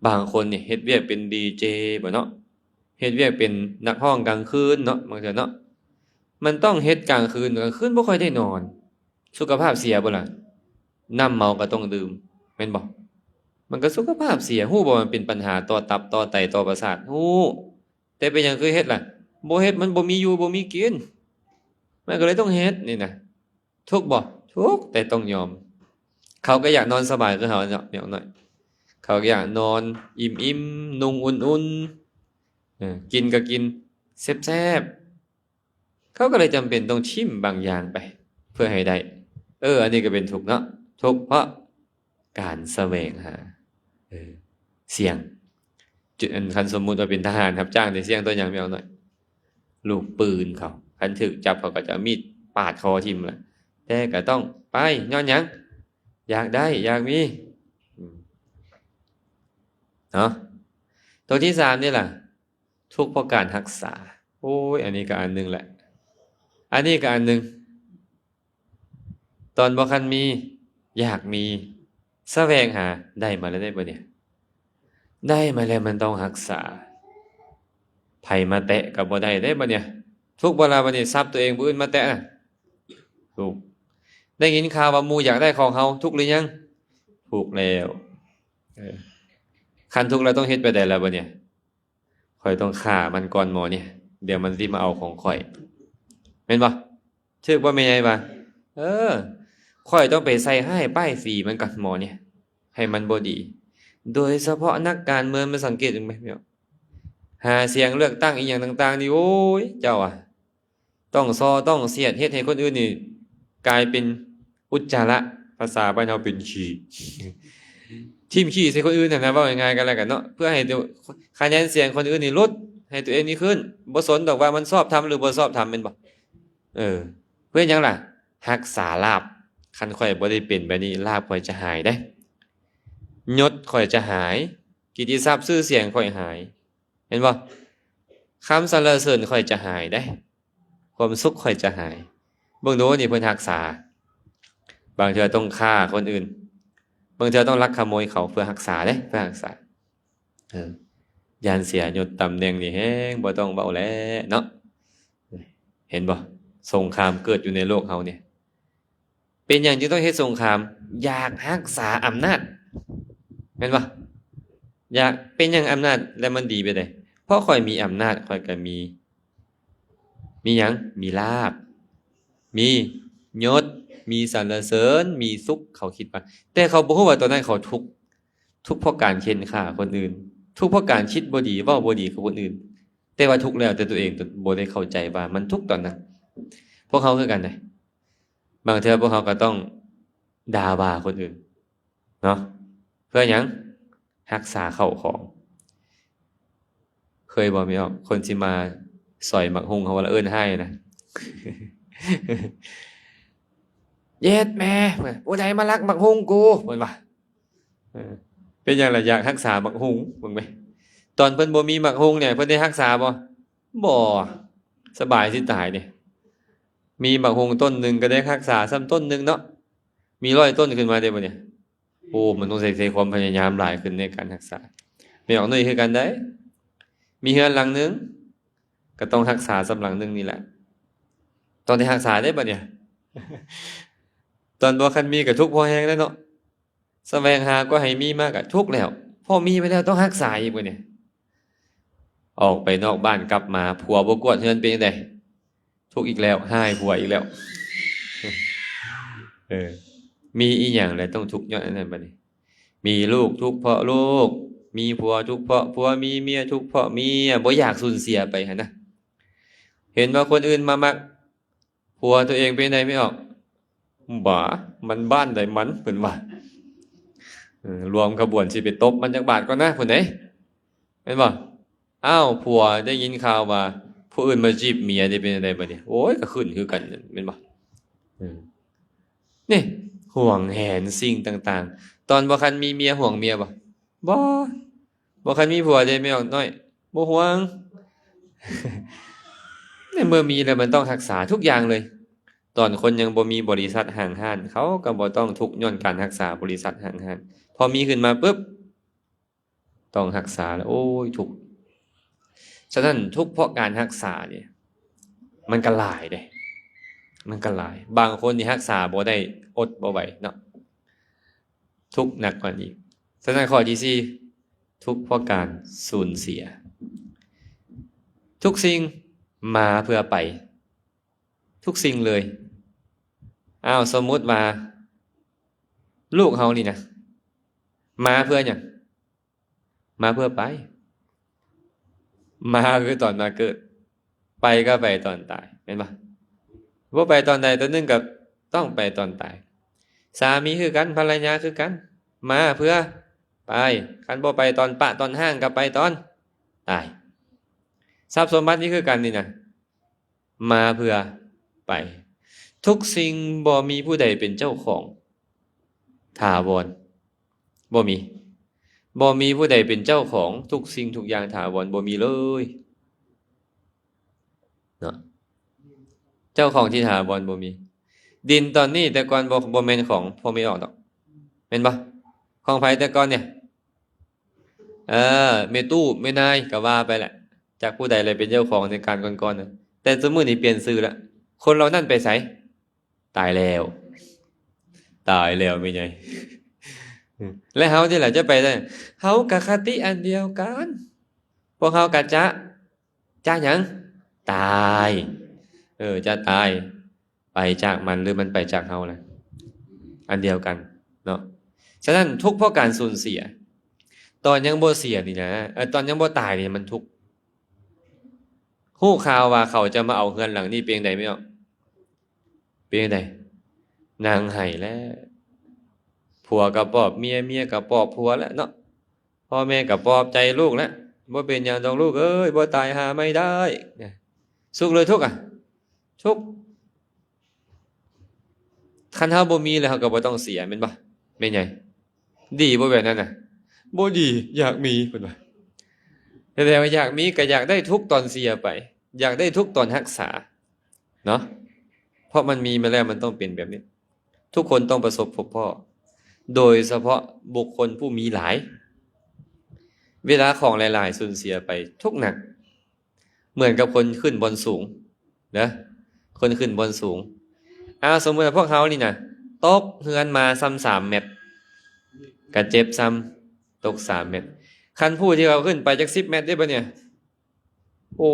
ບາງຄົນນີ້ເຮັດວຽກເປັນດີເຈບໍເນາະ, ເຮັດວຽກເປັນນັກຮ້ອງກາງຄືນເນາະ, ບາງເທື່ອເນາະ ມັນຕ້ອງເຮັດກາງຄືນ, ກາງຄືນບໍ່ຄ່ອຍໄດ້ນອນ. ສຸຂະພາບເສຍບໍ່ລະ? ນ້ຳເມົາກໍຕ້ອງດື່ມ ແມ່ນບໍ່? ມັນກໍສຸຂະພາບເສຍ. ຮູ້ບໍ່ວ່າມັນເປັນບັນຫາຕໍ່ຕັບ, ຕໍ່ໄຕ, ຕໍ່ປະສາດ? ຮູ້. ແຕ່ເປັນຫຍັງຄືເຮັດລະ? ບໍ່ເຮັດມັນບໍ່ມີຢູ່ບໍ່ມີກິນ, ມັນກໍເລີຍຕ້ອງເຮັດນີ້ນະ. ທຸກບໍ່? ທຸກ, ແຕ່ຕ້ອງຍອມ. ເຂົາກໍຢາກນອນສະບາຍຄືເຮົາເນາະ, ຢ່າງໜ້ອຍ ເຂົາກໍຢາກນອນອີ່ມໆ, ນຸ່ງອຸ່ນໆ, ເອີ ກິນກໍກິນແຊບໆ. ເຂົາກໍເລີຍຈຳເປັນຕ້ອງຖິ້ມບາງຢ່າງໄປເພື່ອໃຫ້ໄດ້. ເອີ ອັນນີ້ກໍເປັນທຸກເນາະ, ທຸກເພາະການສະແຫວງຫາ. ເອີ ສ່ຽງ. ຈຸດອັນ ຄັນສົມມຸດວ່າເປັນທະຫານຮັບຈ້າງນີ້ ສ່ຽງຕໍ່ຫຍັງ ແມ່ນຫຍັງ? ລູກປືນເຂົາ, ຄັນຖືກຈັບເຂົາກໍຈະເອົາມີດປາດຄໍຖິ້ມລະ, ແຕ່ກໍຕ້ອງໄປ. ຍ້ອນຫຍັງ? ຢາກໄດ້ ຢາກມີ. ອືມ ເນາະ. ຕົວທີສາມນີ້ລະ ທຸກເພາະການຮັກສາ. ໂອ້ຍ ອັນນີ້ກໍອັນໜຶ່ງແຫຼະ, ອັນນີ້ກໍອັນໜຶ່ງ. ຕອນບໍ່ທັນມີ ຢາກມີ, ສະແຫວງຫາ, ໄດ້ມາແລ້ວເດ້ບັດນີ້, ໄດ້ມາແລ້ວມັນຕ້ອງຮັກສາ. ໃຜມາແຕະກໍບໍ່ໄດ້ເດ້ບັດນີ້. ທຸກບໍ່ລະບັດນີ້? ຊັບຕົວເອງ ຜູ້ອື່ນມາແຕະນະ, ທຸກ. ໄດ້ຍິນຂ່າວວ່າໝູ່ຢາກໄດ້ຂອງເຮົາ, ທຸກຫຼືຍັງ? ທຸກແລ້ວ. ເອີ ຄັນທຸກແລ້ວຕ້ອງເຮັດແບບໃດລະບັດນີ້? ຂ້ອຍຕ້ອງຂ້າມັນກ່ອນໝໍນີ້, ດຽວມັນຊິມາເອົາຂອງຂ້ອຍ. ແມ່ນບໍ່? ຖືກບໍ່ແມ່ໃຫຍ່ວ່າ? ເອີ ຂ້ອຍຕ້ອງໄປໃສ່ຮ້າຍປ້າຍສີມັນກ່ອນໝໍນີ້, ໃຫ້ມັນບໍ່ດີ. ໂດຍສະເພາະນັກການເມືອງ, ມັນສັງເກດເບິ່ງໄປ, ຫາສຽງເລືອກຕັ້ງອີ່ຫຍັງຕ່າງໆນີ້, ໂອ້ຍ ເຈົ້າອະ ຕ້ອງສໍ້ຕ້ອງສຽດ, ເຮັດໃຫ້ຄົນອື່ນນີ້ກາຍເປັນອຸດຈາລະ, ພາສາບ້ານເຮົາເປັນຂີ້, ຖິ້ມຂີ້ໃສ່ຄົນອື່ນຫັ້ນນະ, ເວົ້າງ່າຍໆກັນແລ້ວກັນເນາະ, ເພື່ອໃຫ້ຕົວ ຄະແນນສຽງຄົນອື່ນນີ້ຫຼຸດ, ໃຫ້ຕົວເອງນີ້ຂຶ້ນ. ບໍ່ສົນດອກວ່າມັນຊອບທຳຫຼືບໍ່ຊອບທຳ, ແມ່ນບໍ່? ເອີ ເພື່ອຫຍັງລະ? ຮັກສາລາບ. ຄັນຂ້ອຍບໍ່ໄດ້ເປັນແບບນີ້, ລາບຂ້ອຍຈະຫາຍເດ້, ຍົດຂ້ອຍຈະຫາຍ, ກິດຕິສັບຊື່ສຽງຂ້ອຍຫາຍ, ເຫັນບໍ່? ຄຳສັນລະເສີນຂ້ອຍຈະຫາຍເດ້, ຄວາມສຸກຂ້ອຍຈະຫາຍ. ເບິ່ງດູນີ້ ເພິ່ນຮັກສາ, ບາງເທື່ອຕ້ອງຂ້າຄົນອື່ນ, ບາງເທື່ອຕ້ອງລັກຂະໂມຍເຂົາເພື່ອຮັກສາເດ້, ເພື່ອຮັກສາ. ເອີ ຢ້ານເສຍຍົດຕຳແໜ່ງນີ້ແຮງບໍ່ຕ້ອງເວົ້າແຫຼະເນາະ. ເຫັນບໍ່? ສົງຄາມເກີດຢູ່ໃນໂລກເຮົານີ້. ເປັນຫຍັງຈຶ່ງຕ້ອງເຮັດສົງຄາມ? ຢາກຮັກສາອຳນາດ ແມ່ນບໍ່? ຢາກ ເປັນຫຍັງອຳນາດ ແລ້ວມັນດີໄປໃດ? ເພາະຂ້ອຍມີອຳນາດ ຂ້ອຍກໍມີ ມີຫຍັງ? ມີລາບ ມີຍົດ ມີສັນລະເສີນ ມີສຸກ ເຂົາຄິດວ່າ ແຕ່ເຂົາບໍ່ຮູ້ວ່າຕອນນັ້ນເຂົາທຸກ ທຸກເພາະການເຂັ່ນຂ້າຄົນອື່ນ ທຸກເພາະການຄິດບໍ່ດີ ເວົ້າບໍ່ດີກັບຄົນອື່ນ ແຕ່ວ່າທຸກແລ້ວ ແຕ່ຕົວເອງບໍ່ໄດ້ເຂົ້າໃຈວ່າມັນທຸກຕອນນັ້ນ. ພວກເຮົາຄືກັນເດ້ ບາງເທື່ອພວກເຮົາກໍຕ້ອງດ່າວ່າຄົນອື່ນເນາະ ເພື່ອຫຍັງ? ຮັກສາເຂົ້າຂອງ. ເຄີຍບໍ່ ແມ່ອອກ? ຄົນຊິມາສອຍໝາກຫຸ່ງ ເຮົາວ່າລະເອີ້ນຮ້າຍນະ ເຢັດແມ່ ຜູ້ໃດມາລັກໝາກຫຸ່ງກູ ເພິ່ນວ່າ. ເອີ ເປັນຫຍັງລະ? ຢາກຮັກສາໝາກຫຸ່ງ ເບິ່ງໄປ. ຕອນເພິ່ນບໍ່ມີໝາກຫຸ່ງນີ້ ເພິ່ນໄດ້ຮັກສາບໍ່? ບໍ່. ສະບາຍຊິຕາຍເດ້. ມີໝາກຫຸ່ງຕົ້ນໜຶ່ງກໍໄດ້ຮັກສາຊ້ຳຕົ້ນໜຶ່ງເນາະ. ມີຮ້ອຍຕົ້ນຂຶ້ນມາເດ້ບັດນີ້. ໂອ້ ມັນຕ້ອງໃຊ້ ໃຊ້ຄວາມພະຍາຍາມຫຼາຍຂຶ້ນໃນການຮັກສາ. ແມ່ອອກນຸ້ຍຄືກັນໄດ໋. ມີເຮືອນຫຼັງໜຶ່ງ ກໍຕ້ອງຮັກສາສ່ຳຫຼັງໜຶ່ງນີ້ແຫຼະ. ຕ້ອງໄດ້ຮັກສາເດ້ບັດນີ້. ຕອນບໍ່ທັນມີກໍທຸກພໍແຮງແລ້ວເນາະ. ສະແຫວງຫາກໍໃຫ້ມີມາກໍທຸກແລ້ວ. ພໍມີໄປແລ້ວຕ້ອງຮັກສາອີກບັດນີ້. ອອກໄປນອກບ້ານກັບມາ ຜົວບໍ່ກວາດເຮືອນເປັນຈັ່ງໃດ? ທຸກອີກແລ້ວ ຮ້າຍຜົວອີກແລ້ວ. ເອີ ມີອີ່ຫຍັງແຫຼະຕ້ອງທຸກຍ້ອນອັນນັ້ນບັດນີ້. ມີລູກທຸກເພາະລູກ ມີຜົວທຸກເພາະຜົວ ມີເມຍທຸກເພາະເມຍ. ບໍ່ຢາກສູນເສຍໄປຫັ້ນນະ. ເຫັນວ່າຄົນອື່ນມາມັກຜົວຕົວເອງເປັນໃດແມ່ອອກ? ບາ ມັນບ້ານໃດມັນ ເພິ່ນວ່າ. ເອີ ລວມຂະບວນຊິໄປຕົບມັນຈັກບາດກ່ອນນະ ພຸ້ນເດ້ ແມ່ນບໍ່? ອ້າວ ຜົວໄດ້ຍິນຂ່າວວ່າຜູ້ອື່ນມາຈີບເມຍ ໄດ້ເປັນຈັ່ງໃດບັດນີ້? ໂອ້ຍ ກໍຂຶ້ນຄືກັນ ແມ່ນບໍ່? ເອີ ນີ້ ຫວງແຫນສິ່ງຕ່າງໆ. ຕອນບໍ່ທັນມີເມຍຫວງເມຍບໍ່? ບໍ່. ບໍ່ຄັນມີຜົວເດ້ແມ່ອອກນ້ອຍ ບໍ່ຫ່ວງ. ໃນເມື່ອມີແລ້ວມັນຕ້ອງຮັກສາທຸກຢ່າງເລີຍ. ຕອນຄົນຍັງບໍ່ມີບໍລິສັດຫ້າງຮ້ານ ເຂົາກໍບໍ່ຕ້ອງທຸກຍ້ອນການຮັກສາບໍລິສັດຫ້າງຮ້ານ. ພໍມີຂຶ້ນມາປຶບ ຕ້ອງຮັກສາແລ້ວ ໂອ້ຍ ທຸກ. ສະນັ້ນ ທຸກເພາະການຮັກສານີ້ ມັນກໍຫຼາຍເດ້ ມັນກໍຫຼາຍ. ບາງຄົນນີ້ຮັກສາບໍ່ໄດ້ ອົດບໍ່ໄຫວເນາະ. ທຸກໜັກກວ່ານີ້. ສະນັ້ນຂໍ້ທີສີ່ ທຸກເພາະການສູນເສຍ. ທຸກສິ່ງມາເພື່ອໄປ ທຸກສິ່ງເລີຍ. ອ້າວ ສົມມຸດວ່າລູກເຮົານີ້ນະ ມາເພື່ອຫຍັງ? ມາເພື່ອໄປ. ມາຄືຕອນມາເກີດ ໄປກໍໄປຕອນຕາຍ ແມ່ນບໍ່? ບໍ່ໄປຕອນໃດຕອນໜຶ່ງກໍຕ້ອງໄປຕອນຕາຍ. ສາມີຄືກັນ ພັນລະຍາຄືກັນ ມາເພື່ອໄປ. ຄັນບໍ່ໄປຕອນປະຕອນຮ້າງກໍໄປຕອນຕາຍ. ຊັບສົມບັດນີ້ຄືກັນນີ້ນະ ມາເພື່ອໄປ. ທຸກສິ່ງບໍ່ມີຜູ້ໃດເປັນເຈົ້າຂອງຖາວອນ. ບໍ່ມີ ບໍ່ມີຜູ້ໃດເປັນເຈົ້າຂອງທຸກສິ່ງທຸກຢ່າງຖາວອນ ບໍ່ມີເລີຍເນາະ. ເຈົ້າຂອງທີ່ຖາວອນບໍ່ມີ. ດິນຕອນນີ້ແຕ່ກ່ອນບໍ່ ບໍ່ແມ່ນຂອງພໍ່ແມ່ອອກດອກ ແມ່ນບໍ່? ຂອງໃຜແຕ່ກ່ອນນີ້? ເອີ ແມ່ຕູ້ແມ່ນາຍກໍວ່າໄປແຫຼະ ຈັກຜູ້ໃດແຫຼະເປັນເຈົ້າຂອງໃນການກ່ອນໆນະ. ແຕ່ຊຸມື້ນີ້ປ່ຽນຊື່ລະ. ຄົນເຫຼົ່ານັ້ນໄປໃສ? ຕາຍແລ້ວ ຕາຍແລ້ວແມ່ໃຫຍ່. ແລະເຮົານີ້ລະຈະໄປໃສ? ເຮົາກະຄະຕິອັນດຽວກັນ. ພວກເຮົາກະຈະ ຈະຫຍັງ? ຕາຍ. ເອີ ຈະຕາຍ ໄປຈາກມັນ ຫຼືມັນໄປຈາກເຮົານະ ອັນດຽວກັນເນາະ. ສະນັ້ນ ທຸກເພາະການສູນເສຍ. ຕອນຍັງບໍ່ເສຍນີ້ນະ ເອີ ຕອນຍັງບໍ່ຕາຍນີ້ມັນທຸກ. ຮູ້ຂ່າວວ່າເຂົາຈະມາເອົາເຮືອນຫຼັງນີ້ ເປັນຈັ່ງໃດແມ່ອອກ? ເປັນຈັ່ງໃດ? ນັ່ງໄຫ້ແລ້ວ. ຜົວກໍປອບເມຍ ເມຍກໍປອບຜົວແລ້ວເນາະ. ພໍ່ແມ່ກໍປອບໃຈລູກແລ້ວ ບໍ່ເປັນຫຍັງດອກລູກເອີຍ ບໍ່ຕາຍຫາໃໝ່ໄດ້. ສຸກຫຼືທຸກອະ? ທຸກ. ຄັນເຮົາບໍ່ມີແລ້ວ ເຮົາກໍບໍ່ຕ້ອງເສຍ ແມ່ນບໍ່ ແມ່ໃຫຍ່? ດີບໍ່ແບບນັ້ນນະ? ບໍ່ດີ ຢາກມີ ເພິ່ນວ່າ. ແຕ່ວ່າຢາກມີກໍຢາກໄດ້ທຸກຕອນເສຍໄປ ຢາກໄດ້ທຸກຕອນຮັກສາເນາະ. ເພາະມັນມີມາແລ້ວ ມັນຕ້ອງເປັນແບບນີ້. ທຸກຄົນຕ້ອງປະສົບພົບພໍ້ ໂດຍສະເພາະບຸກຄົນຜູ້ມີຫຼາຍ. ເວລາຂອງຫຼາຍໆສູນເສຍໄປ ທຸກໜັກ. ເໝືອນກັບຄົນຂຶ້ນບ່ອນສູງເດີ ຄົນຂຶ້ນບ່ອນສູງ. ອ້າວ ສົມມຸດວ່າພວກເຮົານີ້ນະ ຕົກເຮືອນມາຊ້ຳສາມແມັດ ກະເຈັບຊ້ຳ ຕົກສາມແມັດ. ຄັນຜູ້ທີ່ເຂົາຂຶ້ນໄປຈັກສິບແມັດເດ້ບາດນີ້ ໂອ້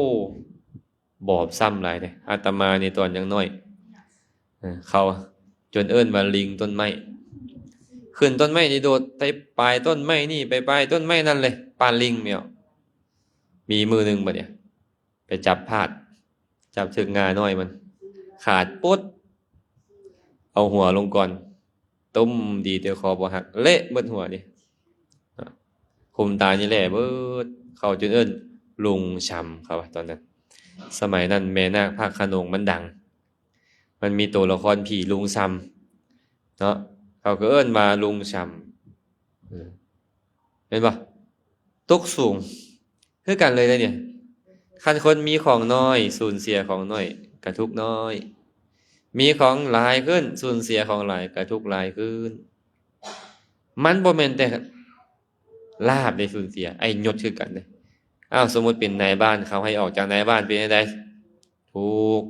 ບອບຊ້ຳຫຼາຍເດ້. ອາດຕະມານີ້ຕອນຍັງນ້ອຍ ເອີ ເຂົາຈົນເອີ້ນວ່າລິງຕົ້ນໄມ້. ຂຶ້ນຕົ້ນໄມ້ນີ້ໂດດໄປປາຍຕົ້ນໄມ້ນີ້ ໄປປາຍຕົ້ນໄມ້ນັ້ນເລີຍ ປານລິງແມວ. ມີມື້ໜຶ່ງບາດນີ້ ໄປຈັບພາດ ຈັບຖືກງ່ານ້ອຍມັນ ຂາດໂປດ ເອົາຫົວລົງກ່ອນ ຕຸ້ມ ດີແຕ່ຄໍບໍ່ຫັກ ເລະເບິດຫົວນີ້. ຄຸມຕານີ້ແຫຼະເບິດ ເຂົາຈຶ່ງເອີ້ນລຸງຊຳ ເຂົາວ່າຕອນນັ້ນ. ສະໄໝນັ້ນແມ່ນາກພະໂຂນງມັນດັງ ມັນມີໂຕລະຄອນຜີລຸງຊຳເນາະ ເຂົາກໍເອີ້ນວ່າລຸງຊຳ. ເອີ ແມ່ນບໍ່? ຕົກສູງຄືກັນເລີຍເດ້ນີ້. ຄັນຄົນມີຂອງນ້ອຍ ສູນເສຍຂອງນ້ອຍກະທຸກນ້ອຍ, ມີຂອງຫຼາຍຂຶ້ນ ສູນເສຍຂອງຫຼາຍກະທຸກຫຼາຍຂຶ້ນ. ມັນບໍ່ແມ່ນແຕ່ລາບໄດ້ສູນເສຍ ໄອ້ຍົດຄືກັນເດ້. ອ້າວ ສົມມຸດເປັນນາຍບ້ານ ເຂົາໃຫ້ອອກຈາກນາຍບ້ານເປັນຈັ່ງໃດ? ທຸກ.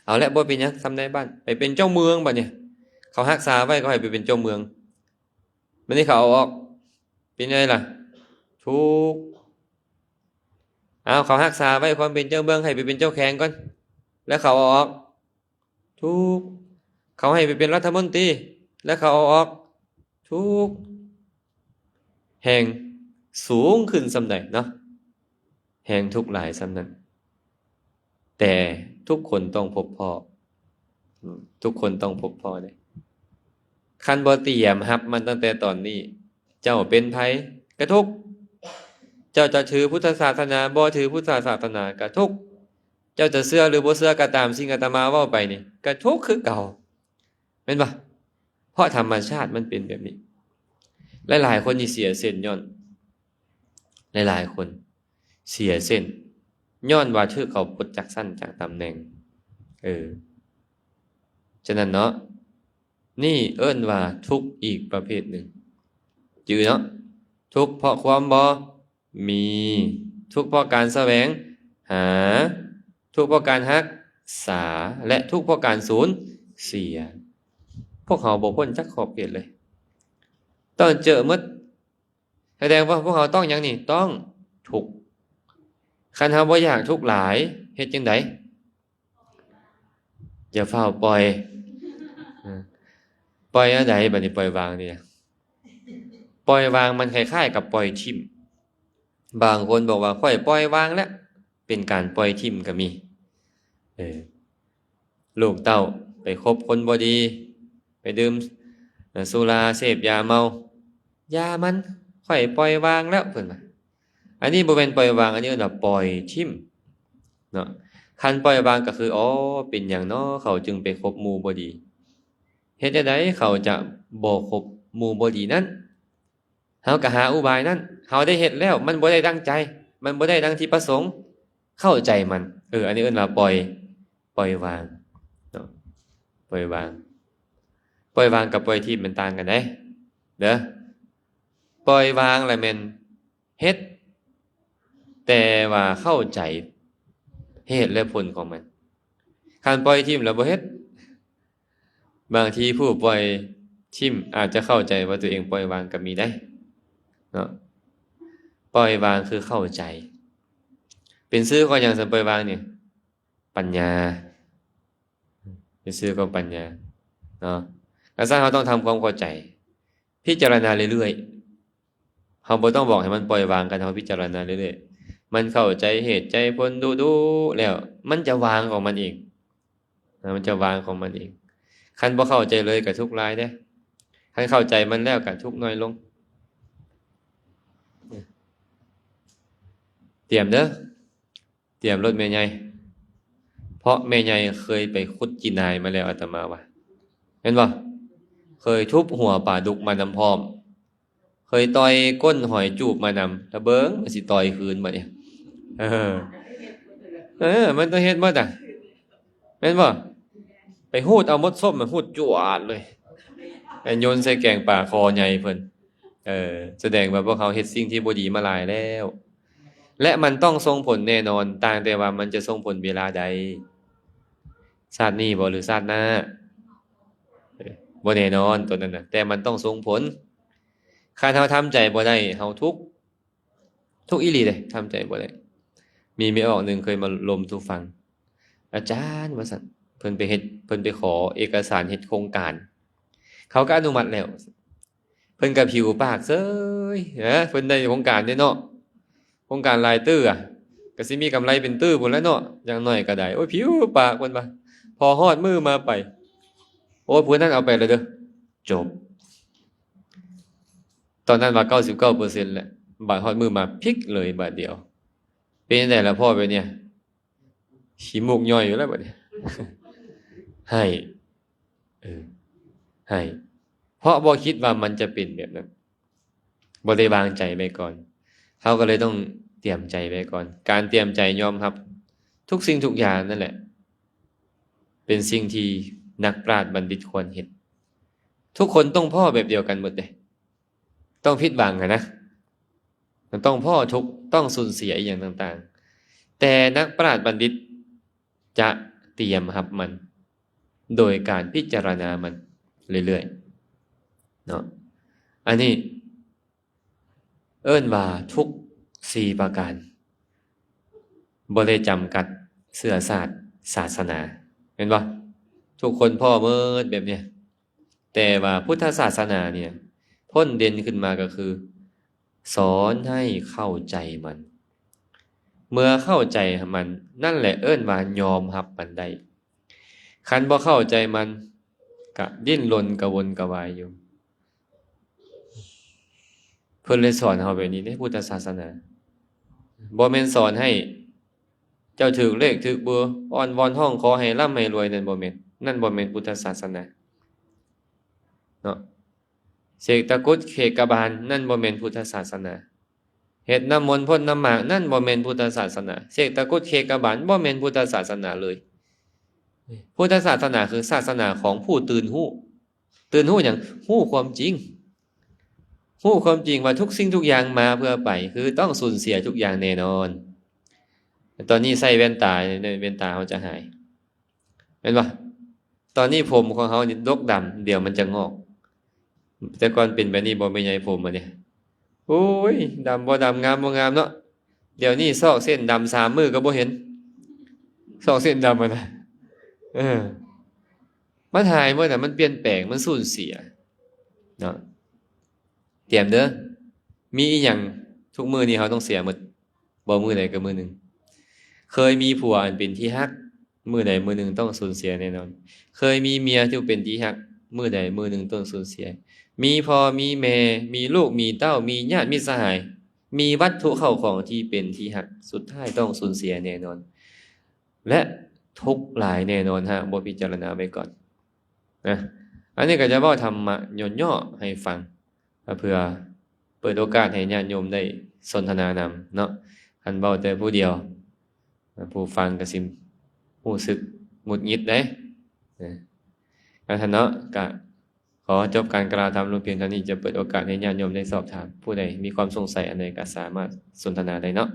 ເອົາແຫຼະ ບໍ່ເປັນຫຍັງ ສ່ຳນາຍບ້ານ ໄປເປັນເຈົ້າເມືອງບາດນີ້ ເຂົາຮັກສາໄວ້ ເຂົາໃຫ້ໄປເປັນເຈົ້າເມືອງ. ບາດນີ້ເຂົາເອົາອອກ ເປັນໃດລະ? ທຸກ. ເອົາ ເຂົາຮັກສາໄວ້ຄວາມເປັນເຈົ້າເມືອງ ໃຫ້ໄປເປັນເຈົ້າແຂວງກ່ອນ ແລ້ວເຂົາເອົາອອກ ທຸກ. ເຂົາໃຫ້ໄປເປັນລັດຖະມົນຕີ ແລ້ວເຂົາເອົາອອກ ທຸກ. ແຮ່ງສູງຂຶ້ນສ່ຳໃດເນາະ ແຮ່ງທຸກຫຼາຍສ່ຳນັ້ນ. ແຕ່ທຸກຄົນຕ້ອງພົບພໍ້ ອືມ ທຸກຄົນຕ້ອງພົບພໍ້ເດ້. ຄັນບໍ່ຕຽມຮັບມັນຕັ້ງແຕ່ຕອນນີ້ ເຈົ້າເປັນໃຜກະທຸກ, ເຈົ້າຈະຖືພຸດທະສາສະໜາ ບໍ່ຖືພຸດທະສາສະໜາກະທຸກ, ເຈົ້າຈະເຊື່ອຫຼືບໍ່ເຊື່ອກະຕາມ ສິ່ງອາດຕະມາເວົ້າໄປນີ້ກະທຸກຄືເກົ່າ ແມ່ນບໍ່? ເພາະທຳມະຊາດມັນເປັນແບບນີ້. ຫຼາຍໆຄົນນີ້ເສຍເສັ້ນຍ້ອນ ຫຼາຍໆຄົນເສຍເສັ້ນຍ້ອນວ່າຖືກເຂົາປົດຈາກຊັ້ນຈາກຕຳແໜ່ງ. ເອີ ສະນັ້ນເນາະ ນີ້ເອີ້ນວ່າທຸກອີກປະເພດໜຶ່ງ. ຈື່ເນາະ ທຸກເພາະຄວາມບໍ່ມີ, ທຸກເພາະການສະແຫວງຫາ, ທຸກເພາະການຮັກສາ ແລະ ທຸກເພາະການສູນເສຍ. ພວກເຮົາບໍ່ພົ້ນຈັກຂອບເຂດເລີຍ ຕ້ອງເຈີໝົດ. ສະແດງວ່າພວກເຮົາຕ້ອງຫຍັງນີ້? ຕ້ອງທຸກ. ຄັນເຮົາບໍ່ຢາກທຸກຫຼາຍ ເຮັດຈັ່ງໃດ? ຢ່າຟ້າວປ່ອຍ. ເອີ ປ່ອຍແນວໃດບາດນີ້? ປ່ອຍວາງນີ້ນະ ປ່ອຍວາງມັນຄ້າຍໆກັບປ່ອຍຖິ້ມ. ບາງຄົນບອກວ່າ ຂ້ອຍປ່ອຍວາງແລ້ວ ເປັນການປ່ອຍຖິ້ມກໍມີ. ເອີ ລູກເຕົ້າໄປຄົບຄົນບໍ່ດີ ໄປດື່ມ ເອີ ສຸລາ ເສບຢາເມົາ, ຢ່າມັນ ຂ້ອຍປ່ອຍວາງແລ້ວ ເພິ່ນວ່າ. ອັນນີ້ບໍ່ແມ່ນປ່ອຍວາງ ອັນນີ້ເອີ້ນວ່າປ່ອຍຖິ້ມເນາະ. ຄັນປ່ອຍວາງກໍຄື ອໍ ເປັນຫຍັງນໍເຂົາຈຶ່ງໄປຄົບໝູ່ບໍ່ດີ? ເຮັດແນວໃດເຂົາຈະບໍ່ຄົບໝູ່ບໍ່ດີນັ້ນ? ເຮົາກໍຫາອຸບາຍນັ້ນ ເຮົາໄດ້ເຮັດແລ້ວ ມັນບໍ່ໄດ້ດັ່ງໃຈ ມັນບໍ່ໄດ້ດັ່ງທີ່ປະສົງ ເຂົ້າໃຈມັນ. ເອີ ອັນນີ້ເອີ້ນວ່າປ່ອຍ ປ່ອຍວາງເນາະ ປ່ອຍວາງ. ປ່ອຍວາງກັບປ່ອຍຖິ້ມມັນຕ່າງກັນເດ້ ເດີ. ປ່ອຍວາງລະແມ່ນເຮັດ ແຕ່ວ່າເຂົ້າໃຈເຫດ ແລະ ຜົນຂອງມັນ. ຄັນປ່ອຍຖິ້ມແລ້ວບໍ່ເຮັດ ບາງທີຜູ້ປ່ອຍຖິ້ມອາດຈະເຂົ້າໃຈວ່າຕົວເອງປ່ອຍວາງກໍມີໄດ໋ເນາະ. ປ່ອຍວາງຄືເຂົ້າໃຈ. ເປັນຊື່ຂອງຫຍັງຊັ້ນ? ປ່ອຍວາງນີ້ ປັນຍາ ເປັນຊື່ຂອງປັນຍາເນາະ. ກະຊັ້ນເຮົາຕ້ອງທຳຄວາມເຂົ້າໃຈ ພິຈາລະນາເລື້ອຍໆ. ເຮົາບໍ່ຕ້ອງບອກໃຫ້ມັນປ່ອຍວາງ ຄັນເຮົາພິຈາລະນາເລື້ອຍໆ ມັນເຂົ້າໃຈເຫດໃຈຜົນດຸໆແລ້ວ ມັນຈະວາງຂອງມັນເອງນະ ມັນຈະວາງຂອງມັນເອງ. ຄັນບໍ່ເຂົ້າໃຈເລີຍກະທຸກຫຼາຍເດ້. ຄັນເຂົ້າໃຈມັນແລ້ວກະທຸກໜ້ອຍລົງ. ຕຽມເດີ ຕຽມໂລດແມ່ໃຫຍ່ ເພາະແມ່ໃຫຍ່ເຄີຍໄປຂຸດຈີນາຍມາແລ້ວ ອາດຕະມາວ່າ ແມ່ນບໍ່? ເຄີຍທຸບຫົວປາດຸກມານຳພ້ອມ ເຄີຍຕ່ອຍກົ້ນຫອຍຈູບມານຳ ລະເບິ່ງມັນຊິຕ່ອຍຄືນບາດນີ້. ເອີ ເອີ ມັນຕ້ອງເຮັດໝົດອະ ແມ່ນບໍ່? ໄປຮູດເອົາໝົດສົ້ມ ຮູດຈວດເລີຍ ໄປໂຍນໃສ່ແກງປາຄໍໃຫຍ່ເພິ່ນ. ເອີ ສະແດງວ່າພວກເຮົາເຮັດສິ່ງທີ່ບໍ່ດີມາຫຼາຍແລ້ວ ແລະ ມັນຕ້ອງສົ່ງຜົນແນ່ນອນ ຕ່າງແຕ່ວ່າມັນຈະສົ່ງຜົນເວລາໃດ. ຊາດນີ້ບໍ່ ຫຼືຊາດໜ້າ? ເອີ ບໍ່ແນ່ນອນໂຕນັ້ນນະ ແຕ່ມັນຕ້ອງສົ່ງຜົນ. ຄັນເຮົາທຳໃຈບໍ່ໄດ້ ເຮົາທຸກ ທຸກອີ່ຫຼີເດ້ ທຳໃຈບໍ່ໄດ້. ມີແມ່ອອກໜຶ່ງເຄີຍມາລົມສູ່ຟັງ ອາຈານ ວ່າຊັ້ນ, ເພິ່ນໄປເຮັດ ເພິ່ນໄປຂໍເອກະສານເຮັດໂຄງການ ເຂົາກໍອະນຸມັດແລ້ວ. ເພິ່ນກໍຜິວປາກເສີຍ ເອີ ເພິ່ນໄດ້ໂຄງການເດ້ເນາະ, ໂຄງການຫຼາຍຕື້ອະ ກໍຊິມີກຳໄລເປັນຕື້ພຸ້ນແຫຼະເນາະ, ຢ່າງໜ້ອຍກໍໄດ້. ໂອ້ຍ ຜິວປາກເພິ່ນວ່າ. ພໍຮອດມື້ມາໄປ ໂອ້ຍ ຜູ້ນັ້ນເອົາໄປແລ້ວເດີ ຈົບ. ຕອນນັ້ນວ່າເກົ້າສິບເກົ້າເປີເຊັນແຫຼະ, ບາດຮອດມື້ມາພິກເລີຍບາດດຽວ. ເປັນຈັ່ງໃດລະພໍ່ແບບນີ້? ຂີ້ມູກຍ້ອຍຢູ່ແລ້ວບາດນີ້ ໄຫ້ ເອີ ໄຫ້ ເພາະບໍ່ຄິດວ່າມັນຈະເປັນແບບນັ້ນ, ບໍ່ໄດ້ວາງໃຈໄວ້ກ່ອນ. ເຮົາກໍເລີຍຕ້ອງຕຽມໃຈໄວ້ກ່ອນ. ການຕຽມໃຈຍອມຮັບທຸກສິ່ງທຸກຢ່າງນັ້ນແຫຼະ ເປັນສິ່ງທີ່ນັກປາດບັນດິດຄວນເຮັດ. ທຸກຄົນຕ້ອງພໍ້ແບບດຽວກັນໝົດເດ້. ຕ້ອງຜິດຫວັງຫັ້ນນະ, ມັນຕ້ອງພໍ້ທຸກ, ຕ້ອງສູນເສຍອີ່ຫຍັງຕ່າງໆ, ແຕ່ນັກປາດບັນດິດຈະຕຽມຮັບມັນ ໂດຍການພິຈາລະນາມັນເລື້ອຍໆເນາະ. ອັນນີ້ເອີ້ນວ່າທຸກສີ່ປະການ, ບໍ່ໄດ້ຈຳກັດເຊື້ອຊາດສາສະໜາ, ແມ່ນບໍ່? ທຸກຄົນພໍ້ໝົດແບບເນີ້ຍ. ແຕ່ວ່າພຸດທະສາສະໜາເນຍ ໂດດເດັ່ນຂຶ້ນມາກໍຄື ສອນໃຫ້ເຂົ້າໃຈມັນ. ເມື່ອເຂົ້າໃຈມັນ ນັ້ນແຫຼະເອີ້ນວ່າຍອມຮັບມັນໄດ້. ຄັນບໍ່ເຂົ້າໃຈມັນ ກະດີ້ນລົນກະວົນກະວາຍຢູ່. ເພິ່ນເລີຍສອນເຮົາແບບນີ້ເດ້ ພຸດທະສາສະໜາ. ບໍ່ແມ່ນສອນໃຫ້ເຈົ້າຖືກເລກຖືກເບີ, ອ້ອນວອນຮ້ອງຂໍໃຫ້ລ່ຳໃຫ້ລວຍ, ນັ້ນບໍ່ແມ່ນ, ນັ້ນບໍ່ແມ່ນພຸດທະສາສະໜາເນາະ. ເສກຕະກຸດເຄກະບານ, ນັ້ນບໍ່ແມ່ນພຸດທະສາສະໜາ. ເຮັດນ້ຳມົນພົ້ນນ້ຳໝາກ, ນັ້ນບໍ່ແມ່ນພຸດທະສາສະໜາ. ເສກຕະກຸດເຄກະບານ, ບໍ່ແມ່ນພຸດທະສາສະໜາເລີຍ. ພຸດທະສາສະໜາຄືສາສະໜາຂອງຜູ້ຕື່ນຮູ້. ຕື່ນຮູ້ຫຍັງ? ຮູ້ຄວາມຈິງ. ຮູ້ຄວາມຈິງວ່າທຸກສິ່ງທຸກຢ່າງມາເພື່ອໄປ, ຄືຕ້ອງສູນເສຍທຸກຢ່າງແນ່ນອນ. ຕອນນີ້ໃສ່ແວ່ນຕາ, ແວ່ນຕາເຮົາຈະຫາຍ. ແມ່ນບໍ່? ຕອນນີ້ຜົມຂອງເຮົານີ້ດົກດຳ, ດຽວມັນຈະງອກ. ແຕ່ກ່ອນເປັນແບບນີ້ບໍ່ ແມ່ໃຫຍ່ຜົມອັນນີ້? ໂອ້ຍ ດຳບໍ່ດຳ, ງາມບໍ່ງາມເນາະ. ດຽວນີ້ຊອກເສັ້ນດຳສາມມື້ກໍບໍ່ເຫັນ, ຊອກເສັ້ນດຳຫັ້ນນະ. ເອີ ມັນຫາຍໝົດນະ, ມັນປ່ຽນແປງ, ມັນສູນເສຍເນາະ. ຕຽມເດີ, ມີອີ່ຫຍັງທຸກມື້ນີ້ເຮົາຕ້ອງເສຍໝົດ. ບໍ່ ມື້ໃດກໍມື້ໜຶ່ງ. ເຄີຍມີຜົວອັນເປັນທີ່ຮັກ, ມື້ໃດມື້ໜຶ່ງຕ້ອງສູນເສຍແນ່ນອນ. ເຄີຍມີເມຍທີ່ເປັນທີ່ຮັກ, ມື້ໃດມື້ໜຶ່ງຕ້ອງສູນເສຍ. ມີພໍ່ມີແມ່, ມີລູກມີເຕົ້າ, ມີຍາດມີສະຫາຍ, ມີວັດຖຸເຂົ້າຂອງທີ່ເປັນທີ່ຮັກ, ສຸດທ້າຍຕ້ອງສູນເສຍແນ່ນອນ ແລະ ທຸກຫຼາຍແນ່ນອນ ຫາກບໍ່ພິຈາລະນາໄວ້ກ່ອນນະ. ອັນນີ້ກໍຈະເວົ້າທຳມະຫຍໍ້ໆໃຫ້ຟັງ ເພື່ອເປີດໂອກາດໃຫ້ຍາດໂຍມໄດ້ສົນທະນານຳເນາະ. ຄັນເວົ້າແຕ່ຜູ້ດຽວ ຜູ້ຟັງກໍຊິຮູ້ສຶກຫງຸດຫງິດເດ້. ເອີ ຊັ້ນເນາະ, ກະຂໍຈົບການກ່າວທຳລົງພຽງເທົ່ານີ້. ຈະເປີດໂອກາດໃຫ້ຍາດໂຍມໄດ້ສອບຖາມ, ຜູ້ໃດມີຄວາມສົງໄສອັນໃດກໍສາມາດສົນທະນາໄດ້ເນາະ.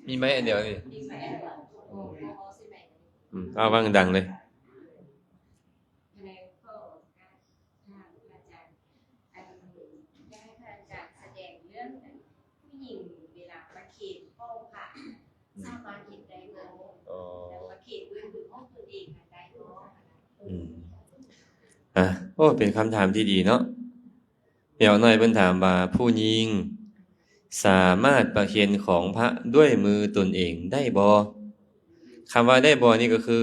ມີໄມ້ອັນດຽວນີ້. ອືມ ເອົາວາງດັງເລີຍ. ອືມ ອາ ໂອ້ ເປັນຄຳຖາມທີ່ດີເນາະ. ແມ່ອອກນ້ອຍເພິ່ນຖາມວ່າ ຜູ້ຍິງສາມາດປະເຄນຂອງພະດ້ວຍມືຕົນເອງໄດ້ບໍ່? ຄຳວ່າໄດ້ບໍ່ນີ້ກໍຄື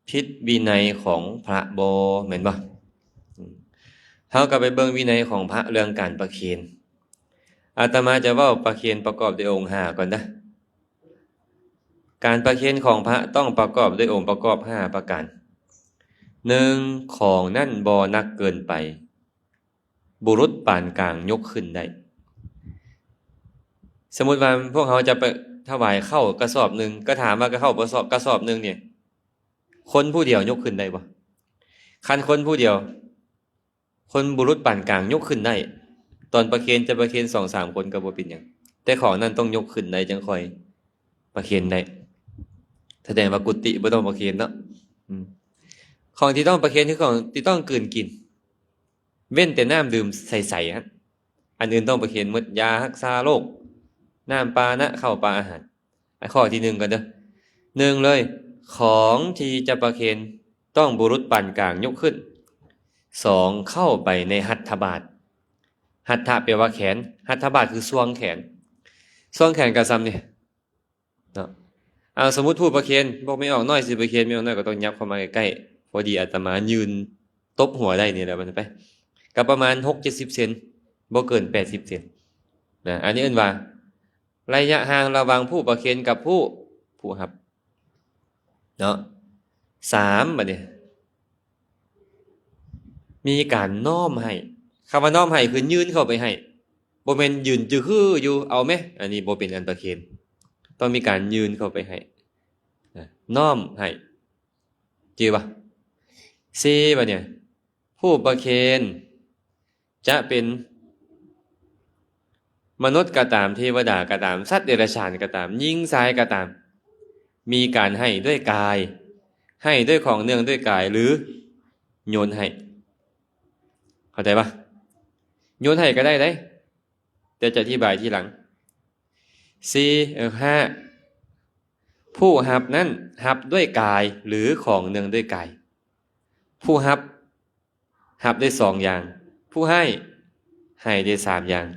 ຜິດວິໄນຂອງພະບໍ່ ແມ່ນບໍ່? ເຮົາກໍໄປເບິ່ງວິໄນຂອງພະເລື່ອງການປະເຄນ. ອາດຕະມາຈະເວົ້າປະເຄນປະກອບດ້ວຍອົງຫ້າກ່ອນນະ. ການປະເຄນຂອງພະຕ້ອງປະກອບດ້ວຍອົງປະກອບຫ້າປະການ. ໜຶ່ງ, ຂອງນັ້ນບໍ່ໜັກເກີນໄປ, ບຸລຸດປານກາງຍົກຂຶ້ນໄດ້. ສົມມຸດວ່າພວກເຮົາຈະໄປຖວາຍເຂົ້າກະສອບໜຶ່ງ, ກໍຖາມວ່າກະເຂົ້າກະສອບ ກະສອບໜຶ່ງນີ້ ຄົນຜູ້ດຽວຍົກຂຶ້ນໄດ້ບໍ່? ຄັນຄົນຜູ້ດຽວ ຄົນບຸລຸດປານກາງຍົກຂຶ້ນໄດ້, ຕອນປະເຄນຈະປະເຄນສອງສາມຄົນກໍບໍ່ເປັນຫຍັງ, ແຕ່ຂອງນັ້ນຕ້ອງຍົກຂຶ້ນໄດ້ຈັ່ງຄ່ອຍປະເຄນໄດ້. ສະແດງວ່າກຸຕິບໍ່ຕ້ອງປະເຄນເນາະ. ອືມ ຂອງທີ່ຕ້ອງປະເຄນຄືຂອງທີ່ຕ້ອງກືນກິນ, ເວັ້ນແຕ່ນ້ຳດື່ມໃສໆຫັ້ນ, ອັນອື່ນຕ້ອງປະເຄນໝົດ, ຢາຮັກສາໂລກ, ນ້ຳປານະ, ເຂົ້າປາອາຫານ. ຂໍ້ທີໜຶ່ງກ່ອນເດີ. ໜຶ່ງເລີຍ, ຂອງທີ່ຈະປະເຄນຕ້ອງບຸລຸດປານກາງຍົກຂຶ້ນ. ສອງ, ເຂົ້າໄປໃນຫັດຖະບາດ. ຫັດຖະແປວ່າແຂນ, ຫັດຖະບາດຄືຊ່ວງແຂນ. ຊ່ວງແຂນກໍສ່ຳນີ້ເນາະ. ເອົາ ສົມມຸດຜູ້ປະເຄນ, ພວກແມ່ອອກນ້ອຍຊິປະເຄນ, ແມ່ອອກນ້ອຍກໍຕ້ອງຫຍັບເຂົ້າມາໃກ້ໆ, ພໍດີອາດຕະມາຍື່ນຕົບຫົວໄດ້ນີ້ແຫຼະ, ວ່າຊັ້ນໄປ, ກໍປະມານຫົກເຈັດສິບເຊັນ, ບໍ່ເກີນແປດສິບເຊັນນະ. ອັນນີ້ເອີ້ນວ່າ ໄລຍະຫ່າງລະຫວ່າງຜູ້ປະເຄນກັບຜູ້ ຜູ້ຮັບເນາະ. ສາມ ບາດນີ້ ມີການນ້ອມໃຫ້. ຄຳວ່ານ້ອມໃຫ້ຄືຍື່ນເຂົ້າໄປໃຫ້, ບໍ່ແມ່ນຢືນຈື່ຄືຢູ່ ເອົາແມ. ອັນນີ້ບໍ່ເປັນອັນປະເຄນ, ຕ້ອງມີການຍື່ນເຂົ້າໄປໃຫ້ນະ, ນ້ອມໃຫ້. ຈື່ບໍ່? ສີ່ ບາດນີ້ ຜູ້ປະເຄນ ຈະເປັນມະນຸດກໍຕາມ, ເທວະດາກໍຕາມ, ສັດເດຍລະສານກໍຕາມ, ຍິງຊາຍກໍຕາມ, ມີການໃຫ້ດ້ວຍກາຍ, ໃຫ້ດ້ວຍຂອງເນື່ອງດ້ວຍກາຍ ຫຼື ໂຍນໃຫ້. ເຂົ້າໃຈປະ? ໂຍນໃຫ້ກໍໄດ້ເດ້, ແຕ່ຈະອະທິບາຍທີຫຼັງ. ສີ່ ເອີ ຫ້າ ຜູ້ຮັບນັ້ນຮັບດ້ວຍກາຍ ຫຼື ຂອງເນື່ອງດ້ວຍກາຍ. ຜູ້ຮັບ ຮັບໄດ້ສອງຢ່າງ, ຜູ້ໃຫ້ ໃຫ້ໄດ້ສາມຢ່າງ.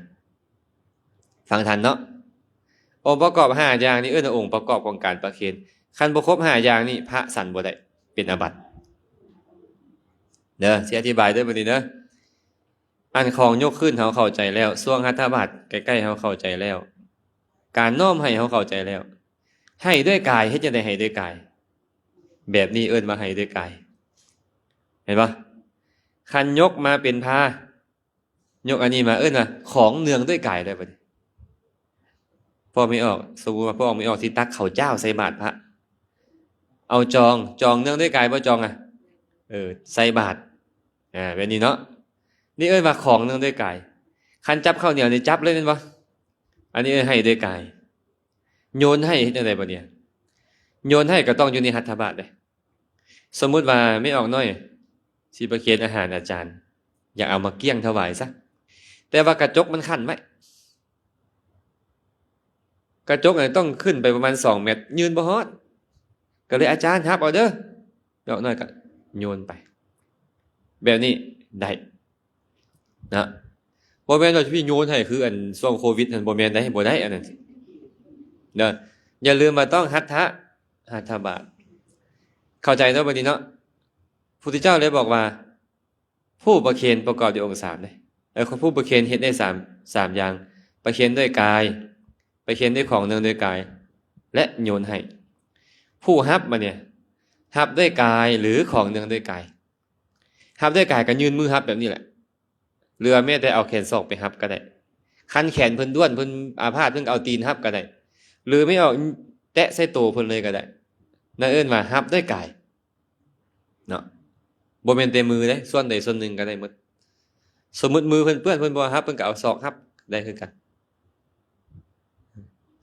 ຟັງທັນເນາະ? ອົງປະກອບຫ້າຢ່າງນີ້ເອີ້ນວ່າອົງປະກອບຂອງການປະເຄນ. ຄັນບໍ່ຄົບຫ້າຢ່າງນີ້ ພະສັນບໍ່ໄດ້, ເປັນອາບັດເດີ. ຊິອະທິບາຍເດີບັດນີ້ເດີ. ອັນຂອງຍົກຂຶ້ນເຮົາເຂົ້າໃຈແລ້ວ, ຊ່ວງຫັດຖະບາດໃກ້ໆເຮົາເຂົ້າໃຈແລ້ວ, ການນ້ອມໃຫ້ເຮົາເຂົ້າໃຈແລ້ວ. ໃຫ້ດ້ວຍກາຍ, ເຮັດຈັ່ງໃດໃຫ້ດ້ວຍກາຍ? ແບບນີ້ເອີ້ນວ່າໃຫ້ດ້ວຍກາຍ. ເຫັນບໍ່? ຄັນຍົກມາເປັນພາ, ຍົກອັນນີ້ມາເອີ້ນວ່າຂອງເນື່ອງດ້ວຍກາຍໄດ້ບັດນີ້. ພໍ່ແມ່ອອກ, ສົມມຸດວ່າພໍ່ແມ່ອອກຊິຕັກເຂົ້າເຈົ້າໃສ່ບາດພະ, ເອົາຈອງ, ຈອງເນື່ອງດ້ວຍກາຍບໍ່? ຈອງອະ, ເອີ, ໃສ່ບາດ. ອາ, ແບບນີ້ເນາະ. ນີ້ເອີ້ນວ່າຂອງເນື່ອງດ້ວຍກາຍ. ຄັນຈັບເຂົ້າໜຽວນີ້ຈັບເລີຍແມ່ນບໍ່? ອັນນີ້ເອີ້ນໃຫ້ດ້ວຍກາຍ. ໂຍນໃຫ້ເຮັດຈັ່ງໃດບັດນີ້? ໂຍນໃຫ້ກໍຕ້ອງຢູ່ໃນຫັດຖະບາດເດ້. ສົມມຸດວ່າແມ່ອອກນ້ອຍຊິປະເຄນອາຫານອາຈານ, ຢາກເອົາໝາກກ້ຽງຖວາຍຊະ, ແຕ່ວ່າກະຈົກມັນຂັ້ນໄວ້. ກະຈົກນັ້ນຕ້ອງຂຶ້ນໄປປະມານສອງແມັດ, ຍື່ນບໍ່ຮອດ. ກໍເລີຍ ອາຈານຮັບເອົາເດີ. ແມ່ອອກນ້ອຍກໍໂຍນໄປ. ແບບນີ້ໄດ້ນະ. ບໍ່ແມ່ນວ່າຊິໂຍນໃຫ້ຄືອັນຊ່ວງໂຄວິດຫັ້ນ, ບໍ່ແມ່ນໄດ໋, ບໍ່ໄດ້ອັນນັ້ນເດີ. ຢ່າລືມວ່າຕ້ອງຫັດຖະ, ຫັດຖະບາດ. ເຂົ້າໃຈເນາະບັດນີ້ເນາະ? ພຸດທະເຈົ້າເລີຍບອກວ່າ ຜູ້ປະເຄນປະກອບດ້ວຍອົງສາມເດ້. ເອີ, ຜູ້ປະເຄນເຮັດໄດ້ສາມ, ສາມຢ່າງ, ປະເຄນດ້ວຍກາຍ, ປະເຄນດ້ວຍຂອງເນື່ອງດ້ວຍກາຍ ແລະ ໂຍນໃຫ້. ຜູ້ຮັບບັດນີ້ ຮັບດ້ວຍກາຍ ຫຼື ຂອງເນື່ອງດ້ວຍກາຍ. ຮັບດ້ວຍກາຍກໍຍື່ນມືຮັບແບບນີ້ແຫຼະ, ຫຼືວ່າແມ້ແຕ່ເອົາແຂນສອງໄປຮັບກໍໄດ້. ຄັນແຂນເພິ່ນດ້ວນ, ເພິ່ນອາພາດ, ເພິ່ນກໍເອົາຕີນຮັບກໍໄດ້, ຫຼືແມ່ອອກແຕະໃສ່ໂຕເພິ່ນເລີຍກໍໄດ້. ນັ້ນເອີ້ນວ່າຮັບດ້ວຍກາຍເນາະ, ບໍ່ແມ່ນແຕ່ມືເດ້, ສ່ວນໃດສ່ວນໜຶ່ງກໍໄດ້ໝົດ. ສົມມຸດມືເພິ່ນເປື້ອນ, ເພິ່ນບໍ່ຮັບ, ເພິ່ນກໍເອົາສອກຮັບໄດ້ຄືກັນ.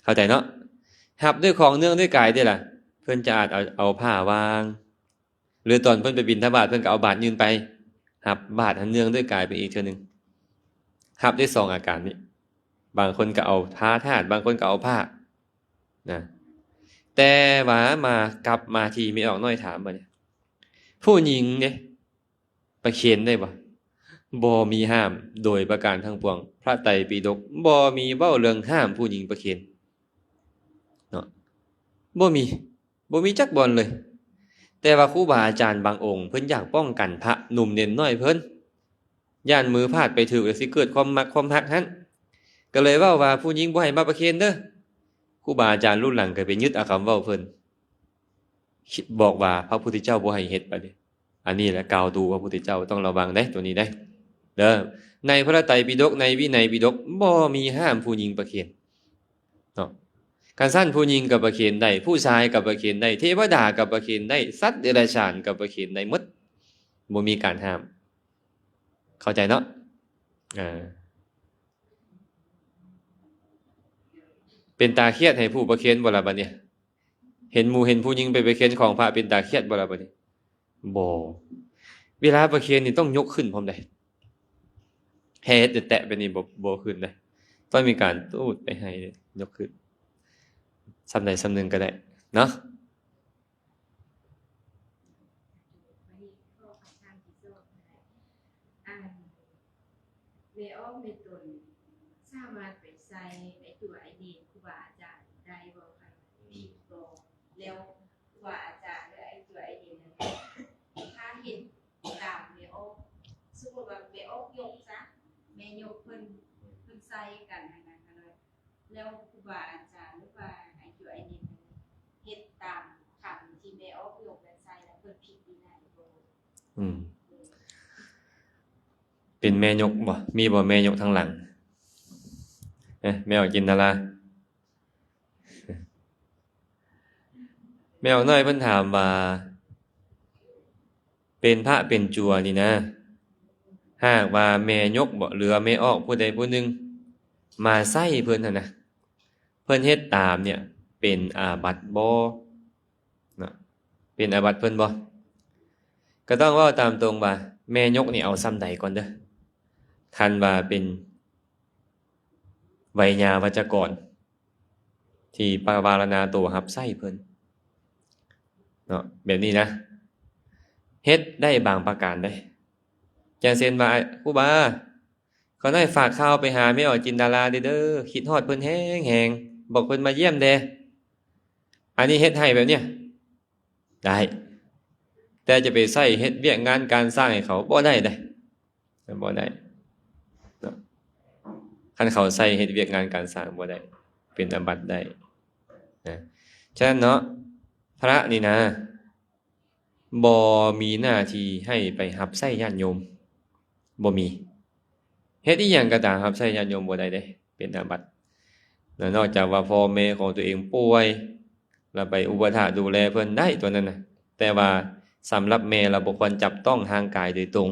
ເຂົ້າໃຈເນາະ? ຮັບດ້ວຍຂອງເນື່ອງດ້ວຍກາຍເດ້ລະ, ເພິ່ນຈະອາດເອົາ, ເອົາຜ້າວາງ, ຫຼືຕອນເພິ່ນໄປບິນທະບາດ ເພິ່ນກໍເອົາບາດຍື່ນໄປຮັບ, ບາດຫັ້ນເນື່ອງດ້ວຍກາຍໄປອີກເທື່ອໜຶ່ງ. ຮັບໄດ້ສອງອາການນີ້, ບາງຄົນກໍເອົາພາທາດ, ບາງຄົນກໍເອົາຜ້ານະ. ແຕ່ວ່າມາ, ກັບມາທີ່ແມ່ອອກນ້ອຍຖາມບັດນີ້, ຜູ້ຍິງເດ້ ປະເຄນໄດ້ບໍ່? ບໍ່ມີຫ້າມໂດຍປະການທັງປວງ. ພະໄຕປິດົກບໍ່ມີເວົ້າເລື່ອງຫ້າມຜູ້ຍິງປະເຄນເນາະ, ບໍ່ມີ, ບໍ່ມີຈັກບ່ອນເລີຍ. ແຕ່ວ່າຄູບາອາຈານບາງອົງ ເພິ່ນຢາກປ້ອງກັນພະໜຸ່ມເນນນ້ອຍເພິ່ນ, ຢ້ານມືພາດໄປຖືກແລ້ວຊິເກີດຄວາມມັກຄວາມຮັກຫັ້ນ, ກໍເລີຍເວົ້າວ່າຜູ້ຍິງບໍ່ໃຫ້ມາປະເຄນເດີ. ຄູບາອາຈານລຸນຫຼັງກໍໄປຍຶດເອົາຄຳເວົ້າເພິ່ນ ຄິດບອກວ່າພະພຸດທະເຈົ້າບໍ່ໃຫ້ເຮັດບາດນີ້. ອັນນີ້ແຫຼະກ່າວດູພະພຸດທະເຈົ້າ ຕ້ອງລະວັງເດ້ ໂຕນີ້ເດ້ ເດີ. ໃນພະໄຕປິດົກ ໃນວິໄນປິດົກ ບໍ່ມີຫ້າມຜູ້ຍິງປະເຄນເນາະ. ຄັນຊັ້ນຜູ້ຍິງກໍປະເຄນໄດ້ ຜູ້ຊາຍກໍປະເຄນໄດ້ ເທວະດາກໍປະເຄນໄດ້ ສັດເດຍລະສານກໍປະເຄນໄດ້ໝົດ ບໍ່ມີການຫ້າມ. ເຂົ້າໃຈເນາະ? ເອີ ເປັນຕາຄຽດໃຫ້ຜູ້ປະເຄນບໍ່ລະບາດນີ້? ເຫັນໝູ່ເຫັນຜູ້ຍິງໄປປະເຄນຂອງພະ ເປັນຕາຄຽດບໍ່ລະບາດນີ້? ບໍ່. ເວລາປະເຄນນີ້ຕ້ອງຍົກຂຶ້ນພ້ອມໃດ. ແຄ່ເຮັດແຕະໆໄປນີ້ ບໍ່ ບໍ່ຂຶ້ນໃດ. ຕ້ອງມີການຕູດໄປໃຫ້ ຍົກຂຶ້ນ. ສ່ຳໃດສ່ຳໜຶ່ງກໍໄດ້ເນາະ. ບາດນີ້ຂໍ້ຄຳຖາມທີສອງ ອັນແມ່ອອກແມ່ຕົນສາມາດໄປໃສ່ໄອ້ຕົວໄອ້ເນນຄູບາອາຈານໄດ້ບໍ່ຄະ? ຜິດບໍ່? ແລ້ວຄູບາອາຈານ ຫຼື ໄອ້ຕົວໄອ້ເນນນັ້ນ ຖ້າເຮັດຕາມແມ່ອອກ ສົມມຸດວ່າແມ່ອອກຍົກຊະ ແມ່ຍົກເພິ່ນ ເພິ່ນໃສ່ກັນຫັ້ນນະ ແລ້ວຄູບາອາຈານ ຫຼືວ່າໄອ້ຕົວໄອ້ເນນນັ້ນ ເຮັດຕາມຄຳທີ່ແມ່ອອກຍົກນັ້ນໃສ່ ແລ້ວເພິ່ນຜິດວິໄນບໍ່? ອືມ ເປັນແມ່ຍົກບໍ່? ມີບໍ່ແມ່ຍົກທາງຫຼັງ? ເອີ ແມ່ອອກຈິນດາລາ ແມ່ອອກນ້ອຍເພິ່ນຖາມວ່າ ເປັນພະເປັນຈົວນີ້ນະ ຫາກວ່າແມ່ຍົກບໍ ຫຼືວ່າແມ່ອອກຜູ້ໃດຜູ້ໜຶ່ງມາໃສ່ເພິ່ນຫັ້ນນະ ເພິ່ນເຮັດຕາມເນ່ຍ ເປັນອາບັດບໍ່ເນາະ? ເປັນອາບັດເພິ່ນບໍ່? ກໍຕ້ອງເວົ້າຕາມຕົງວ່າ ແມ່ຍົກນີ້ເອົາສ່ຳໃດກ່ອນເດີ ຄັນວ່າເປັນໄວຍາວັດຈະກອນ ທີ່ປະວາລະນາໂຕຮັບໃຊ້ເພິ່ນເນາະ ແບບນີ້ນະ ເຮັດໄດ້ບາງປະການເດ້ ຢ່າງເຊັ່ນວ່າ ຄູບາ ຂ້ານ້ອຍຝາກຂ່າວໄປຫາແມ່ອອກຈິນດາລາເດີ ຄິດຮອດເພິ່ນແຮງໆ ບອກເພິ່ນມາຢ້ຽມແດ່ ອັນນີ້ເຮັດໃຫ້ແບບເນີ້ຍ ໄດ້ ແຕ່ຈະໄປໃຊ້ເຮັດວຽກງານການສ້າງໃຫ້ເຂົາ ບໍ່ໄດ້ເດ້ ບໍ່ໄດ້ເນາະ ຄັນເຂົາໃຊ້ເຮັດວຽກງານການສ້າງບໍ່ໄດ້ ເປັນອາບັດໄດ້ນະ. ສະນັ້ນເນາະ ພະນີ້ນະ ບໍ່ມີໜ້າທີ່ໃຫ້ໄປຮັບໃຊ້ຍາດໂຍມ ບໍ່ມີ ເຮັດອີ່ຫຍັງກໍຕາມ ຮັບໃຊ້ຍາດໂຍມບໍ່ໄດ້ເດ້ ເປັນອາບັດ ນອກຈາກວ່າພໍ່ແມ່ຂອງຕົວເອງປ່ວຍ ແລ້ວໄປອຸປະຖາກດູແລເພິ່ນໄດ້ຕົວນັ້ນນະ ແຕ່ວ່າສຳລັບແມ່ລະບໍ່ຄວນຈັບຕ້ອງທາງກາຍໂດຍຕົງ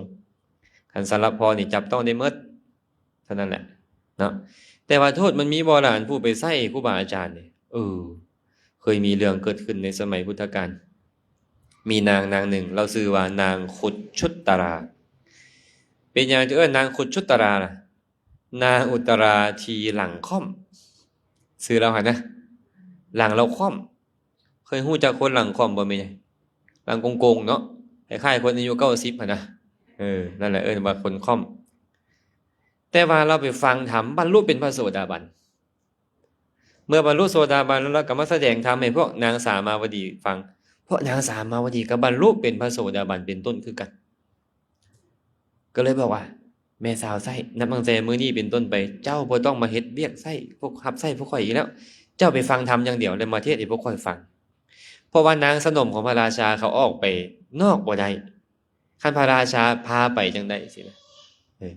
ຄັນສຳລັບພໍ່ນີ້ຈັບຕ້ອງໄດ້ໝົດ ເທົ່ານັ້ນແຫຼະເນາະ. ແຕ່ວ່າໂທດມັນມີບໍ່ລະ ອັນຜູ້ໄປໃຊ້ຄູບາອາຈານນີ້? ເອີ ເຄີຍມີເລື່ອງເກີດຂຶ້ນໃນສະໄໝພຸດທະການ ມີນາງນາງໜຶ່ງ ລາວຊື່ວ່ານາງຄຸດຊຸດຕະລາ. ເປັນຫຍັງຈຶ່ງເອີ້ນນາງຄຸດຊຸດຕະລາລະ? ນາງອຸດຕະລາທີ່ຫຼັງຄ່ອມ ຊື່ລາວຫັ້ນນະ ຫຼັງລາວຄ່ອມ. ເຄີຍຮູ້ຈັກຄົນຫຼັງຄ່ອມບໍ່ແມ່ໃຫຍ່? ຫຼັງໂກ່ງໆເນາະ ຄ້າຍໆຄົນອາຍຸເກົ້າສິບຫັ້ນນະ. ເອີ ນັ້ນແຫຼະເອີ້ນວ່າຄົນຄ່ອມ. ແຕ່ວ່າລາວໄປຟັງທຳ ບັນລຸເປັນພະໂສດາບັນ. ເມື່ອບັນລຸໂສດາບັນແລ້ວ ລາວກໍມາສະແດງທຳໃຫ້ພວກນາງສາມາວະດີຟັງ. ພວກນາງສາມາວະດີກໍບັນລຸເປັນພະໂສດາບັນເປັນຕົ້ນຄືກັນ. ກໍເລີຍບອກວ່າ ແມ່ສາວໃຊ້ ນັບຕັ້ງແຕ່ມື້ນີ້ເປັນຕົ້ນໄປ ເຈົ້າບໍ່ຕ້ອງມາເຮັດວຽກໃຊ້ ພວກ ຮັບໃຊ້ພວກຂ້ອຍອີກແລ້ວ. ເຈົ້າໄປຟັງທຳຢ່າງດຽວ ແລ້ວມາເທດໃຫ້ພວກຂ້ອຍຟັງ. ເພາະວ່ານາງສະໜົມຂອງພະລາຊາເຂົາອອກໄປນອກບໍ່ໄດ້ ຄັນພະລາຊາພາໄປຈັ່ງໃດຊີ້ນະ. ເອີ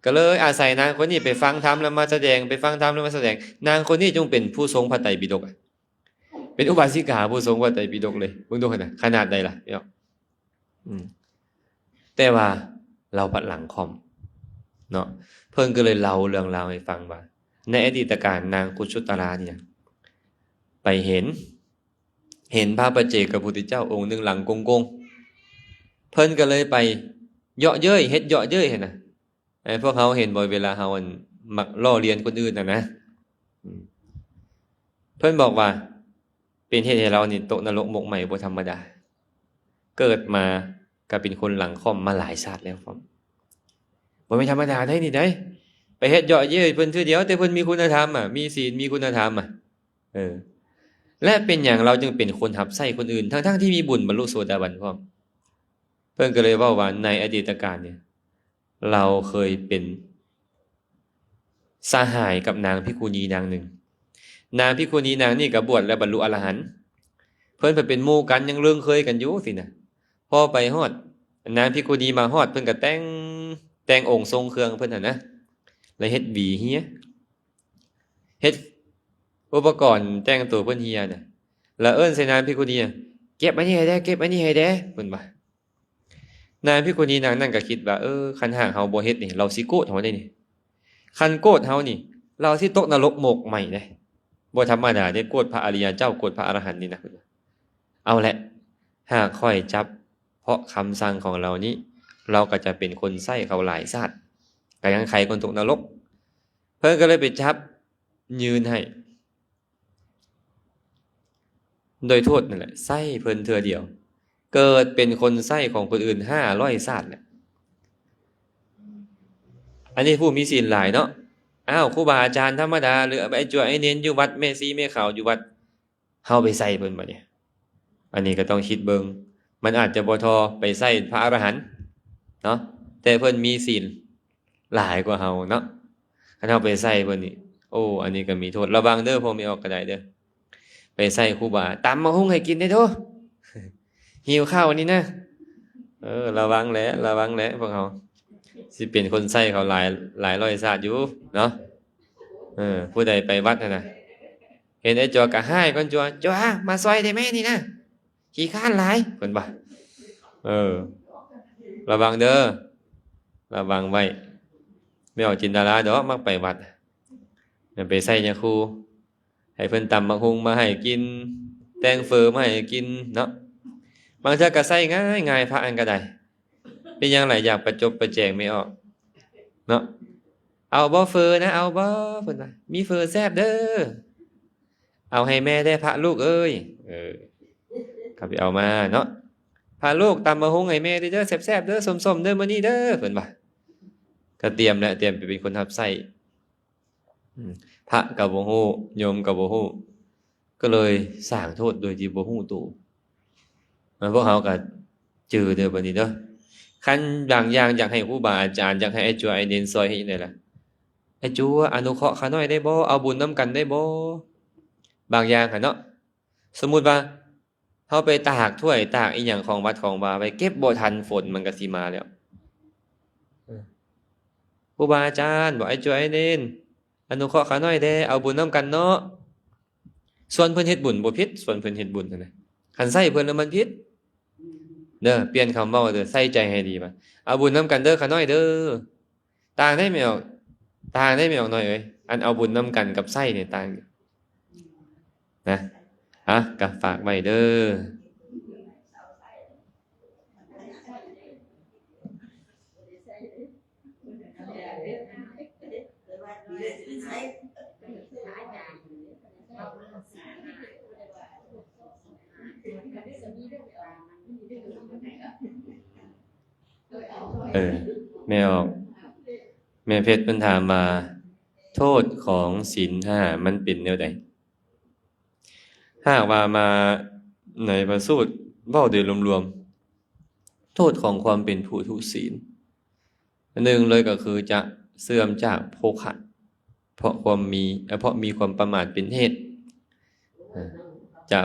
ກໍເລີຍອາໄສນາງຄົນນີ້ໄປຟັງທຳ ແລ້ວມາສະແດງ ໄປຟັງທຳ ແລ້ວມາສະແດງ. ນາງຄົນນີ້ຈົ່ງເປັນຜູ້ຊົງພະໄຕປິດົກ ເປັນອຸບາສິກາຜູ້ຊົງພະໄຕປິດົກເລີຍ. ເບິ່ງດູຫັ້ນນະ ຂະໜາດໃດລະ ພີ່ນ້ອງ. ອືມ ແຕ່ວ່າລາວພັດຫຼັງຄ່ອມເນາະ. ເພິ່ນກໍເລີຍເລົ່າເລື່ອງລາວໃຫ້ຟັງວ່າ ໃນອະດີດຕະການນາງຄຸດຊຸດຕະລານີ້ນະ ໄປເຫັນ ເຫັນພະປັດເຈກະພຸດທະເຈົ້າອົງໜຶ່ງຫຼັງໂກ່ງໆ ເພິ່ນກໍເລີຍໄປເຍາະເຍີ້ຍ ເຮັດເຍາະເຍີ້ຍຫັ້ນນະ. ເອີ ພວກເຮົາເຫັນບໍ່ ເວລາເຮົາ ອັນ ມັກລໍ້ລຽນຄົນອື່ນຫັ້ນນະ. ອືມ ເພິ່ນບອກວ່າ ເປັນເຮັດໃຫ້ລາວນີ້ຕົກນະລົກໝົກໄໝບໍ່ທຳມະດາ. ເກີດມາກໍເປັນຄົນຫຼັງຄ່ອມມາຫຼາຍຊາດແລ້ວພ້ອມ. ບໍ່ແມ່ນທຳມະດາໄດ໋ນີ້ໄດ໋. ໄປເຮັດເຍາະເຍີ້ຍເພິ່ນເທື່ອດຽວ ແຕ່ເພິ່ນມີຄຸນນະທຳອະ ມີສິນ ມີຄຸນນະທຳອະ. ເອີ ແລະ ເປັນຫຍັງລາວຈຶ່ງເປັນຄົນຮັບໃຊ້ຄົນອື່ນ ທັງໆທີ່ມີບຸນບັນລຸໂສດາບັນພ້ອມ? ເພິ່ນກໍເລີຍເວົ້າວ່າ ໃນອະດີດຕະການນີ້ ລາວເຄີຍເປັນ ສະຫາຍກັບນາງພິກຂຸນີນາງໜຶ່ງ. ນາງພິກຂຸນີນາງນີ້ກໍບວດແລ້ວບັນລຸອະລະຫັນ, ເພິ່ນເປັນໝູ່ກັນ ຍັງເລີງເຄີຍກັນຢູ່ຊີ້ນະ. ພໍໄປຮອດ ນາງພິກຂຸນີມາຮອດ ເພິ່ນກໍແຕ່ງ ແຕ່ງອົງຊົງເຄື່ອງເພິ່ນຫັ້ນນະ ແລ້ວເຮັດຫວີເຮຍ ເຮັດອຸປະກອນແຕ່ງໂຕເພິ່ນເຮຍນະ ແລ້ວເອີ້ນໃສ່ນາງພິກຂຸນີ ເກັບອັນນີ້ໃຫ້ແດ່ ເກັບອັນນີ້ໃຫ້ແດ່ ເພິ່ນວ່າ. ນາງພິກຂຸນີນາງນັ້ນກໍຄິດວ່າ ເອີ ຄັນຫາກເຮົາບໍ່ເຮັດນີ້ ລາວຊິໂກດເຮົາເດ້ນີ້. ຄັນໂກດເຮົານີ້ ລາວຊິຕົກນະລົກໝົກໄໝ້ເດ້. ບໍ່ທຳມະດາເດ້ ໂກດພະອະລິຍະເຈົ້າ ໂກດພະອະລະຫັນນີ້ນະ. ເອົາແຫຼະ ຫາກຂ້ອຍຈັບເພາະຄຳສັ່ງຂອງລາວນີ້ ລາວກໍຈະເປັນຄົນໃຊ້ເຂົາຫຼາຍຊາດ ກໍຍັງໄຄຄົນຕົກນະລົກ. ເພິ່ນກໍເລີຍໄປຈັບຍື່ນໃຫ້ ໂດຍໂທດນັ້ນແຫຼະ ໃຊ້ເພິ່ນເທື່ອດຽວ ເກີດເປັນຄົນໃຊ້ຂອງຄົນອື່ນຫ້າຮ້ອຍຊາດແຫຼະ. ອັນນີ້ຜູ້ມີສິນຫຼາຍເນາະ. ອ້າວ ຄູບາອາຈານທຳມະດາ ຫຼືໄອ້ຈົວໄອ້ເນນຢູ່ວັດ ແມ່ຊີແມ່ຂາວຢູ່ວັດ ເຮົາໄປໃຊ້ເພິ່ນບັດນີ້. ອັນນີ້ກໍຕ້ອງຄິດເບິ່ງ ມັນອາດຈະບໍ່ທໍ່ໄປໃຊ້ພະອະລະຫັນເນາະ ແຕ່ເພິ່ນມີສິນຫຼາຍກວ່າເຮົາເນາະ. ຄັນເຮົາໄປໃຊ້ເພິ່ນນີ້ ໂອ້ ອັນນີ້ກໍມີໂທດ. ລະວັງເດີ ພວກແມ່ອອກກໍໄດ້ເດີ ໄປໃຊ້ຄູບາ ຕຳບັກຫຸ່ງໃຫ້ກິນແດ່ໂດ ຫິວເຂົ້ານີ້ນະ. ເອີ ລະວັງແຫຼະ ລະວັງແຫຼະ ພວກເຮົາ ຊິເປັນຄົນໃຊ້ເຂົາຫຼາຍ ຫຼາຍຮ້ອຍຊາດຢູ່ເນາະ. ເອີ ຜູ້ໃດໄປວັດຫັ້ນນະ ເຫັນໄອ້ຈົວກໍຮ້າຍກ່ອນ ຈົວ ຈົວ ມາຊ່ອຍໄດ້ແມ້ນີ້ນະ ຂີ້ຄ້ານຫຼາຍ ເພິ່ນວ່າ. ເອີ ລະວັງເດີ ລະວັງໄວ້. ແມ່ອອກຈິນດາລາດອກ ມັກໄປວັດ ໄປໃຊ້ຍາຄູ ໃຫ້ເພິ່ນຕຳບັກຫຸ່ງມາໃຫ້ກິນ ແຕ່ງເຝີມາໃຫ້ກິນເນາະ. ບາງເທື່ອກໍໃຊ້ງ່າຍໆ ພະອັນກໍໄດ້. ເປັນຫຍັງລະ ຢາກປະຈົບປະແຈງແມ່ອອກເນາະ. ເອົາບໍ່ເຝີນະ ເອົາບໍ່ ເພິ່ນວ່າ ມີເຝີແຊບເດີ. ເອົາໃຫ້ແມ່ແດ່ພະລູກເອີຍ. ເອີ ກໍໄປເອົາມາເນາະ. ພະລູກ ຕຳບັກຫຸ່ງໃຫ້ແມ່ເດີ ແຊບໆເດີ ສົ້ມໆເດີ ມື້ນີ້ເດີ ເພິ່ນວ່າ. ກໍຕຽມແຫຼະ ຕຽມໄປເປັນຄົນຮັບໃຊ້. ອືມ ພະກໍບໍ່ຮູ້ ໂຍມກໍບໍ່ຮູ້ ກໍເລີຍສ້າງໂທດໂດຍທີ່ບໍ່ຮູ້ໂຕ. ແລ້ວພວກເຮົາກໍຈື່ເດີບັດນີ້ເດີ. ຄັນບາງຢ່າງຢາກໃຫ້ຄູບາອາຈານ ຢາກໃຫ້ໄອ້ຈົວໄອ້ເນນຊ່ອຍ ເຮັດຈັ່ງໃດລະ? ໄອ້ຈົວ ອະນຸເຄາະຂ້ານ້ອຍໄດ້ບໍ່? ເອົາບຸນນຳກັນໄດ້ບໍ່? ບາງຢ່າງຫັ້ນເນາະ. ສົມມຸດວ່າ ເຮົາໄປຕາກຖ້ວຍຕາກອີ່ຫຍັງຂອງວັດຂອງວາໄວ້ ເກັບບໍ່ທັນ ຝົນມັນກໍຊິມາແລ້ວ. ເອີ ຄູບາອາຈານ ບອກ ໄອ້ຈົວໄອ້ເນນ ອະນຸເຄາະຂ້ານ້ອຍແດ່ ເອົາບຸນນຳກັນເນາະ. ຊວນເພິ່ນເຮັດບຸນບໍ່ຜິດ ຊວນເພິ່ນເຮັດບຸນຫັ້ນນະ. ຄັນໃຊ້ເພິ່ນແລ້ວມັນຜິດເດີ. ປ່ຽນຄຳເວົ້າເດີ ໃສ່ໃຈໃຫ້ດີວ່າ ເອົາບຸນນຳກັນເດີຂ້ານ້ອຍເດີ. ຕ່າງໄດ້ແມ່ອອກ ຕ່າງໄດ້ແມ່ອອກໜ້ອຍເອີຍ. ອັນເອົາບຸນນຳກັນກັບໃຊ້ນີ້ຕ່າງຢູ່ນະ. ອ່ະ ກໍຝາກໄວ້ເດີ. ເອີ ແມ່ອອກ ແມ່ເພັດເພິ່ນຖາມວ່າ ໂທດຂອງສິນຫ້າມັນເປັນແນວໃດ? ຫາກວ່າມາໃນພະສູດເວົ້າໂດຍລວມໆ ໂທດຂອງຄວາມເປັນຜູ້ທຸສິນ ໜຶ່ງເລີຍກໍຄືຈະເສື່ອມຈາກໂພຄະ ເພາະຄວາມມີ ເພາະມີຄວາມປະໝາດເປັນເຫດ ຈະ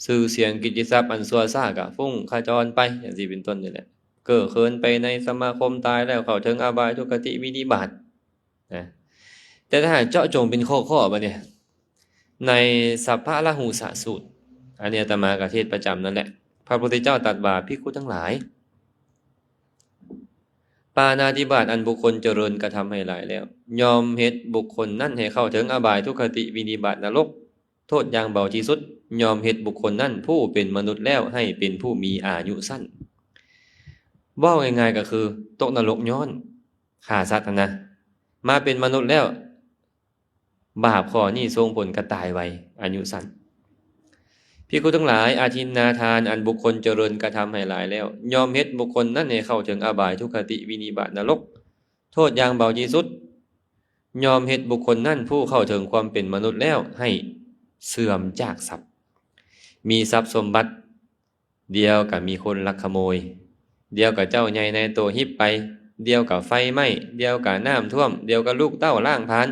ຊື່ສຽງກິດຕິສັບອັນຊົ່ວຊ້າກະຟຸ້ງຂະຈອນໄປ ຈັ່ງຊີ້ເປັນຕົ້ນນີ້ແຫຼະ. ເກີເຂີນໄປໃນສະມາຄົມ ຕາຍແລ້ວເຂົ້າເຖິງອະບາຍທຸກຄະຕິວິນິບາດນະ. ແຕ່ຖ້າຫາກເຈາະຈົງເປັນຂໍ້ໆ ບາດນີ້ ໃນສັບພະລາຫູສະສູດ ອັນນີ້ອາດຕະມາກໍເທດປະຈຳນັ້ນແຫຼະ ພະພຸດທະເຈົ້າຕັດວ່າ ພິກຂຸທັງຫຼາຍ ປານາຕິບາດອັນບຸກຄົນຈະເລີນກະທຳໃຫ້ຫຼາຍແລ້ວ ຍ່ອມເຮັດບຸກຄົນນັ້ນໃຫ້ເຂົ້າເຖິງອະບາຍທຸກຄະຕິວິນິບາດນະລົກ ໂທດຢ່າງເບົາທີ່ສຸດ ຍ່ອມເຮັດບຸກຄົນນັ້ນຜູ້ເປັນມະນຸດແລ້ວໃຫ້ເປັນຜູ້ມີອາຍຸສັ້ນ. ເວົ້າງ່າຍໆກໍຄືຕົກນະລົກຍ້ອນຂ້າສັດຫັ້ນນະ ມາເປັນມະນຸດແລ້ວ ບາບຂໍ້ນີ້ສົ່ງຜົນກະຕາຍໄວ ອາຍຸສັ້ນ. ພິກຂຸທັງຫຼາຍ ອາທິນນາທານອັນບຸກຄົນຈະເລີນກະທຳໃຫ້ຫຼາຍແລ້ວ ຍ່ອມເຮັດບຸກຄົນນັ້ນໃຫ້ເຂົ້າເຖິງອະບາຍທຸກຄະຕິວິນິບາດນະລົກ ໂທດຢ່າງເບົາທີ່ສຸດ ຍ່ອມເຮັດບຸກຄົນນັ້ນຜູ້ເຂົ້າເຖິງຄວາມເປັນມະນຸດແລ້ວໃຫ້ເສື່ອມຈາກຊັບ ມີຊັບສົມບັດ ດຽວກໍມີຄົນລັກຂະໂມຍ ດຽວກໍເຈົ້າໃຫຍ່ນາຍໂຕຮິບໄປ ດຽວກໍໄຟໄໝ້ ດຽວກໍນ້ຳຖ້ວມ ດຽວກໍລູກເຕົ້າລ້າງຜານ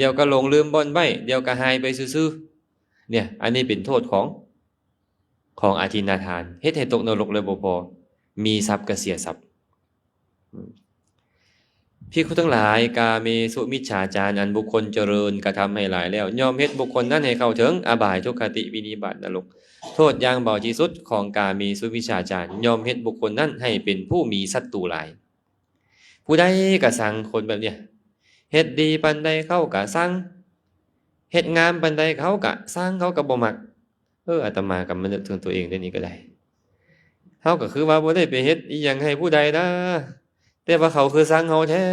ດຽວກໍຫຼົງລືມບ່ອນໄວ້ ດຽວກໍຫາຍໄປຊື່ໆ ເນຍ ອັນນີ້ເປັນໂທດຂອງ ຂອງອະທິນນະທານ ເຮັດໃຫ້ຕົກນະລົກແລ້ວບໍ່ພໍ ມີຊັບກໍເສຍຊັບ. ພິກຂຸທັງຫຼາຍ, ກາເມສຸມິດສາຈານ ອັນບຸກຄົນຈະເລີນກະທຳໃຫ້ຫຼາຍແລ້ວ ຍ່ອມເຮັດບຸກຄົນນັ້ນໃຫ້ເຂົ້າເຖິງອະບາຍ ທຸກຄະຕິ ວິນິບາດ ນະລົກ. ໂທດຢ່າງເບົາທີ່ສຸດຂອງກາເມສຸມິດສາຈານ ຍ່ອມເຮັດບຸກຄົນນັ້ນໃຫ້ເປັນຜູ້ມີສັດຕູຫຼາຍ. ຜູ້ໃດກະຊັງຄົນແບບເນີ້ຍ ເຮັດດີປານໃດເຂົາກະຊັງ ເຮັດງາມປານໃດເຂົາກະຊັງ ເຂົາກະບໍ່ມັກ. ເອີ ອາດຕະມາກໍມານຶກເຖິງຕົວເອງເດ້ນີ້ກໍໄດ້ ເຮົາກໍຄືວ່າບໍ່ໄດ້ໄປເຮັດອີ່ຫຍັງໃຫ້ຜູ້ໃດນະ ແຕ່ວ່າເຂົາຄືຊັງເຮົາແທ້.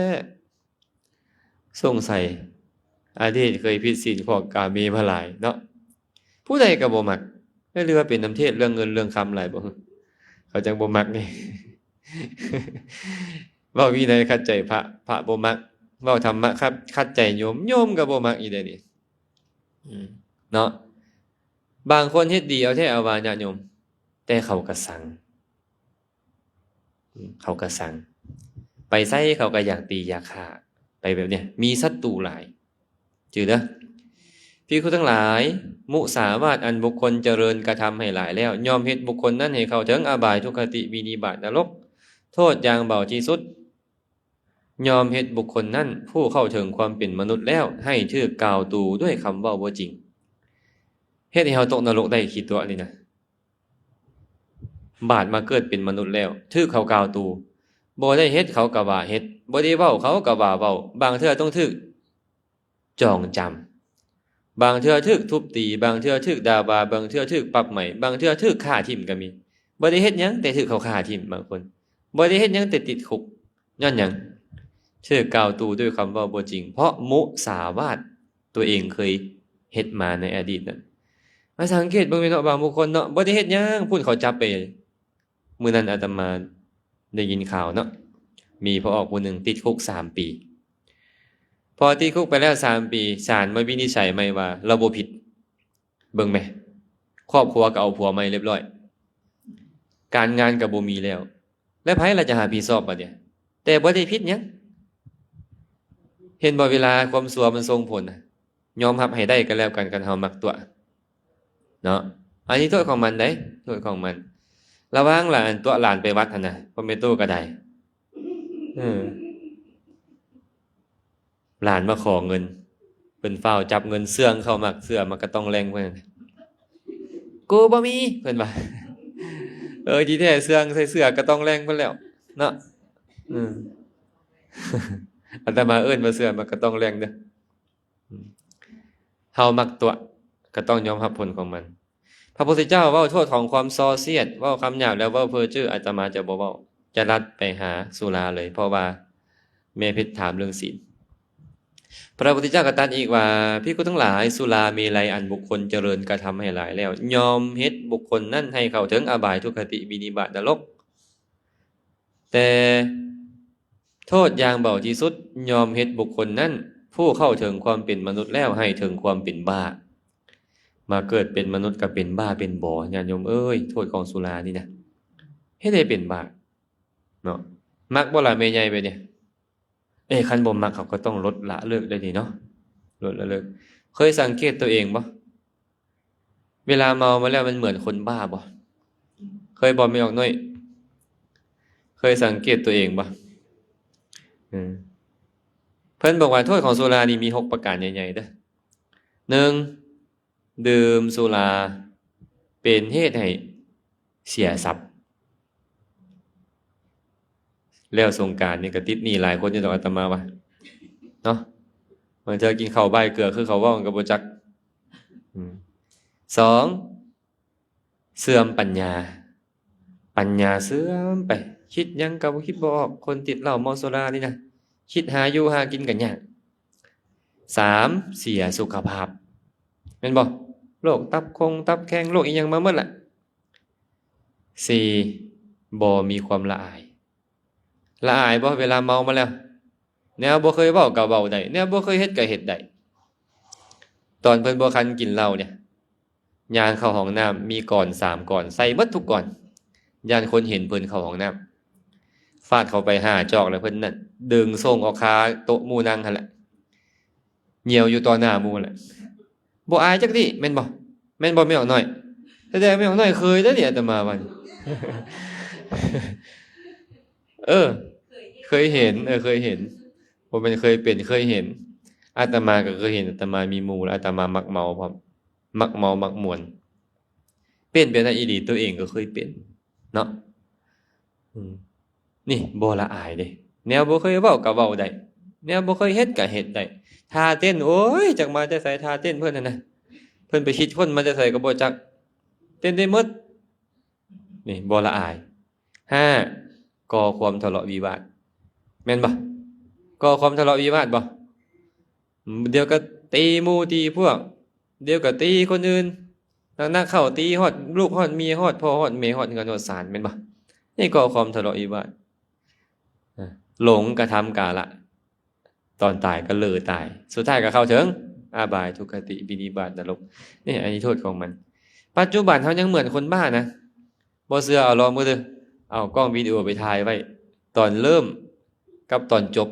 ສົງໄສອະດີດເຄີຍຜິດສິນຂອງກາເມມາຫຼາຍເນາະ ຜູ້ໃດກໍບໍ່ມັກ. ເອີ ຫຼືວ່າເປັນນຳເທດເລື່ອງເງິນເລື່ອງຄຳຫຼາຍບໍ່ ເຂົາຈັ່ງບໍ່ມັກນີ້? ເວົ້າວິໄນຂັດໃຈພະ ພະບໍ່ມັກ, ເວົ້າທຳມະຂັດ ຂັດໃຈໂຍມ ໂຍມກໍບໍ່ມັກອີກເດ້ນີ້ ອືມ ເນາະ. ບາງຄົນເຮັດດີເອົາແທ້ເອົາວ່າ ຍາດໂຍມ ແຕ່ເຂົາກໍຊັງ ອືມ ເຂົາກໍຊັງ ໄປໃສເຂົາກໍຢາກຕີຢາກຂ້າ ໄປແບບເນີ້ຍ ມີສັດຕູຫຼາຍ. ຈື່ເດີ ພິກຂຸທັງຫຼາຍ, ມຸສາວາດອັນບຸກຄົນຈະເລີນກະທຳໃຫ້ຫຼາຍແລ້ວ ຍ່ອມເຮັດບຸກຄົນນັ້ນໃຫ້ເຂົ້າເຖິງອະບາຍ ທຸກຄະຕິ ວິນິບາດ ນະລົກ. ໂທດຢ່າງເບົາທີ່ສຸດ ຍ່ອມເຮັດບຸກຄົນນັ້ນຜູ້ເຂົ້າເຖິງຄວາມເປັນມະນຸດແລ້ວ ໃຫ້ຖືກກ່າວຕູດ້ວຍຄຳເວົ້າບໍ່ຈິງ. ເຮັດໃຫ້ເຮົາຕົກນະລົກໄດ້ ຄິດຕົວະນີ້ນະ. ບາດມາເກີດເປັນມະນຸດແລ້ວ ຖືກເຂົາກ່າວຕູ ບໍ່ໄດ້ເຮັດເຂົາກໍວ່າເຮັດ ບໍ່ໄດ້ເວົ້າເຂົາກໍວ່າເວົ້າ ບາງເທື່ອຕ້ອງຖືກຈອງຈຳ ບາງເທື່ອຖືກທຸບຕີ ບາງເທື່ອຖືກດ່າວ່າ ບາງເທື່ອຖືກປັບໃໝ ບາງເທື່ອຖືກຂ້າຖິ້ມກໍມີ. ບໍ່ໄດ້ເຮັດຫຍັງແຕ່ຖືກເຂົາຂ້າຖິ້ມ ບາງຄົນ ບໍ່ໄດ້ເຮັດຫຍັງແຕ່ຕິດຄຸກ. ຍ້ອນຫຍັງ? ຖືກກ່າວຕູດ້ວຍຄຳເວົ້າບໍ່ຈິງ ເພາະມຸສາວາດຕົວເອງເຄີຍເຮັດມາໃນອະດີດນັ້ນ. ມາສັງເກດເບິ່ງແມ່ນເນາະ ບາງບຸກຄົນເນາະ ບໍ່ໄດ້ເຮັດຫຍັງ ພຸ້ນເຂົາຈັບໄປ. ມື້ນັ້ນອາດຕະມາໄດ້ຍິນຂ່າວເນາະ ມີພໍ່ອອກຜູ້ໜຶ່ງຕິດຄຸກສາມປີ. ພໍຕິດຄຸກໄປແລ້ວສາມປີ ສານມາວິນິດໄສໃໝ່ວ່າລາວບໍ່ຜິດ. ເບິ່ງແມະ ຄອບຄົວກໍເອົາຜົວໃໝ່ລຽບລ້ອຍ ການງານກໍບໍ່ມີແລ້ວ ແລ້ວໃຜລະຈະຮັບຜິດຊອບບາດນີ້? ແຕ່ບໍ່ໄດ້ຜິດຫຍັງ. ເຫັນບໍ່ ເວລາຄວາມຊົ່ວມັນສົ່ງຜົນນະ ຍອມຮັບໃຫ້ໄດ້ກໍແລ້ວກັນ ຄັນເຮົາມັກຕົວະເນາະ. ອັນນີ້ໂທດຂອງມັນເດ້ ໂທດຂອງມັນ. ລະວັງລະ ອັນຕົວະຫຼານໄປວັດຫັ້ນນະ ພໍ່ແມ່ຕູ້ກໍໄດ້ ເອີ ຫຼານມາຂໍເງິນ ເພິ່ນຟ້າວຈັບເງິນເຊື່ອງເຂົ້າ ມັກເສື້ອມັກກະຕ້ອງແລງເພິ່ນ ກູບໍ່ມີ ເພິ່ນວ່າ. ເອີ ທີ່ແທ້ເຊື່ອງໃສ່ເສື້ອກະຕ້ອງແລງເພິ່ນແລ້ວເນາະ. ອືມ ອາດຕະມາເອີ້ນວ່າເສື້ອມັກກະຕ້ອງແລງເດີ. ເຮົາມັກຕົວະ ກໍຕ້ອງຍອມຮັບຜົນຂອງມັນ. ພະພຸດທະເຈົ້າເວົ້າໂທດຂອງຄວາມສໍ້ສຽດ, ເວົ້າຄຳຫຍາບ ແລະ ເວົ້າເພີ້ເຈີ້, ອາດຕະມາຈະບໍ່ເວົ້າ, ຈະລັດໄປຫາສຸລາເລີຍ, ເພາະວ່າແມ່ເພັດຖາມເລື່ອງສີນ. ພະພຸດທະເຈົ້າກໍຕັດອີກວ່າ, ພິກຂຸທັງຫຼາຍ, ສຸລາເມໄລອັນບຸກຄົນຈະເລີນກະທຳໃຫ້ຫຼາຍແລ້ວ, ຍ່ອມເຮັດບຸກຄົນນັ້ນໃຫ້ເຂົ້າເຖິງອະບາຍ, ທຸກຄະຕິ, ວິນິບາດ, ນະລົກ. ແຕ່ໂທດຢ່າງເບົາທີ່ສຸດ ຍ່ອມເຮັດບຸກຄົນນັ້ນ ຜູ້ເຂົ້າເຖິງຄວາມເປັນມະນຸດແລ້ວ ໃຫ້ເຖິງຄວາມເປັນບ້າ. ມາເກີດເປັນມະນຸດກໍເປັນບ້າເປັນບໍ, ຍາດໂຍມເອີຍ, ໂທດຂອງສຸລານີ້ນະ ເຮັດໃຫ້ເປັນບ້າເນາະ. ມັກບໍ່ລະແມ່ໃຫຍ່ແບບນີ້? ເອີ ຄັນບໍ່ມັກເຂົາກໍຕ້ອງລົດລະເລີກໄດ້ນີ້ເນາະ, ລົດລະເລີກ. ເຄີຍສັງເກດຕົວເອງບໍ່? ເວລາເມົາມາແລ້ວມັນເໝືອນຄົນບ້າບໍ່? ເຄີຍບໍ່ ແມ່ອອກນ້ອຍ? ເຄີຍສັງເກດຕົວເອງບໍ່? ເອີ ເພິ່ນບອກວ່າໂທດຂອງສຸລານີ້ມີຫົກປະການໃຫຍ່ໆເດີ. ໜຶ່ງ, ດື່ມສຸລາເປັນເຫດໃຫ້ເສຍຊັບ. ແລ້ວສົງການນີ້ກໍຕິດໜີ້ຫຼາຍຄົນຢູ່ດອກ ອາດຕະມາວ່າເນາະ, ບາງເທື່ອກິນເຂົ້າບາຍເກືອຄືເຂົາເວົ້າກໍບໍ່ຈັກ. ອືມ ສອງ, ເສື່ອມປັນຍາ, ປັນຍາເສື່ອມໄປ, ຄິດຫຍັງກໍບໍ່ ຄິດບໍ່ອອກ, ຄົນຕິດເຫຼົ້າເມົາສຸລານີ້ນະ, ຄິດຫາຢູ່ຫາກິນກໍຍາກ. ສາມ, ເສຍສຸຂະພາບ ແມ່ນບໍ່? ໂລກຕັບຄົງຕັບແຂງ ໂລກອີ່ຫຍັງມາໝົດລະ. ສີ່, ບໍ່ມີຄວາມລະອາຍ. ລະອາຍບໍ່ ເວລາເມົາມາແລ້ວ? ແນວບໍ່ເຄີຍເວົ້າກໍເວົ້າໄດ້, ແນວບໍ່ເຄີຍເຮັດກໍເຮັດໄດ້. ຕອນເພິ່ນບໍ່ຄັນກິນເຫຼົ້ານີ້ ຍ່າງເຂົ້າຫ້ອງນ້ຳ ມີກ່ອນສາມກ່ອນ ໃສ່ໝົດທຸກກ່ອນ, ຢ້ານຄົນເຫັນເພິ່ນເຂົ້າຫ້ອງນ້ຳ. ຟາດເຂົ້າໄປຫ້າຈອກ ແລ້ວເພິ່ນນັ້ນດຶງສົ່ງອອກຄາໂຕະໝູ່ນັ່ງຫັ້ນແຫຼະ ຍ່ຽວຢູ່ຕໍ່ໜ້າໝູ່ແຫຼະ. ບໍ່ອາຍຈັກດີ້ ແມ່ນບໍ່? ແມ່ນບໍ່ແມ່ອອກນ້ອຍ? ແຕ່ແມ່ອອກນ້ອຍເຄີຍເດ້ນີ້ ອາດຕະມາວ່ານີ້. ເອີ ເຄີຍເຫັນ ເອີ ເຄີຍເຫັນ ບໍ່ແມ່ນເຄີຍເປັນ ເຄີຍເຫັນ. ອາດຕະມາກໍເຄີຍເຫັນ ອາດຕະມາມີໝູ່ ແລ້ວອາດຕະມາມັກເມົາພ້ອມ ມັກເມົາມັກມ່ວນ. ເປັນແບບນັ້ນອີ່ຫຼີ ຕົວເອງກໍເຄີຍເປັນເນາະ. ອືມ ນີ້ບໍ່ລະອາຍເດ້ ແນວບໍ່ເຄີຍເວົ້າກໍເວົ້າໄດ້ ແນວບໍ່ເຄີຍເຮັດກໍເຮັດໄດ້. ທ່າເຕັ້ນ ໂອ້ຍ ຈັກມາແຕ່ໃສ ທ່າເຕັ້ນເພິ່ນຫັ້ນນະ ເພິ່ນໄປຄິດຄົ້ນມາແຕ່ໃສກໍບໍ່ຈັກ ເຕັ້ນໄດ້ໝົດ. ນີ້ບໍ່ລະອາຍ. ຫ້າ ກໍ່ຄວາມທະເລາະວິວາດ ແມ່ນບໍ່? ກໍ່ຄວາມທະເລາະວິວາດບໍ່? ດຽວກໍຕີໝູ່ຕີພວກ ດຽວກໍຕີຄົນອື່ນ ໜັກໆເຂົ້າຕີຮອດລູກຮອດເມຍ ຮອດພໍ່ຮອດແມ່ ຮອດເຮືອນຮອດຊານ ແມ່ນບໍ່? ນີ້ກໍ່ຄວາມທະເລາະວິວາດ. ອາ ຫຼົງກະທຳກາລະ ຕອນຕາຍກໍເລີຕາຍ ສຸດທ້າຍກໍເຂົ້າເຖິງອະບາຍ ທຸກຄະຕິ ວິນິບາດ ນະລົກ. ນີ້ ອັນນີ້ໂທດຂອງມັນ. ປັດຈຸບັນເຮົາຍັງເໝືອນຄົນບ້ານະ. ບໍ່ເຊື່ອເອົາລອງເບິ່ງເດີ ເອົາກ້ອງວິດີໂອໄປຖ່າຍໄວ້ ຕອນເລີ່ມກັບຕອນຈົບ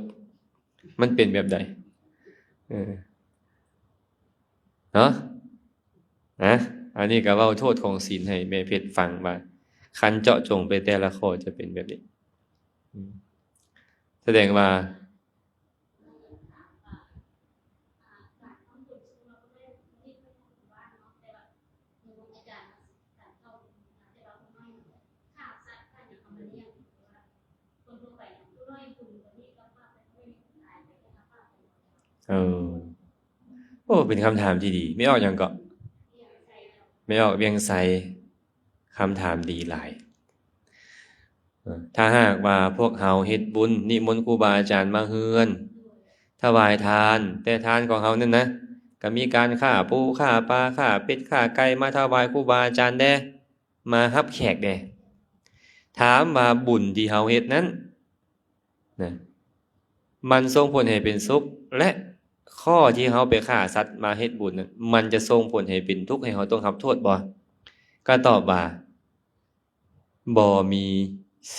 ມັນເປັນແບບໃດ? ເອີ ເນາະ ນະ. ອັນນີ້ກໍເວົ້າໂທດຂອງສິນໃຫ້ແມ່ເພັດຟັງວ່າ ຄັນເຈາະຈົງໄປແຕ່ລະຂໍ້ຈະເປັນແບບນີ້. ອືມ ສະແດງວ່າ ເອີ ໂອ້ ເປັນຄຳຖາມທີ່ດີ. ແມ່ອອກຫຍັງເກາະ? ແມ່ອອກວຽງໄຊ. ຄຳຖາມດີຫຼາຍ. ເອີ ຖ້າຫາກວ່າພວກເຮົາເຮັດບຸນ ນິມົນຄູບາອາຈານມາເຮືອນ ຖວາຍທານ ແຕ່ທານຂອງເຮົານັ້ນນະ ກໍມີການຂ້າປູ ຂ້າປາ ຂ້າເປັດ ຂ້າໄກ່ ມາຖວາຍຄູບາອາຈານແດ່ ມາຮັບແຂກແດ່. ຖາມວ່າບຸນທີ່ເຮົາເຮັດນັ້ນນະ ມັນສົ່ງຜົນໃຫ້ເປັນສຸກ ແລະ ຂໍ້ທີ່ເຮົາໄປຂ້າສັດມາເຮັດບຸນນັ້ນ ມັນຈະສົ່ງຜົນໃຫ້ເປັນທຸກ ໃຫ້ເຮົາຕ້ອງຮັບໂທດບໍ່? ກໍຕອບວ່າ ບໍ່ມີ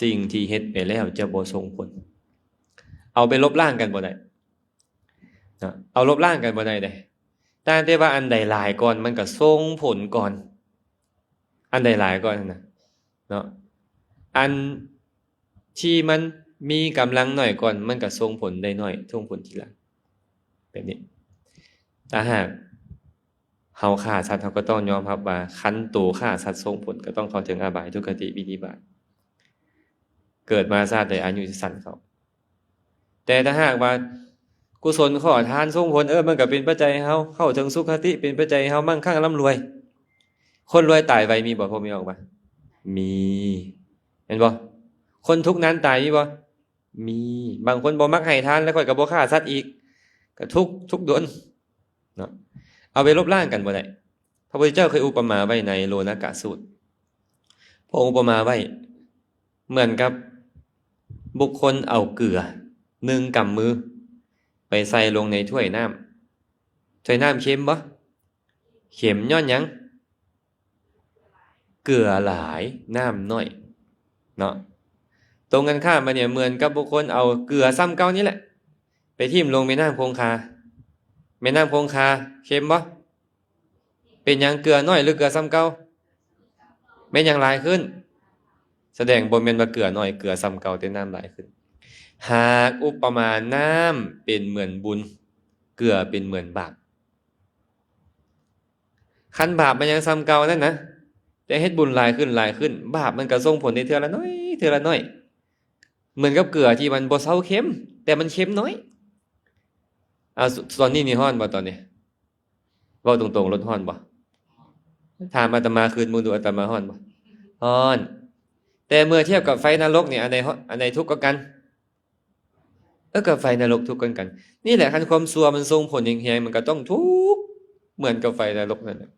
ສິ່ງທີ່ເຮັດໄປແລ້ວຈະບໍ່ສົ່ງຜົນ. ເອົາໄປລົບລ້າງກັນບໍ່ໄດ້ເນາະ ເອົາລົບລ້າງກັນບໍ່ໄດ້ເດ້. ຕ່າງແຕ່ວ່າອັນໃດຫຼາຍກ່ອນ ມັນກໍສົ່ງຜົນກ່ອນ ອັນໃດຫຼາຍກ່ອນຫັ້ນນະເນາະ ອັນທີ່ມັນມີກຳລັງໜ້ອຍກ່ອນ ມັນກໍສົ່ງຜົນໄດ້ໜ້ອຍ ສົ່ງຜົນທີຫຼັງ ແບບນີ້. ຖ້າຫາກ ເຮົາຂ້າສັດ ເຮົາກໍຕ້ອງຍອມຮັບວ່າ ຄັນໂຕຂ້າສັດສົ່ງຜົນ ກໍຕ້ອງເຂົ້າເຖິງອະບາຍ ທຸກຄະຕິ ວິນິບາດ ເກີດມາຊາດໃດອາຍຸຊິສັ້ນເຂົ້າ. ແຕ່ຖ້າຫາກວ່າກຸສົນຂໍທານສົ່ງຜົນ ເອີ ມັນກໍເປັນປັດໄຈໃຫ້ເຮົາເຂົ້າເຖິງສຸຄະຕິ ເປັນປັດໄຈໃຫ້ເຮົາມັ່ງຄັ່ງລ່ຳລວຍ. ຄົນລວຍຕາຍໄວມີບໍ່? ພວກມີອອກມາ ມີ ແມ່ນບໍ່? ຄົນທຸກນານຕາຍມີບໍ່? ມີ. ບາງຄົນບໍ່ມັກໃຫ້ທານ ແລ້ວຂ້ອຍກໍບໍ່ຂ້າສັດອີກ ກໍທຸກ ທຸກດົນເນາະ ເອົາໄປລົບລ້າງກັນບໍ່ໄດ້. ພະພຸດທະເຈົ້າເຄີຍອຸປະມາໄວ້ໃນໂລນະກະສູດ ພະອົງອຸປະມາໄວ້ເໝືອນກັບບຸກຄົນເອົາເກືອໜຶ່ງກຳມືໄປໃສ່ລົງໃນຖ້ວຍນ້ຳ. ຖ້ວຍນ້ຳເຄັມບໍ່? ເຄັມ. ຍ້ອນຫຍັງ? ເກືອຫຼາຍ ນ້ຳໜ້ອຍເນາະ. ຕົງກັນຂ້າມບາດນີ້ ເໝືອນກັບບຸກຄົນເອົາເກືອສ່ຳເກົ່ານີ້ແຫຼະ ໄປຖິ້ມລົງແມ່ນ້ຳຄົງຄາ. ແມ່ນ້ຳຄົງຄາເຄັມບໍ່? ເປັນຫຍັງ ເກືອໜ້ອຍ ຫຼື ເກືອສ່ຳເກົ່າ? ແມ່ນຫຍັງຫຼາຍຂຶ້ນ? ສະແດງບໍ່ແມ່ນວ່າເກືອໜ້ອຍ ເກືອສ່ຳເກົ່າ ແຕ່ນ້ຳຫຼາຍຂຶ້ນ. ຫາກອຸປະມານ້ຳເປັນເໝືອນບຸນ ເກືອເປັນເໝືອນບາບ. ຄັນບາບມັນຍັງສ່ຳເກົ່ານັ້ນນະ ແຕ່ເຮັດບຸນຫຼາຍຂຶ້ນ ຫຼາຍຂຶ້ນ ບາບມັນກໍສົ່ງຜົນໄດ້ເທື່ອລະໜ້ອຍ ເທື່ອລະໜ້ອຍ. ເໝືອນກັບເກືອທີ່ມັນບໍ່ເຊົາເຄັມ ແຕ່ມັນເຄັມໜ້ອຍ. ເອົາ ຕອນນີ້ນີ້ຮ້ອນບໍ່ຕອນນີ້? ເວົ້າຕົງໆ ລົດຮ້ອນບໍ່? ຖາມອາດຕະມາຄືນເບິ່ງດູ ອາດຕະມາຮ້ອນບໍ່? ຮ້ອນ. ແຕ່ເມື່ອທຽບກັບໄຟນະລົກນີ້ ອັນໃດຮ້ອນ ອັນໃດທຸກກວ່າກັນ? ເອີ ກັບໄຟນະລົກທຸກກວ່າກັນ. ນີ້ແຫຼະ ຄັນຄວາມຊົ່ວມັນສົ່ງຜົນແຮງໆ ມັນກໍຕ້ອງທຸກເໝືອນກັບໄຟນະລົກນັ້ນແຫຼະ.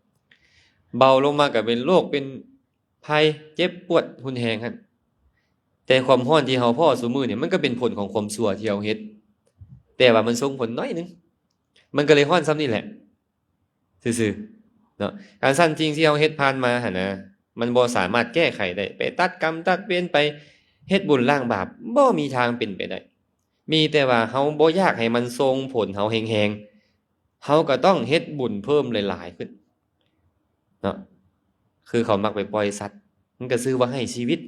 ເບົາລົງມາກໍເປັນໂລກ ເປັນໄພ ເຈັບປວດຮຸນແຮງຫັ້ນ. ແຕ່ຄວາມຮ້ອນທີ່ເຮົາພໍ້ຊຸມື້ນີ້ ມັນກໍເປັນຜົນຂອງຄວາມຊົ່ວທີ່ເຮົາເຮັດ ແຕ່ວ່າມັນສົ່ງຜົນໜ້ອຍໜຶ່ງ ມັນກໍເລີຍຮ້ອນສ່ຳນີ້ແຫຼະ ຊື່ໆ ເນາະ. ຄັນຊັ້ນ ສິ່ງທີ່ເຮົາເຮັດຜ່ານມາຫັ້ນນະ ມັນບໍ່ສາມາດແກ້ໄຂໄດ້ ໄປຕັດກຳຕັດເວນ ໄປ ເຮັດບຸນລ້າງບາບ ບໍ່ມີທາງເປັນໄປໄດ້. ມີແຕ່ວ່າເຮົາບໍ່ຢາກໃຫ້ມັນສົ່ງຜົນເຮົາແຮງໆ ເຮົາກໍຕ້ອງເຮັດບຸນເພີ່ມຫຼາຍໆຂຶ້ນເນາະ. ຄືເຂົາມັກໄປປ່ອຍສັດ ມັນກໍຊື່ວ່າໃຫ້ຊີວິດ.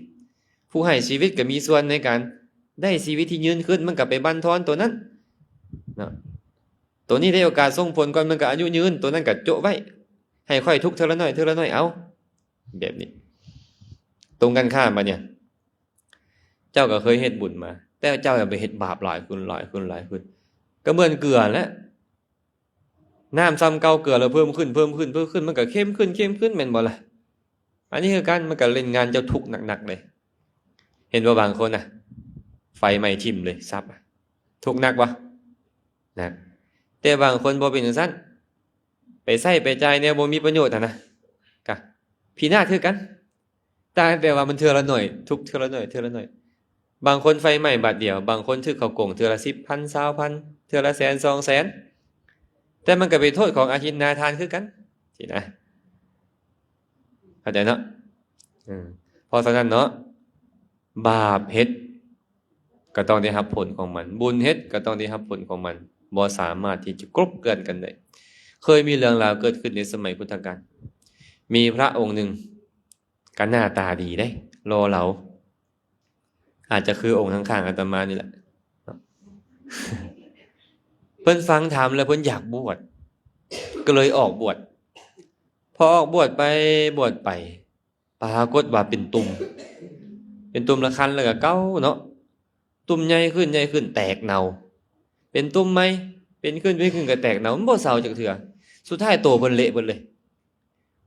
ຜູ້ໃຫ້ຊີວິດກໍມີສ່ວນໃນການໄດ້ຊີວິດທີ່ຍືນຂຶ້ນ ມັນກໍໄປບັນທອນຕົວນັ້ນເນາະ. ຕົວນີ້ໄດ້ໂອກາດສົ່ງຜົນກ່ອນ ມັນກໍອາຍຸຍືນ ຕົວນັ້ນກໍໂຈະໄວ້ ໃຫ້ຂ້ອຍທຸກເທື່ອລະໜ້ອຍ ເທື່ອລະໜ້ອຍ ເອົາ ແບບນີ້. ຕົງກັນຂ້າມບາດນີ້ ເຈົ້າກໍເຄີຍເຮັດບຸນມາ ແຕ່ເຈົ້າໄປເຮັດບາບຫຼາຍຂຶ້ນ ຫຼາຍຂຶ້ນ ຫຼາຍຂຶ້ນ ກໍເໝືອນເກືອແຫຼະ. ນ້ຳຊ່ຳເກົ່າ ເກືອລະເພີ່ມຂຶ້ນ ເພີ່ມຂຶ້ນ ເພີ່ມຂຶ້ນ ມັນກໍເຄັມຂຶ້ນ ເຄັມຂຶ້ນ ແມ່ນບໍ່ລະ? ອັນນີ້ຄືກັນ ມັນກໍຫຼິ້ນງານເຈົ້າທຸກໜັກໆເລີຍ. ເຫັນບໍ່ ບາງຄົນນະ ໄຟໄໝ້ຖິ້ມເລີຍ ສັບ ທຸກໜັກບໍ່? ໜັກ. ແຕ່ບາງຄົນບໍ່ເປັນຈັ່ງຊັ້ນ ໄປໃຊ້ໄປຈ່າຍແນວບໍ່ມີປະໂຫຍດຫັ້ນນະ ກະພິນາດຄືກັນ. ຕ່າງແຕ່ວ່າມັນເທື່ອລະໜ້ອຍ ທຸກເທື່ອລະໜ້ອຍ ເທື່ອລະໜ້ອຍ. ບາງຄົນໄຟໄໝ້ບາດດຽວ ບາງຄົນຖືກເຂົາໂກງເທື່ອລະສິບພັນ ຊາວພັນ ເທື່ອລະແສນ ສອງແສນ ແຕ່ມັນກໍເປັນໂທດຂອງອະທິນນາທານຄືກັນ ຊີ້ນະ. ເຂົ້າໃຈເນາະ? ເອີ ເພາະສະນັ້ນເນາະ ບາບເຮັດກໍຕ້ອງໄດ້ຮັບຜົນຂອງມັນ ບຸນເຮັດກໍຕ້ອງໄດ້ຮັບຜົນຂອງມັນ ບໍ່ສາມາດທີ່ຈະກົບເກື່ອນກັນໄດ້. ເຄີຍມີເລື່ອງລາວເກີດຂຶ້ນໃນສະໄໝພຸດທະການ ມີພະອົງໜຶ່ງ ກໍໜ້າຕາດີເດ້ ຫຼໍ່ເຫຼົາ ອາດຈະຄືອົງຂ້າງໆອາດຕະມານີ້ແຫຼະ. ເພິ່ນຟັງທຳແລ້ວເພິ່ນຢາກບວດ ກໍເລີຍອອກບວດ. ພໍອອກບວດໄປບວດໄປ ປາກົດວ່າເປັນຕຸ່ມ ເປັນຕຸ່ມລະຄັນ ແລ້ວກໍເກົາເນາະ ຕຸ່ມໃຫຍ່ຂຶ້ນ ໃຫຍ່ຂຶ້ນ ແຕກເນົ່າ ເປັນຕຸ່ມໃໝ່ ເປັນຂຶ້ນ ເປັນຂຶ້ນ ກໍແຕກເນົ່າ ມັນບໍ່ເຊົາຈັກເທື່ອ. ສຸດທ້າຍໂຕເພິ່ນເລະເບິດເລີຍ.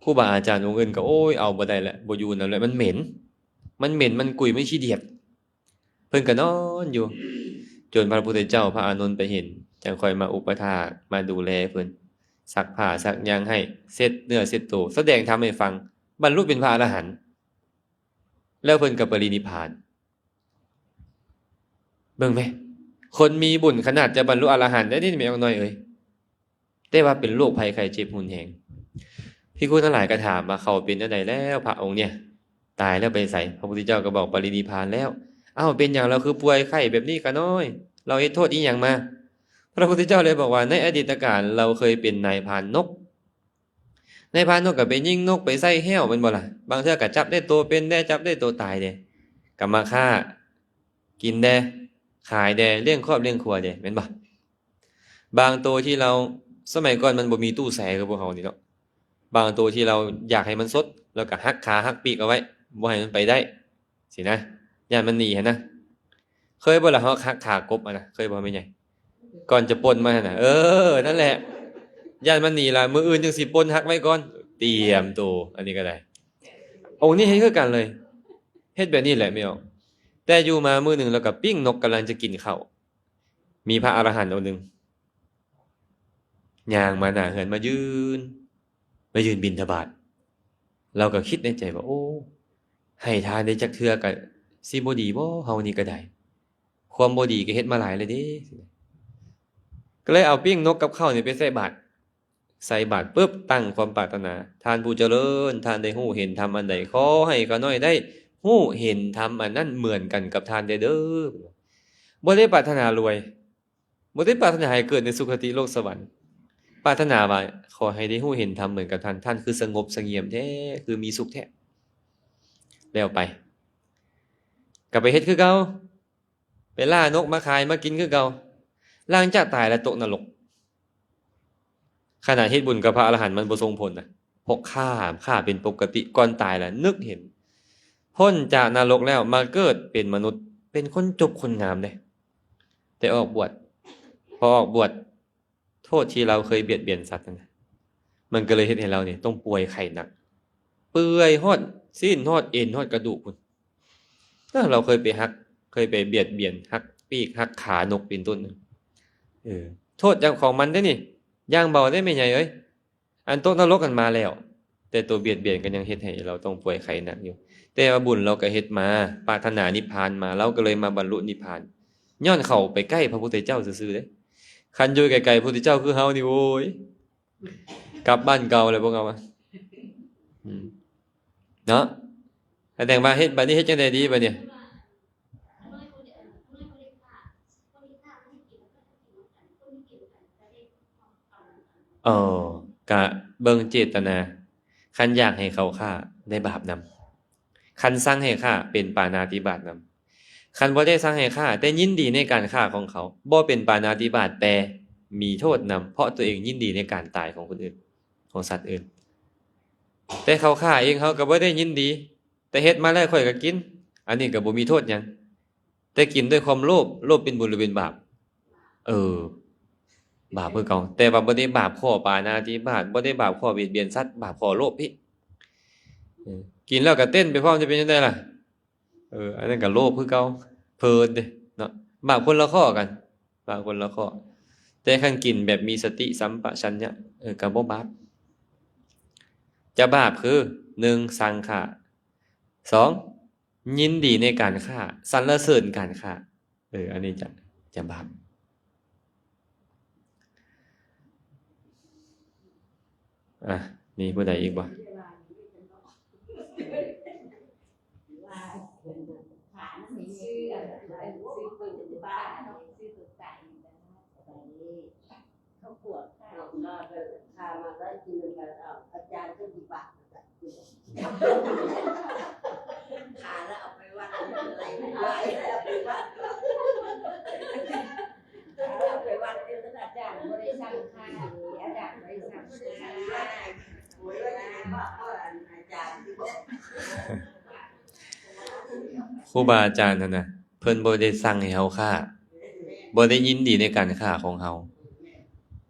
ຄູບາອາຈານອົງອື່ນກໍ ໂອ້ຍ ເອົາບໍ່ໄດ້ແຫຼະ ບໍ່ຢູ່ນຳແລ້ວ ມັນເໝັນ ມັນເໝັນ ມັນກຸຍ ມັນຂີ້ດຽດ. ເພິ່ນກໍນອນຢູ່ ຈົນພະພຸດທະເຈົ້າ ພະອານົນໄປເຫັນ ຈັ່ງຄ່ອຍມາອຸປະຖາກ ມາດູແລເພິ່ນ ຊັກຜ້າຊັກຫຍັງໃຫ້ ເຊັດເນື້ອເຊັດໂຕ ສະແດງທຳໃຫ້ຟັງ ບັນລຸເປັນພະອະລະຫັນ ແລ້ວເພິ່ນກໍປະລິນິບພານ. ເບິ່ງແມະ ຄົນມີບຸນຂະໜາດຈະບັນລຸອະລະຫັນໄດ້ນີ້ ແມ່ອອກນ້ອຍເອີຍ. ແຕ່ວ່າເປັນໂລກໄພໄຂ້ເຈັບຮຸນແຮງ. ພິກຂຸທັງຫຼາຍກໍຖາມວ່າ ເຂົາເປັນແນວໃດແລ້ວ ພະອົງເນຍ ຕາຍແລ້ວໄປໃສ? ພະພຸດທະເຈົ້າກໍບອກ ປະລິນິບພານແລ້ວ. ອ້າວ ເປັນຫຍັງລາວຄືປ່ວຍໄຂ້ແບບນີ້ຂະນ້ອຍ? ລາວເຮັດໂທດອີ່ຫຍັງມາ? ພະພຸດທະເຈົ້າເລີຍບອກວ່າ ໃນອະດີດຕະການລາວເຄີຍເປັນນາຍພານນົກ. ນາຍພານນົກກໍໄປຍິງນົກ ໄປໃສ່ແຮ້ວ ແມ່ນບໍ່ລະ? ບາງເທື່ອກໍຈັບໄດ້ໂຕເປັນແດ່ ຈັບໄດ້ໂຕຕາຍແດ່ ກໍມາຄ້າ ກິນແດ່ ຂາຍແດ່ ລ້ຽງຄອບລ້ຽງຄົວແດ່ ແມ່ນບໍ່? ບາງໂຕທີ່ລາວ ສະໄໝກ່ອນມັນບໍ່ມີຕູ້ແຊ່ຄືພວກເຮົານີ້ເນາະ ບາງໂຕທີ່ລາວຢາກໃຫ້ມັນສົດ ລາວກໍຫັກຂາຫັກປີກເອົາໄວ້ ບໍ່ໃຫ້ມັນໄປໄດ້ຊີ້ນະ ຢ້ານມັນໜີຫັ້ນນະ. ເຄີຍບໍ່ລະ ເຮົາຫັກຂາກົບຫັ້ນນະ ເຄີຍບໍ່ແມ່ໃຫຍ່? ກ່ອນຈະປົ່ນມັນຫັ້ນນະ ເອີ ນັ້ນແຫຼະ ຢ້ານມັນໜີລະ ມື້ອື່ນຈັ່ງຊິປົ່ນ ຫັກໄວ້ກ່ອນ ຕຽມໂຕ. ອັນນີ້ກໍໄດ້ ອົງນີ້ເຮັດຄືກັນເລີຍ ເຮັດແບບນີ້ແຫຼະແມ່ອອກ. ແຕ່ຢູ່ມາມື້ໜຶ່ງ ລາວກໍປີ້ງນົກ ກຳລັງຈະກິນເຂົ້າ ມີພະອະລະຫັນອົງໜຶ່ງ ຍ່າງມາໜ້າເຮືອນ ມາຢືນ ມາຢືນບິນທະບາດ. ລາວກໍຄິດໃນໃຈວ່າ ໂອ້ ໃຫ້ທານໄດ້ຈັກເທື່ອກໍຊິບໍ່ດີບໍ່ ເຮົານີ້ກໍໄດ້ ຄວາມບໍ່ດີກໍເຮັດມາຫຼາຍແລ້ວເດ້. ກໍເລີຍເອົາປີ້ງນົກກັບເຂົ້ານີ້ໄປໃສ່ບາດ ໃສ່ບາດປຶບ ຕັ້ງຄວາມປາດຖະໜາ ທ່ານຜູ້ຈະເລີນ ທ່ານໄດ້ຮູ້ເຫັນທຳອັນໃດ ຂໍໃຫ້ຂ້ານ້ອຍໄດ້ຮູ້ເຫັນທຳອັນນັ້ນເໝືອນກັນກັບທ່ານແດ່ເດີ. ບໍ່ໄດ້ປາດຖະໜາລວຍ ບໍ່ໄດ້ປາດຖະໜາໃຫ້ເກີດໃນສຸຄະຕິໂລກສະຫວັນ ປາດຖະໜາວ່າ ຂໍໃຫ້ໄດ້ຮູ້ເຫັນທຳເໝືອນກັບທ່ານ ທ່ານຄືສະຫງົບສະຫງຽມແທ້ ຄືມີສຸກແທ້. ແລ້ວໄປ ກໍໄປເຮັດຄືເກົ່າ ໄປລ່ານົກມາຂາຍມາກິນຄືເກົ່າ. ຫຼັງຈາກຕາຍແລ້ວຕົກນະລົກ. ຂະໜາດເຮັດບຸນກັບພະອະລະຫັນມັນບໍ່ສົ່ງຜົນນະ ພວກຂ້າ ຂ້າເປັນປົກກະຕິ ກ່ອນຕາຍລະນຶກເຫັນ ພົ້ນຈາກນະລົກແລ້ວມາເກີດເປັນມະນຸດ ເປັນຄົນຈົບຄົນງາມເດ້. ແຕ່ອອກບວດ ພໍອອກບວດ ໂທດທີ່ລາວເຄີຍບຽດບຽນສັດນັ້ນນະ ມັນກໍເລີຍເຮັດໃຫ້ລາວນີ້ຕ້ອງປ່ວຍໄຂ້ໜັກ ເປື່ອຍຮອດຊີ້ນຮອດເອັນຮອດກະດູກພຸ້ນ. ເອີ ລາວເຄີຍໄປຫັກ ເຄີຍໄປບຽດບຽນ ຫັກປີກຫັກຂານົກເປັນຕົ້ນ. ເອີ ໂທດຈາກຂອງມັນເດ້ນີ້ ຢ່າງເບົາເດ້ແມ່ໃຫຍ່ເອີຍ. ອັນຕົກນະລົກຫັ້ນມາແລ້ວ ແຕ່ຕົວບຽດບຽນກໍຍັງເຮັດໃຫ້ລາວຕ້ອງປ່ວຍໄຂ້ໜັກຢູ່. ແຕ່ວ່າບຸນລາວກໍເຮັດມາ ປາດຖະໜານິບພານມາ ລາວກໍເລີຍມາບັນລຸນິບພານ ຍ້ອນເຂົ້າໄປໃກ້ພະພຸດທະເຈົ້າຊື່ໆເດ້. ຄັນຢູ່ໄກໆພະພຸດທະເຈົ້າຄືເຮົານີ້ ໂອ້ຍ ກັບບ້ານເກົ່າແລ້ວພວກເຮົາອະ ອືມ ເນາະ. ແສດງວ່າເຮັດ ບັດນີ້ເຮັດຈັ່ງໃດດີບັດນີ້? ເອີ ກະເບິ່ງເຈດຕະນາ. ຄັນຢາກໃຫ້ເຂົາຂ້າ ໄດ້ບາບນຳ. ຄັນສັ່ງໃຫ້ຂ້າ ເປັນປານາຕິບາດນຳ. ຄັນບໍ່ໄດ້ສັ່ງໃຫ້ຂ້າ ແຕ່ຍິນດີໃນການຂ້າຂອງເຂົາ ບໍ່ເປັນປານາຕິບາດ ແຕ່ມີໂທດນຳ ເພາະຕົວເອງຍິນດີໃນການຕາຍຂອງຄົນອື່ນ ຂອງສັດອື່ນ. ແຕ່ເຂົາຂ້າເອງ ເຮົາກໍບໍ່ໄດ້ຍິນດີ ແຕ່ເຮັດມາແລ້ວຂ້ອຍກໍກິນ ອັນນີ້ກໍບໍ່ມີໂທດຫຍັງ. ແຕ່ກິນດ້ວຍຄວາມໂລບ ໂລບເປັນບຸນຫຼືເປັນບາບ? ເອີ ບາບຄືເກົ່າ ແຕ່ວ່າບໍ່ໄດ້ບາບຂໍ້ປານາຕິບາດ ບໍ່ໄດ້ບາບຂໍ້ບຽດບຽນສັດ ບາບຂໍ້ໂລບອີກ. ເອີ ກິນແລ້ວກໍເຕັ້ນໄປພ້ອມ ຈະເປັນຈັ່ງໃດລະ? ເອີ ອັນນັ້ນກໍໂລບຄືເກົ່າ ເພີນເດ້ເນາະ ບາບຄົນລະຂໍ້ກັນ ບາບຄົນລະຂໍ້. ແຕ່ຄັນກິນແບບມີສະຕິສຳປະຊັນຍະ ເອີ ກໍບໍ່ບາບ. ຈະບາບຄື ໜຶ່ງ ສັ່ງຂ້າ ສອງ ຍິນດີໃນການຂ້າ ສັນລະເສີນການຂ້າ ເອີ ອັນນີ້ຈະ ຈະບາບ. ອ່ະ ມີຜູ້ໃດອີກບໍ່? ເຂົາກວດເນາະ ເນາະ ເອີ ຂ້າມາໄດ້ກິນນຳກັນ ເອົາ ອາຈານເພິ່ນຊິບາດ ຂ້າແລ້ວເອົາໄປວັດ ໄປ ໄປ ເອົາໄປວັດ ເອົາໄປວັດ ເອົາໄປວັດ ອາຈານບໍ່ໄດ້ສັ່ງຂ້າ ອາຈານບໍ່ໄດ້ສັ່ງຂ້າ ໂອ້ຍ ວ່າ ວ່າ ອາຈານ ຄູບາອາຈານຫັ້ນນະ ເພິ່ນບໍ່ໄດ້ສັ່ງໃຫ້ເຮົາຂ້າ ບໍ່ໄດ້ຍິນດີໃນການຂ້າຂອງເຮົາ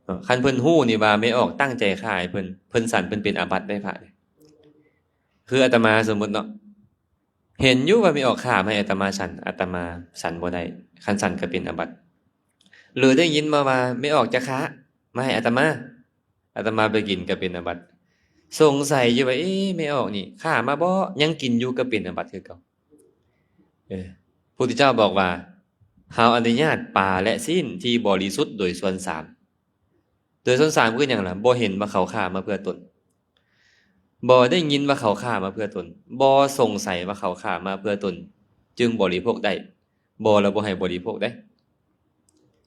ເນາະ. ຄັນເພິ່ນຮູ້ນີ້ວ່າແມ່ອອກຕັ້ງໃຈຂ້າໃຫ້ເພິ່ນ ເພິ່ນສັນເພິ່ນເປັນອາບັດໄດ້ພະ. ຄືອາດຕະມາສົມມຸດເນາະ ເຫັນຢູ່ວ່າແມ່ອອກຂ້າມາໃຫ້ອາດຕະມາສັນ ອາດຕະມາສັນບໍ່ໄດ້ ຄັນສັນກໍເປັນອາບັດ. ຫຼືໄດ້ຍິນມາວ່າແມ່ອອກຈະຂ້າມາໃຫ້ອາດຕະມາ ອາດຕະມາໄປກິນກໍເປັນອາບັດ. ສົງໄສຢູ່ວ່າ ເອ ແມ່ອອກນີ້ຂ້າມາບໍ່ ຍັງກິນຢູ່ກໍເປັນອາບັດຄືເກົ່າ. ເອີ ພຸດທະເຈົ້າບອກວ່າ ເຮົາອະນຸຍາດປາ ແລະ ຊີ້ນທີ່ບໍລິສຸດໂດຍສ່ວນສາມ. ໂດຍສ່ວນສາມຄືຫຍັງລະ? ບໍ່ເຫັນວ່າເຂົາຂ້າມາເພື່ອຕົນ ບໍ່ໄດ້ຍິນວ່າເຂົາຂ້າມາເພື່ອຕົນ ບໍ່ສົງໄສວ່າເຂົາຂ້າມາເພື່ອຕົນ ຈຶ່ງບໍລິໂພກໄດ້. ບໍ່ລະບໍ່ໃຫ້ບໍລິໂພກໄດ້.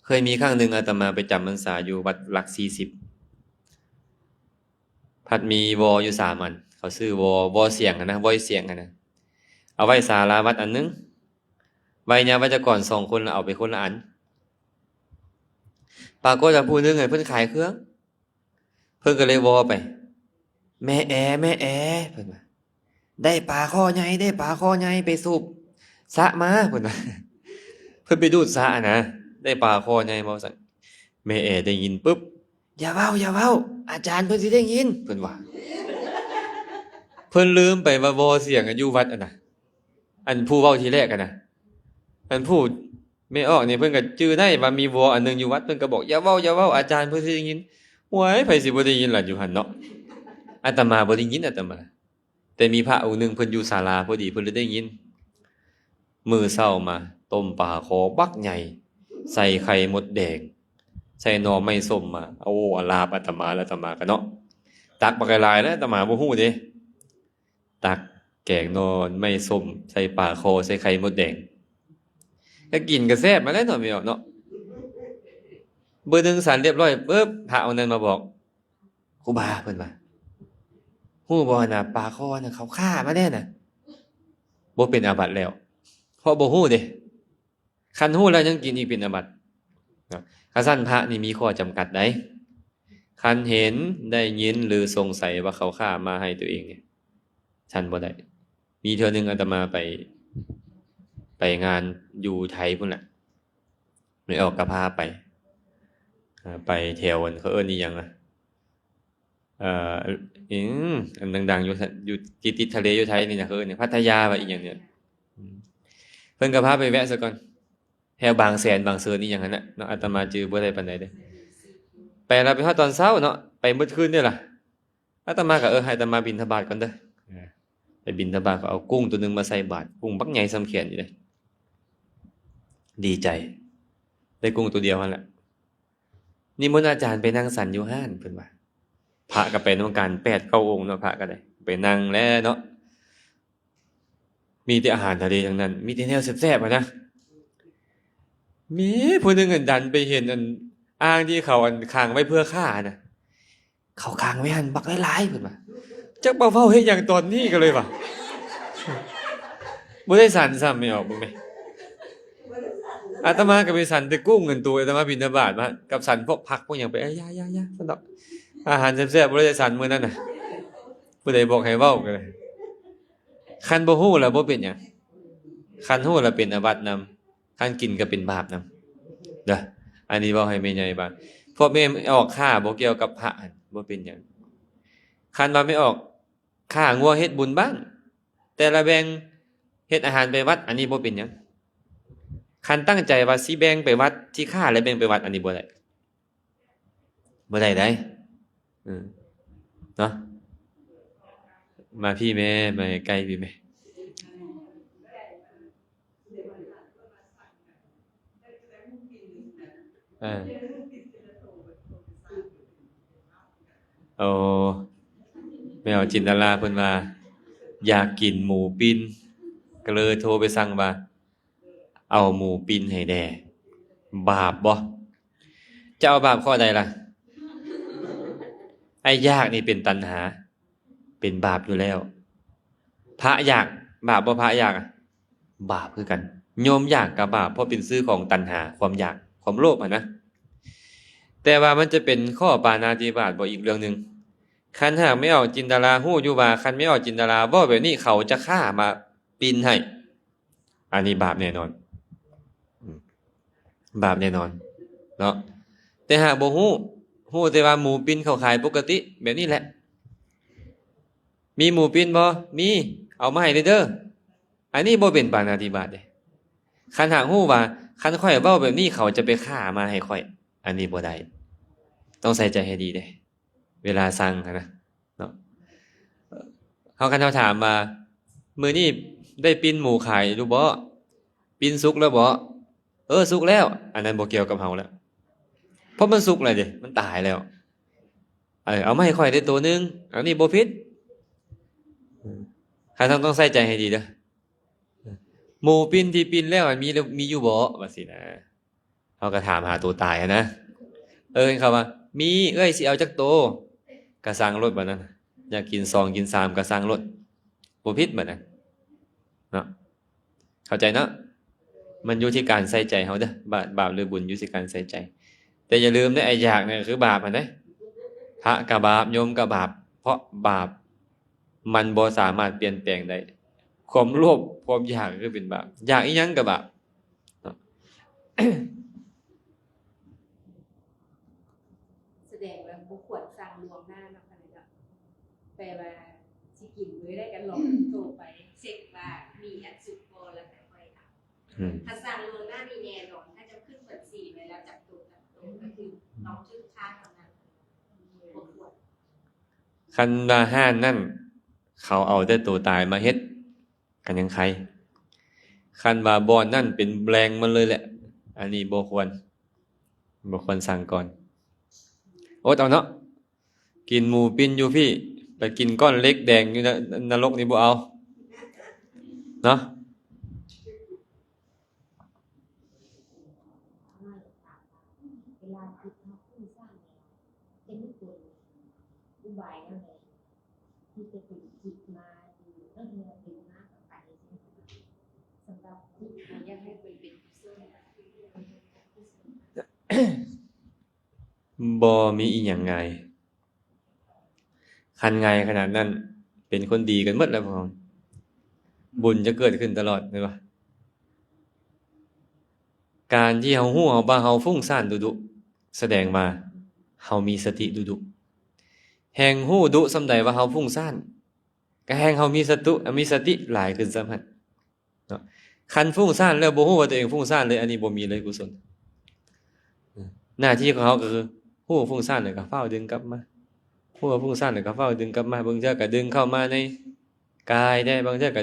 ເຄີຍມີຄັ້ງໜຶ່ງອາດຕະມາໄປຈຳພັນສາຢູ່ວັດຫຼັກສີ່ສິບ ພັດມີວໍຢູ່ສາມອັນ ເຂົາຊື້ວໍ ວໍສຽງຫັ້ນນະ ວໍສຽງຫັ້ນນະ ເອົາໄວ້ສາລາວັດອັນໜຶ່ງ ໄວຍາວັດຈະກອນສອງຄົນລະເອົາໄປຄົນລະອັນ. ປາກົດວ່າຜູ້ໜຶ່ງຫັ້ນເພິ່ນຂາຍເຄື່ອງ ເພິ່ນກໍເລີຍວໍໄປ ແມ່ແອ ແມ່ແອ ເພິ່ນວ່າ ໄດ້ປາຄໍໃຫຍ່ ໄດ້ປາຄໍໃຫຍ່ ໄປສູບສະມາ ເພິ່ນວ່າ ເພິ່ນໄປດູດສະນະ ໄດ້ປາຄໍໃຫຍ່ມາວ່າຊັ້ນ. ແມ່ແອໄດ້ຍິນປຶບ ຢ່າເວົ້າ ຢ່າເວົ້າ ອາຈານເພິ່ນຊິໄດ້ຍິນ ເພິ່ນວ່າ. ເພິ່ນລືມໄປວ່າວໍສຽງຢູ່ວັດຫັ້ນນະ ອັນຜູ້ເວົ້າທີແລກຫັ້ນນະ ອັນຜູ້ ແມ່ອອກນີ້ເພິ່ນກໍຈື່ໄດ້ວ່າມີວໍອັນໜຶ່ງຢູ່ວັດ ເພິ່ນກໍບອກ ຢ່າເວົ້າ ຢ່າເວົ້າ ອາຈານເພິ່ນຊິໄດ້ຍິນ. ໂອ້ຍ ໃຜຊິບໍ່ໄດ້ຍິນລະຢູ່ຫັ້ນເນາະ. ອາດຕະມາບໍ່ໄດ້ຍິນ ອາດຕະມາ ແຕ່ມີພະອົງໜຶ່ງເພິ່ນຢູ່ສາລາພໍດີ ເພິ່ນເລີຍໄດ້ຍິນ. ມື້ເຊົ້າມາຕົ້ມປາຄໍບັກໃຫຍ່ ໃສ່ໄຂ່ມົດແດງ ໃສ່ໜໍ່ໄມ້ສົ້ມມາ ໂອ້ ອາລາບອາດຕະມາ ອາດຕະມາກໍເນາະ ຕັກບັກຫຼາຍໆ ແລ້ວອາດຕະມາບໍ່ຮູ້ເດ້. ຕັກແກງໜໍ່ໄມ້ສົ້ມ ໃສ່ປາຄໍ ໃສ່ໄຂ່ມົດແດງ ກໍກິນກໍແຊບມາແລ້ວເນາະ ແມ່ອອກເນາະ. ມື້ໜຶ່ງສັນລຽບຮ້ອຍປຶບ ພະອົງນັ້ນມາບອກ ຄູບາ ເພິ່ນວ່າ ຮູ້ບໍ່ນະ ປາຄໍນະ ເຂົາຂ້າມາແລ້ວນະ. ບໍ່ເປັນອາບັດແລ້ວ ເພາະບໍ່ຮູ້ເດ້. ຄັນຮູ້ແລ້ວຍັງກິນອີກເປັນອາບັດ. ຄັນຊັ້ນພະນີ້ມີຂໍ້ຈຳກັດໃດ໋ ຄັນເຫັນ ໄດ້ຍິນ ຫຼື ສົງໄສວ່າເຂົາຂ້າມາໃຫ້ຕົວເອງນີ້ ຊັ້ນບໍ່ໄດ້. ມີເທື່ອໜຶ່ງອາດຕະມາໄປ ໄປງານຢູ່ໄທພຸ້ນແຫຼະ ແມ່ອອກກໍພາໄປ ໄປແຖວ ອັນ ເຂົາເອີ້ນອີ່ຫຍັງນະ ເອີ ອີ່ຫຍັງ ອັນດັງໆ ຢູ່ ຢູ່ ຕິດໆ ທະເລຢູ່ໄທນີ້ນະ ເຂົາເອີ້ນຫຍັງ ພັດທະຍາ ວ່າອີ່ຫຍັງນີ້ ເພິ່ນກໍພາໄປແວະຊະກ່ອນ ແຖວບາງແສນ ບາງເສີນ ອີ່ຫຍັງຫັ້ນນະເນາະ ອາດຕະມາຈື່ບໍ່ໄດ້ປານໃດເດ້. ໄປແລ້ວໄປຮອດຕອນເຊົ້າເນາະ ໄປໝົດຄືນເດ້ລະ. ອາດຕະມາກໍ ເອີ ໃຫ້ອາດຕະມາບິນທະບາດກ່ອນເດີ. ເອີ ໄປບິນທະບາດ ກໍເອົາກຸ້ງຕົວໜຶ່ງມາໃສ່ບາດ ກຸ້ງບັກໃຫຍ່ສ່ຳແຂນຢູ່ເດ້. ດີໃຈ ໄດ້ກຸ້ງຕົວດຽວຫັ້ນແຫຼະ. ນິມົນອາຈານໄປນັ່ງສັນຢູ່ຮ້ານ ເພິ່ນວ່າ. ພະກໍໄປນຳກັນແປດເກົ້າອົງເນາະ ພະກໍໄດ້ ໄປນັ່ງແລ້ວເນາະ ມີແຕ່ອາຫານທະເລທັງນັ້ນ ມີແຕ່ແນວແຊບໆ ຫັ້ນນະ. ມີຜູ້ໜຶ່ງ ອັນ ດັນໄປເຫັນ ອັນ ອ່າງທີ່ເຂົາ ອັນ ຂັງໄວ້ເພື່ອຂ້ານະ ເຂົ້າຂ້າງໄວ້ຫັ້ນບັກຫຼາຍໆ ເພິ່ນວ່າ. ຈັກມາເວົ້າເຮັດຫຍັງຕອນນີ້ ກໍເລີຍວ່າ ບໍ່ໄດ້ສັນຊ້ຳ ແມ່ອອກເບິ່ງແມ. ອາດຕະມາກໍໄປສັນແຕ່ກຸ້ງຫັ້ນ ໂຕອາດຕະມາບິນທະບາດມາ ກັບສັນພວກຜັກພວກຫຍັງໄປ. ເອີຍ ຢ່າໆໆ ຊັ້ນດອກ ອາຫານແຊບໆ ບໍ່ໄດ້ສັນມື້ນັ້ນນະ. ຜູ້ໃດບອກໃຫ້ເວົ້າກໍໄດ້. ຄັນບໍ່ຮູ້ລະບໍ່ເປັນຫຍັງ, ຄັນຮູ້ລະເປັນອາບັດນຳ, ຄັນກິນກໍເປັນບາບນຳເດີ. ອັນນີ້ເວົ້າໃຫ້ແມ່ໃຫຍ່ຟັງ. ພວກແມ່ອອກຂ້າບໍ່ກ່ຽວກັບພະຫັ້ນ ບໍ່ເປັນຫຍັງ. ຄັນວ່າແມ່ອອກຂ້າງົວເຮັດບຸນບ້ານ ແຕ່ລະແບ່ງເຮັດອາຫານໄປວັດ ອັນນີ້ບໍ່ເປັນຫຍັງ. ຄັນຕັ້ງໃຈວ່າຊິແບ່ງໄປວັດ ຊິຂ້າແລ້ວແບ່ງໄປວັດ ອັນນີ້ບໍ່ໄດ້. ບໍ່ໄດ້ໃດ໋ ເອີ ເນາະ. ມາພີ້ແມ່ ມາໃກ້ໆ ພີ້ແມ່. ເອີ ໂອ້ ແມ່ອອກຈິນດາລາເພິ່ນວ່າ ຢາກກິນໝູປີ້ນ ກໍເລີຍໂທໄປສັ່ງວ່າ ເອົາໝູປີ້ນໃຫ້ແດ່. ບາບບໍ່? ຈະເອົາບາບຂໍ້ໃດລະ? ໄອ້ຢາກນີ້ເປັນຕັນຫາ ເປັນບາບຢູ່ແລ້ວ. ພະຢາກ ບາບບໍ່? ພະຢາກ ບາບຄືກັນ. ໂຍມຢາກກໍບາບ ເພາະເປັນຊື່ຂອງຕັນຫາ ຄວາມຢາກ ຄວາມໂລບຫັ້ນນະ. ແຕ່ວ່າມັນຈະເປັນຂໍ້ປານາຕິບາດບໍ່ ອີກເລື່ອງໜຶ່ງ. ຄັນຫາກແມ່ອອກຈິນດາລາຮູ້ຢູ່ວ່າ ຄັນແມ່ອອກຈິນດາລາເວົ້າແບບນີ້ ເຂົາຈະຂ້າມາປີ້ນໃຫ້ ອັນນີ້ບາບແນ່ນອນ ອືມ ບາບແນ່ນອນເນາະ. ແຕ່ຫາກບໍ່ຮູ້ ຮູ້ແຕ່ວ່າໝູປີ້ນເຂົາຂາຍປົກກະຕິແບບນີ້ແຫຼະ. ມີໝູປີ້ນບໍ່? ມີ ເອົາມາໃຫ້ແດ່ເດີ. ອັນນີ້ບໍ່ເປັນປານາຕິບາດເດ້. ຄັນຫາກຮູ້ວ່າ ຄັນຂ້ອຍເວົ້າແບບນີ້ ເຂົາຈະໄປຂ້າມາໃຫ້ຂ້ອຍ ອັນນີ້ບໍ່ໄດ້. ຕ້ອງໃສ່ໃຈໃຫ້ດີເດ້ ເວລາສັ່ງຫັ້ນນະ ເນາະ. ເຮົາ ຄັນເຮົາຖາມວ່າ ມື້ນີ້ໄດ້ປີ້ນໝູຂາຍຢູ່ບໍ່? ປີ້ນສຸກແລ້ວບໍ່? ເອີ ສຸກແລ້ວ. ອັນນັ້ນບໍ່ກ່ຽວກັບເຮົາແລ້ວ ເພາະມັນສຸກແລ້ວເດ້ ມັນຕາຍແລ້ວ. ເອີ ເອົາມາໃຫ້ຂ້ອຍໄດ້ໂຕໜຶ່ງ ອັນນີ້ບໍ່ຜິດ. ເອີ ທ່ານຕ້ອງໃສ່ໃຈໃຫ້ດີເດີ. ໝູປີ້ນທີ່ປີ້ນແລ້ວ ອັນມີ ມີຢູ່ບໍ່? ວ່າຊີ້ນະ. ເຮົາກໍຖາມຫາໂຕຕາຍຫັ້ນນະ. ເອີ ເຂົາວ່າ ມີ ເອື້ອຍຊິເອົາຈັກໂຕ? ກໍສັ່ງໂລດບັດນັ້ນ. ຢາກກິນສອງ ກິນສາມ ກໍສັ່ງໂລດ. ບໍ່ຜິດບັດນັ້ນເນາະ. ເຂົ້າໃຈເນາະ. ມັນຢູ່ທີ່ການໃສ່ໃຈເຮົາເດີ. ບາບ ບາບຫຼືບຸນຢູ່ທີ່ການໃສ່ໃຈ. ແຕ່ຢ່າລືມເດີ ໄອ້ຢາກນີ້ຄືບາບຫັ້ນເດ້. ພະກໍບາບ ໂຍມກໍບາບ ເພາະບາບມັນບໍ່ສາມາດປ່ຽນແປງໄດ້. ຄວາມໂລບ ຄວາມຢາກຄືເປັນບາບ. ຢາກອີ່ຫຍັງກໍບາບ. ສະແດງວ່າບໍ່ຄວນສັ່ງລ່ວງໜ້າເນາະ ອັນນີ້ເນາະ. ແປວ່າຊິກິນມື້ໃດກໍລອງໂທໄປເຊັກວ່າມີອັນສຸກບໍ່ ແລ້ວກໍຄ່ອຍເອົາ. ອືມ ຖ້າສັ່ງລ່ວງໜ້ານີ້ແນ່ນອນ ຖ້າຈະຂຶ້ນບັນຊີໄວ້ແລ້ວຈັກໂຕ ຈັກໂຕ ກໍຄືຕ້ອງຖືກຄ່າເທົ່ານັ້ນ. ບໍ່ຄວນ. ຄັນວ່າຮ້ານນັ້ນເຂົາເອົາແຕ່ໂຕຕາຍມາເຮັດ ກໍຍັງໄຄ. ຄັນວ່າບ່ອນນັ້ນເປັນແຫຼ່ງມັນເລີຍແຫຼະ ອັນນີ້ບໍ່ຄວນ ບໍ່ຄວນສັ່ງກ່ອນ. ອົດເອົາເນາະ. ກິນໝູປີ້ນຢູ່ພີ້ ໄປກິນກ້ອນເຫຼັກແດງຢູ່ນະ ນະລົກນີ້ບໍ່ເອົາເນາະ. ເວລາຄິດເນາະ ຜູ້ສ້າງແນວ ຈະມີກົນອຸບາຍແນວໃດ ທີ່ຈະເປັນຈິດມາຢູ່ເນາະ ເມື່ອເປັນມາກັບໄປ ສຳລັບຈິດ ຢາກໃຫ້ເພິ່ນເປັນກຸສົນ ບໍ່ມີອີ່ຫຍັງງ່າຍ. ຄັນງ່າຍຂະໜາດນັ້ນ ເປັນຄົນດີກັນໝົດແລ້ວພວກເຮົາ. ບຸນຈະເກີດຂຶ້ນຕະຫຼອດ ແມ່ນບໍ່? ການທີ່ເຮົາຮູ້ເຮົາວ່າເຮົາຟຸ້ງສ້ານດຸໆ ສະແດງວ່າເຮົາມີສະຕິດຸໆ. ແຮ່ງຮູ້ດຸສ່ຳໃດວ່າເຮົາຟຸ້ງສ້ານ ກໍແຮ່ງເຮົາມີສະຕຸ ມີສະຕິຫຼາຍຂຶ້ນສ່ຳຫັ້ນ. ເນາະ ຄັນຟຸ້ງສ້ານແລ້ວບໍ່ຮູ້ວ່າຕົວເອງຟຸ້ງສ້ານເລີຍ ອັນນີ້ບໍ່ມີເລີຍກຸສົນ. ໜ້າທີ່ຂອງເຮົາກໍຄື ຮູ້ຟຸ້ງສ້ານແລ້ວກໍຟ້າວດຶງກັບມາ ຮູ້ວ່າຟຸ້ງສ້ານແລ້ວກໍຟ້າວດຶງກັບມາ. ບາງເທື່ອກໍດຶງເຂົ້າມາໃນກາຍໄດ້ ບາງເທື່ອກໍ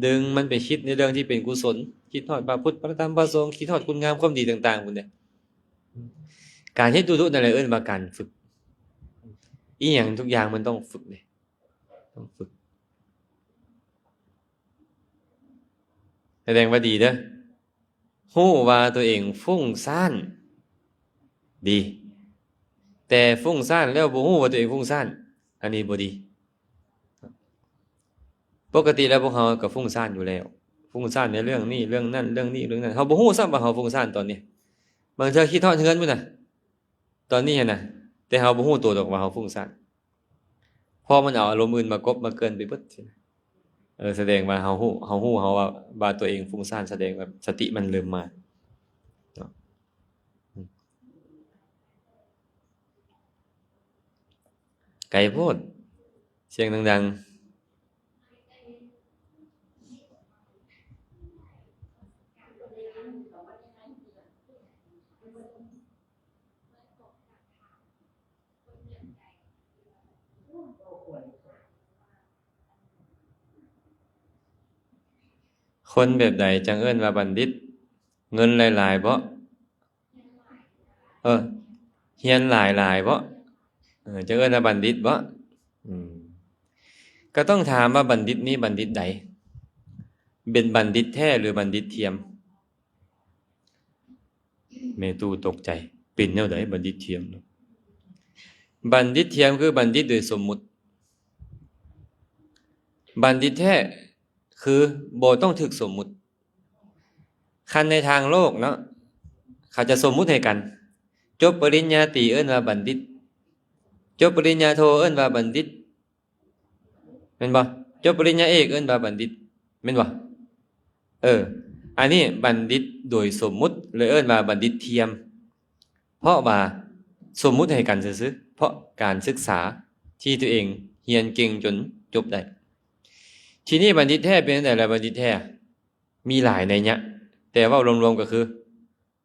ດຶງມັນໄປຄິດໃນເລື່ອງທີ່ເປັນກຸສົນ ຄິດຮອດພະພຸດ ພະທຳ ພະສົງ ຄິດຮອດຄຸນງາມຄວາມດີຕ່າງໆ ພຸ້ນເດ້. ການເຮັດດຸໆນັ້ນແຫຼະເອີ້ນວ່າການຝຶກ. ອີ່ຫຍັງທຸກຢ່າງມັນຕ້ອງຝຶກເດ້ ຕ້ອງຝຶກ. ສະແດງວ່າດີເດີ ຮູ້ວ່າຕົວເອງຟຸ້ງສ້ານ ດີ. ແຕ່ຟຸ້ງຊ້ານແລ້ວບໍ່ຮູ້ວ່າຕົວເອງຟຸ້ງຊ້ານ, ອັນນີ້ບໍ່ດີ. ປົກກະຕິແລ້ວພວກເຮົາກໍຟຸ້ງຊ້ານຢູ່ແລ້ວ, ຟຸ້ງຊ້ານໃນເລື່ອງນີ້ເລື່ອງນັ້ນ ເລື່ອງນີ້ເລື່ອງນັ້ນ, ເຮົາບໍ່ຮູ້ຊ້ຳວ່າເຮົາຟຸ້ງຊ້ານຕອນນີ້. ບາງເທື່ອຄິດຮອດເຮືອນພຸ້ນນະ ຕອນນີ້ຫັ້ນນະ, ແຕ່ເຮົາບໍ່ຮູ້ໂຕດອກວ່າເຮົາຟຸ້ງຊ້ານ, ເພາະມັນເອົາອາລົມອື່ນມາກົບມາເກື່ອນໄປເບິດ. ເອີ ສະແດງວ່າເຮົາຮູ້ ເຮົາຮູ້ເຮົາວ່າ ວ່າຕົວເອງຟຸ້ງຊ້ານ, ສະແດງວ່າສະຕິມັນເລີ່ມມາເນາະ. ໄກໂພດ, ສຽງດັງໆ. ຄົນແບບໃດຈັ່ງເອີ້ນວ່າບັນດິດ? ເງິນຫຼາຍໆບໍ? ເອີ ຮຽນຫຼາຍໆບໍ? ເອີ ຈັ່ງເອີ້ນວ່າບັນດິດບໍ? ອືມ ກໍຕ້ອງຖາມວ່າບັນດິດນີ້ບັນດິດໃດ? ເປັນບັນດິດແທ້ ຫຼື ບັນດິດທຽມ? ແມ່ຕູ້ຕົກໃຈ, ເປັນແນວໃດບັນດິດທຽມ? ບັນດິດທຽມຄືບັນດິດໂດຍສົມມຸດ, ບັນດິດແທ້ຄືບໍ່ຕ້ອງຖືກສົມມຸດ. ຄັນໃນທາງໂລກເນາະ ເຂົາຈະສົມມຸດໃຫ້ກັນ, ຈົບປະລິນຍາຕີເອີ້ນວ່າບັນດິດ, ຈົບປະລິນຍາໂທເອີ້ນວ່າບັນດິດ ແມ່ນບໍ່? ຈົບປະລິນຍາເອກເອີ້ນວ່າບັນດິດ ແມ່ນບໍ່? ເອີ ອັນນີ້ບັນດິດໂດຍສົມມຸດ ເລີຍເອີ້ນວ່າບັນດິດທຽມ, ເພາະວ່າສົມມຸດໃຫ້ກັນຊື່ໆ ເພາະການສຶກສາທີ່ຕົວເອງຮຽນເກັ່ງຈົນຈົບໄດ້. ທີນີ້ບັນດິດແທ້ເປັນຈັ່ງໃດລະ? ບັນດິດແທ້ມີຫຼາຍໄນຍະ, ແຕ່ເວົ້າລວມໆກໍຄື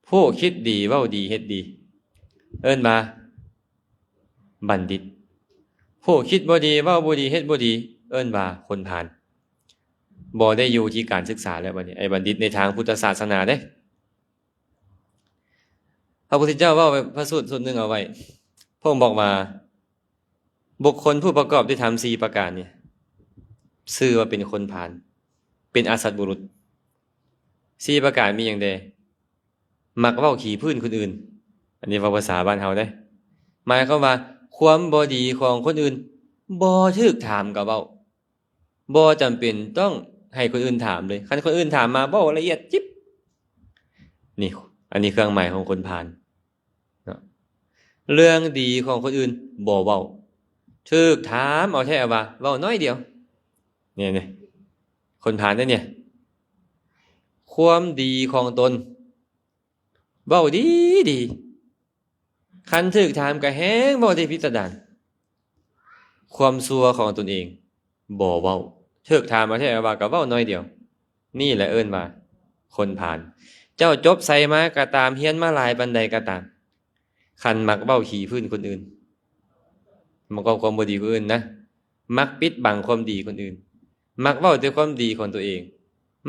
ຜູ້ຄິດດີ ເວົ້າດີ ເຮັດດີ ເອີ້ນວ່າບັນດິດ, ຜູ້ຄິດບໍ່ດີ ເວົ້າບໍ່ດີ ເຮັດບໍ່ດີ ເອີ້ນວ່າຄົນພານ. ບໍ່ໄດ້ຢູ່ທີ່ການສຶກສາແລ້ວບັດນີ້, ໄອ້ບັນດິດໃນທາງພຸດທະສາສະໜາເດ້. ພະພຸດທະເຈົ້າເວົ້າໄວ້ ພະສູດສູດໜຶ່ງເອົາໄວ້, ພະອົງບອກວ່າ ບຸກຄົນຜູ້ປະກອບດ້ວຍທຳສີ່ປະການນີ້ ຊື່ວ່າເປັນຄົນພານ, ເປັນອະສັດບຸລຸດ. ສີ່ປະການມີຫຍັງແດ່? ມັກເວົ້າຂີ້ພື້ນຄົນອື່ນ, ອັນນີ້ເວົ້າພາສາບ້ານເຮົາເດ້, ໝາຍຄວາມວ່າຄວາມບໍ່ດີຂອງຄົນອື່ນ ບໍ່ຖືກຖາມກໍເວົ້າ, ບໍ່ຈຳເປັນຕ້ອງໃຫ້ຄົນອື່ນຖາມເລີຍ, ຄັນຄົນອື່ນຖາມມາເວົ້າລະອຽດຈິບ. ນີ້ ອັນນີ້ເຄື່ອງໝາຍຂອງຄົນພານ. ເນາະ ເລື່ອງດີຂອງຄົນອື່ນບໍ່ເວົ້າ, ຖືກຖາມເອົາແທ້ວ່າເວົ້າໜ້ອຍດຽວ. ນີ້ ນີ້ ຄົນພານເດ້ນີ້, ຄວາມດີຂອງຕົນເວົ້າດີດີ, ຄັນຖືກຖາມກໍແຮ່ງເວົ້າໄດ້ພິສະດານ. ຄວາມຊົ່ວຂອງຕົນເອງບໍ່ເວົ້າ, ຖືກຖາມເອົາແທ້ເອົາວ່າກໍເວົ້າໜ້ອຍດຽວ. ນີ້ແຫຼະເອີ້ນວ່າຄົນພານ. ເຈົ້າຈົບໃສມາກໍຕາມ, ຮຽນມາຫຼາຍປານໃດກໍຕາມ, ຄັນມັກເວົ້າຂີ້ພື້ນຄົນອື່ນ, ມັກເວົ້າຄວາມບໍ່ດີຄົນອື່ນນະ, ມັກປິດບັງຄວາມດີຄົນອື່ນ, ມັກເວົ້າແຕ່ຄວາມດີຂອງຕົວເອງ,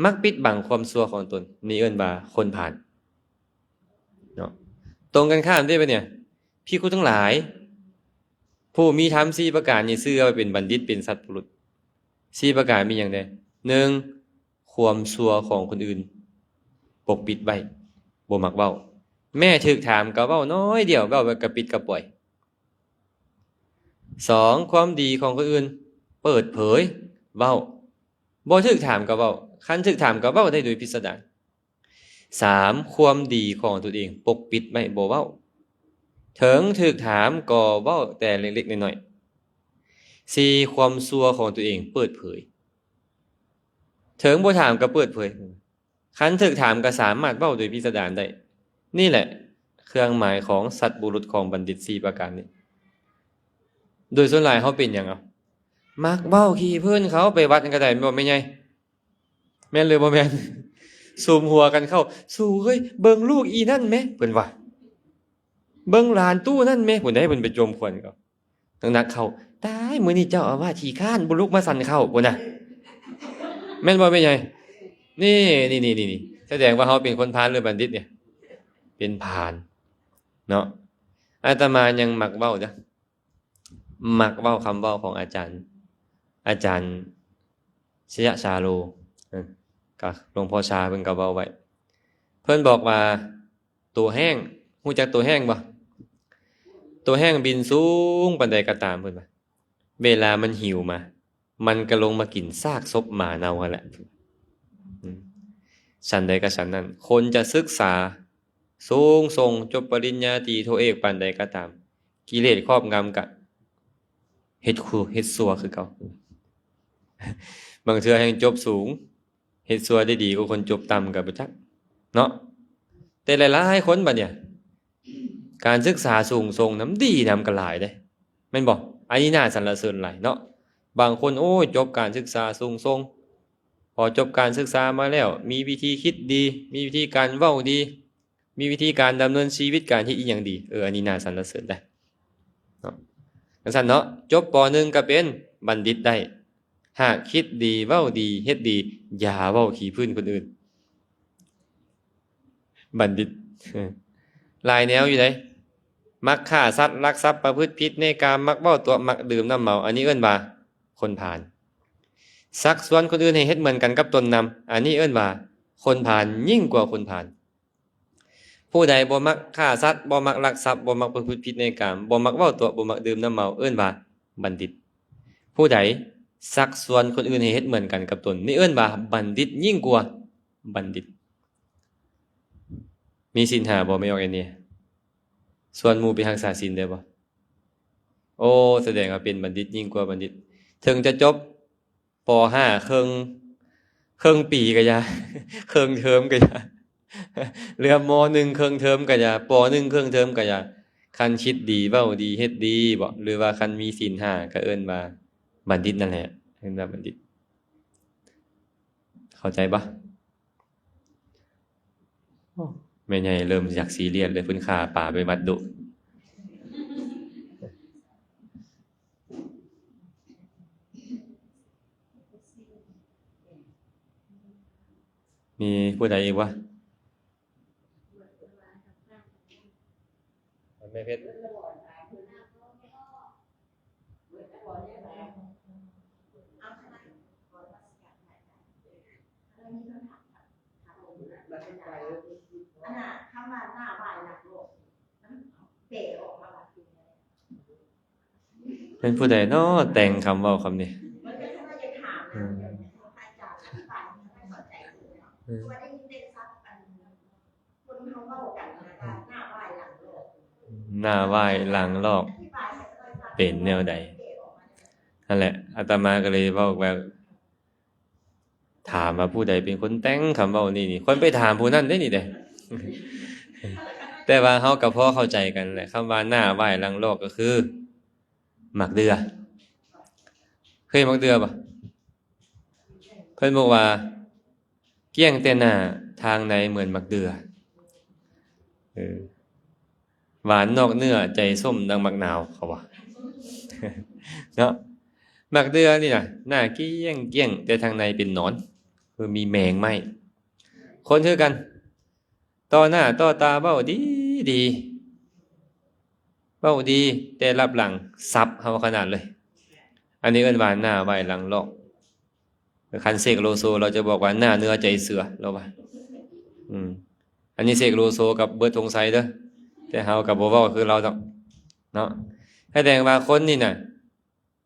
ມັກປິດບັງຄວາມຊົ່ວຂອງຕົນ, ນີ້ເອີ້ນວ່າຄົນພານເນາະ. ຕົງກັນຂ້າມເດ້ບັດນີ້, ພິກຂຸທັງຫຼາຍ, ຜູ້ມີທຳສີ່ປະການນີ້ ຊື່ວ່າເປັນບັນດິດ, ເປັນສັດບຸລຸດ. ສີ່ປະການມີຫຍັງແດ່? ໜຶ່ງ ຄວາມຊົ່ວຂອງຄົນອື່ນປົກປິດໄວ້, ບໍ່ມັກເວົ້າ, ແມ້ຖືກຖາມກໍເວົ້າໜ້ອຍດຽວ, ເວົ້າແບບກະປິດກະປອຍ. ສອງ ຄວາມດີຂອງຄົນອື່ນເປີດເຜີຍເວົ້າ, ບໍ່ຖືກຖາມກໍເວົ້າ, ຄັນຖືກຖາມກໍເວົ້າໄດ້ໂດຍພິສະດານ. ສາມ ຄວາມດີຂອງຕົນເອງປົກປິດໄວ້ບໍ່ເວົ້າ, ເຖິງຖືກຖາມກໍເວົ້າແຕ່ເລັກໆນ້ອຍໆ. ສີ່ ຄວາມຊົ່ວຂອງຕົນເອງເປີດເຜີຍ, ເຖິງບໍ່ຖາມກໍເປີດເຜີຍ, ຄັນຖືກຖາມກໍສາມາດເວົ້າໂດຍພິສະດານໄດ້. ນີ້ແຫຼະເຄື່ອງໝາຍຂອງສັດບຸລຸດຂອງບັນດິດສີ່ປະການນີ້. ໂດຍສ່ວນຫຼາຍເຮົາເປັນຫຍັງເອົາ? ມັກເວົ້າຂີ້ພື້ນເຂົາ, ໄປວັດນັ້ນກໍໄດ້ ແມ່ນບໍ່ແມ່ໃຫຍ່? ແມ່ນຫຼືບໍ່ແມ່ນ? ສຸມຫົວກັນເຂົ້າ, ສູເອີຍ ເບິ່ງລູກອີນັ້ນແມະ ເພິ່ນວ່າ, ເບິ່ງຫຼານຕູ້ນັ້ນແມະ ພຸ້ນໃດ ເພິ່ນໄປຈົ່ມຄວັນເຂົາ. ໜັກໆເຂົ້າ, ຕາຍ ມື້ນີ້ເຈົ້າອາວາດຂີ້ຄ້ານ ບໍ່ລຸກມາສັນເຂົ້າ ພຸ້ນນະ. ແມ່ນບໍ່ແມ່ໃຫຍ່? ນີ້ ນີ້ ສະແດງວ່າເຮົາເປັນຄົນພານ ຫຼື ບັນດິດນີ້? ເປັນພານເນາະ. ອາດຕະມາຍັງມັກເວົ້າເດີ້, ມັກເວົ້າຄຳເວົ້າຂອງອາຈານ ອາຈານຊະຍະຊາໂລ ເອີ ກະ ຫຼວງພໍ່ຊາເພິ່ນກໍເວົ້າໄວ້, ເພິ່ນບອກວ່າ ໂຕແຫ້ງ, ຮູ້ຈັກໂຕແຫ້ງບໍ່? ໂຕແຮ້ງບິນສູງປານໃດກໍຕາມ ເພິ່ນວ່າ ເວລາມັນຫິວມາ ມັນກໍລົງມາກິນຊາກສົບໝາເນົ່າຫັ້ນແຫຼະ. ອືມ ສັນໃດກໍສັນນັ້ນ, ຄົນຈະສຶກສາສູງສົ່ງ ຈົບປະລິນຍາຕີ ໂທເອກປານໃດກໍຕາມ, ກິເລດຄອບງຳກະເຮັດຊົ່ວ ເຮັດຊົ່ວຄືເກົ່າ. ບາງເທື່ອແຮ່ງຈົບສູງ ເຮັດຊົ່ວໄດ້ດີກວ່າຄົນຈົບຕ່ຳກໍບໍ່ຈັກເນາະ. ແຕ່ຫຼາຍໆຄົນບັດນີ້ ການສຶກສາສູງສົ່ງນຳ ດີນຳກໍຫຼາຍເດ້ ແມ່ນບໍ່? ອັນນີ້ໜ້າສັນລະເສີນຫຼາຍເນາະ. ບາງຄົນ ໂອ້ຍ ຈົບການສຶກສາສູງສົ່ງ, ພໍຈົບການສຶກສາມາແລ້ວ ມີວິທີຄິດດີ, ມີວິທີການເວົ້າດີ, ມີວິທີການດຳເນີນຊີວິດ, ການເຮັດອີ່ຫຍັງດີ. ເອີ ອັນນີ້ໜ້າສັນລະເສີນໄດ໋ເນາະ. ຈັ່ງຊັ້ນເນາະ, ຈົບ ປໍໜຶ່ງ ກໍເປັນບັນດິດໄດ້. ຫາກຄິດດີ, ເວົ້າດີ, ເຮັດດີ, ຢ່າເວົ້າຂີ້ພື້ນຄົນອື່ນ. ບັນດິດ ເອີ ຫຼາຍແນວຢູ່ເດ້. ມັກຂ້າສັດ, ລັກຊັບ, ປະພຶດຜິດໃນກາມ, ມັກເວົ້າຕົວະ, ມັກດື່ມນ້ຳເມົາ, ອັນນີ້ເອີ້ນວ່າຄົນພານ. ຊັກຊວນຄົນອື່ນໃຫ້ເຮັດເໝືອນກັນກັບຕົນນຳ, ອັນນີ້ເອີ້ນວ່າຄົນພານຍິ່ງກວ່າຄົນພານ. ຜູ້ໃດບໍ່ມັກຂ້າສັດ, ບໍ່ມັກລັກຊັບ, ບໍ່ມັກປະພຶດຜິດໃນກາມ, ບໍ່ມັກເວົ້າຕົວະ, ບໍ່ມັກດື່ມນ້ຳເມົາ, ເອີ້ນວ່າບັນດິດ. ຜູ້ໃດຊັກຊວນຄົນອື່ນໃຫ້ເຮັດເໝືອນກັນກັບຕົນ, ນີ້ເອີ້ນວ່າບັນດິດຍິ່ງກວ່າບັນດິດ. ມີສິນຫ້າບໍ່ ແມ່ອອກແອນເນຍ? ຊວນໝູ່ໄປຮັກສາສິນໄດ້ບໍ່? ໂອ້ ສະແດງວ່າເປັນບັນດິດຍິ່ງກວ່າບັນດິດ. ເຖິງຈະຈົບ ປໍຫ້າເຄິ່ງ ເຄິ່ງປີກໍຢ່າ, ເຄິ່ງເທີມກໍຢ່າ, ເຫຼືອ ມໍໜຶ່ງ ເຄິ່ງເທີມກໍຢ່າ, ປໍໜຶ່ງ ເຄິ່ງເທີມກໍຢ່າ. ຄັນຄິດດີ, ເວົ້າດີ, ເຮັດດີບໍ ຫຼືວ່າຄັນມີສິນຫ້າ ກໍເອີ້ນວ່າບັນດິດນັ້ນແຫຼະ, ເອີ້ນວ່າບັນດິດ. ເຂົ້າໃຈບໍ່? ໂອ້ ແມ່ໃຫຍ່ເລີ່ມຢາກຊີຣຽສເລີຍ, ເພິ່ນຂ້າປາໄປວັດດຸ. ມີຜູ້ໃດອີກບໍ່? ແມ່ເພັດ. ອັນນ່າ ຄຳວ່າໜ້າວາຍຫຼັງໂລກ ມັນແປອອກມາວ່າເປັນແນວໃດ? ເປັນຜູ້ໃດນໍແຕ່ງຄຳເວົ້າຄຳນີ້? ມັນກໍເລີຍຢາກຖາມນະ ອືມ ໃຫ້ພະອາຈານອະທິບາຍໃຫ້ເຂົ້າໃຈເນາະ ອືມ ເພາະວ່າໄດ້ຍິນແຕ່ສັບອັນ ຄົນເຮົາເວົ້າກັນນະ ອືມ ວ່າໜ້າວາຍຫຼັງຫຼອກ ໜ້າວາຍຫຼັງຫຼອກ ອະທິບາຍໃຫ້ເຂົ້າໃຈ ເປັນແນວໃດ? ແປອອກມາແນວໃດ? ນັ້ນແຫຼະ ອາດຕະມາກໍເລີຍເວົ້າວ່າ ຖາມວ່າຜູ້ໃດເປັນຄົນແຕ່ງຄຳເວົ້ານີ້ນີ້ ຄວນໄປຖາມຜູ້ນັ້ນເດ້ນີ້ເດ້. ແຕ່ວ່າເຮົາກໍພໍເຂົ້າໃຈກັນແຫຼະ ຄຳວ່າໜ້າວາຍຫຼັງຫຼອກກໍຄືໝາກເດື່ອ. ເຄີຍໝາກເດື່ອບໍ່? ເພິ່ນບອກວ່າ ກ້ຽງແຕ່ໜ້າ ທາງໃນເໝືອນໝາກເດື່ອ. ເອີ ຫວານນອກເນື້ອ ໃຈສົ້ມດັ່ງໝາກນາວ ເຂົາວ່າເນາະ. ໝາກເດື່ອນີ້ນະ ໜ້າກ້ຽງໆ ແຕ່ທາງໃນເປັນໜອນ ຄືມີແມງໄມ້. ຄົນຄືກັນ ຕໍ່ໜ້າຕໍ່ຕາເວົ້າດີໆ ເວົ້າດີ ແຕ່ລັບຫຼັງສັບເຮົາຂະໜາດເລີຍ. ອັນນີ້ເອີ້ນວ່າໜ້າວາຍຫຼັງຫຼອກ. ຄັນເສກໂລໂຊ ລາວຈະບອກວ່າ ໜ້າເນື້ອໃຈເສືອ ລາວວ່າ. ອືມ ອັນນີ້ເສກໂລໂຊກັບເບີດ ທອງໄຊເດີ້ ແຕ່ເຮົາກໍບໍ່ເວົ້າຄືລາວດອກເນາະ. ສະແດງວ່າຄົນນີ້ນະ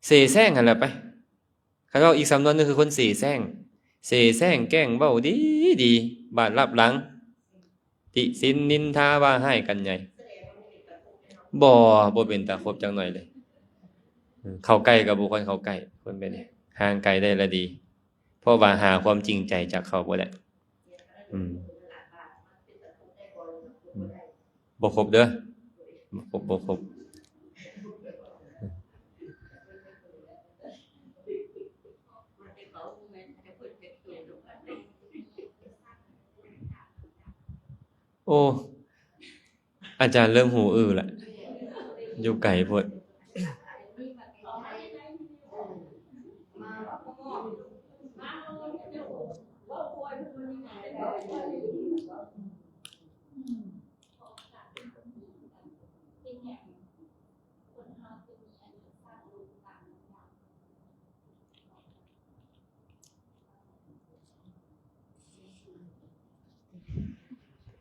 ເສແສ້ງຫັ້ນແຫຼະໄປ. ຄັນເວົ້າອີກສຳນວນໜຶ່ງ ຄືຄົນເສແສ້ງ. ເສແສ້ງແກ້ງເວົ້າດີໆ ບາດລັບຫຼັງ ຕິສິນນິນທາວ່າຮ້າຍກັນໃຫຍ່. ບໍ່ ບໍ່ເປັນຕາຄົບຈັກໜ້ອຍເລີຍ. ເອີ ເຂົ້າໃກ້ກໍບໍ່ຄວນເຂົ້າໃກ້ ຄົນແບບນີ້. ຫ່າງໄກໄດ້ລະດີ ເພາະວ່າຫາຄວາມຈິງໃຈຈາກເຂົາບໍ່ໄດ້. ອືມ ອືມ ບໍ່ຄົບເດີ້ ບໍ່ຄົບ ບໍ່ຄົບ. ໂອ້ ອາຈານເລີ່ມຫູອື້ລະ ຢູ່ໄກໂພດ.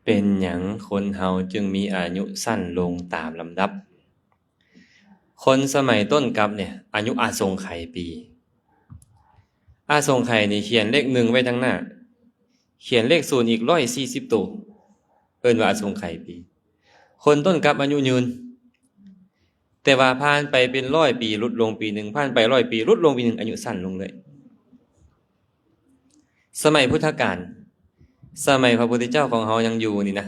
ເປັນຫຍັງຄົນເຮົາຈຶ່ງມີອາຍຸສັ້ນລົງຕາມລຳດັບ? ຄົນສະໄໝຕົ້ນກັບເນ່ຍ ອາຍຸອະສົງໄຂປີ. ອະສົງໄຂນີ້ຂຽນເລກໜຶ່ງໄວ້ທາງໜ້າ, ຂຽນເລກສູນອີກຮ້ອຍສີ່ສິບໂຕ, ເອີ້ນວ່າອະສົງໄຂປີ. ຄົນຕົ້ນກັບອາຍຸຍືນ, ແຕ່ວ່າຜ່ານໄປເປັນຮ້ອຍປີ ຫຼຸດລົງປີໜຶ່ງ, ຜ່ານໄປຮ້ອຍປີ ຫຼຸດລົງປີໜຶ່ງ, ອາຍຸສັ້ນລົງເລື້ອຍ. ສະໄໝພຸດທະການ, ສະໄໝພະພຸດທະເຈົ້າຂອງເຮົາຍັງຢູ່ນີ້ນະ,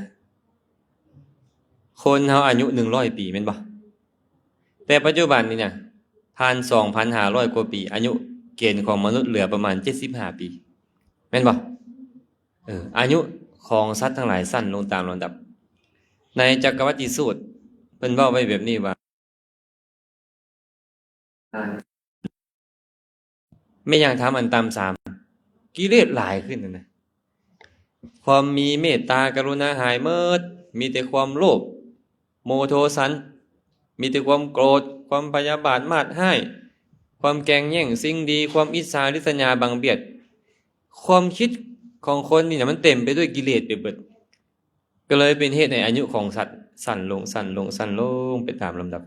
ຄົນເຮົາອາຍຸໜຶ່ງຮ້ອຍປີແມ່ນບໍ່? ແຕ່ປັດຈຸບັນນີ້ນະ ຜ່ານສອງພັນຫ້າຮ້ອຍກວ່າປີ, ອາຍຸເກນຂອງມະນຸດເຫຼືອປະມານເຈັດສິບຫ້າປີ ແມ່ນບໍ່? ເອີ ອາຍຸຂອງສັດທັງຫຼາຍສັ້ນລົງຕາມລຳດັບ. ໃນຈັກກະວັດຕິສູດ ເພິ່ນເວົ້າໄວ້ແບບນີ້ວ່າ ແມ່ນຫຍັງທຳອັນຕ່ຳສາມ? ກິເລດຫຼາຍຂຶ້ນຫັ້ນນະ. ຄວາມມີເມດຕາກະລຸນາຫາຍໝົດ, ມີແຕ່ຄວາມໂລບ ໂມໂທສັນ, ມີແຕ່ຄວາມໂກຣດ, ຄວາມພະຍາບາດມາດຮ້າຍ, ຄວາມແກ່ງແຍ່ງສິ່ງດີ, ຄວາມອິດສາລິດສະຫຍາບັງບຽດ. ຄວາມຄິດຂອງຄົນນີ້ນະ ມັນເຕັມໄປດ້ວຍກິເລດໄປເບິດ. ກໍເລີຍເປັນເຫດໃຫ້ອາຍຸຂອງສັດສັ້ນລົງ, ສັ້ນລົງ, ສັ້ນລົງໄປຕາມລຳດັບ.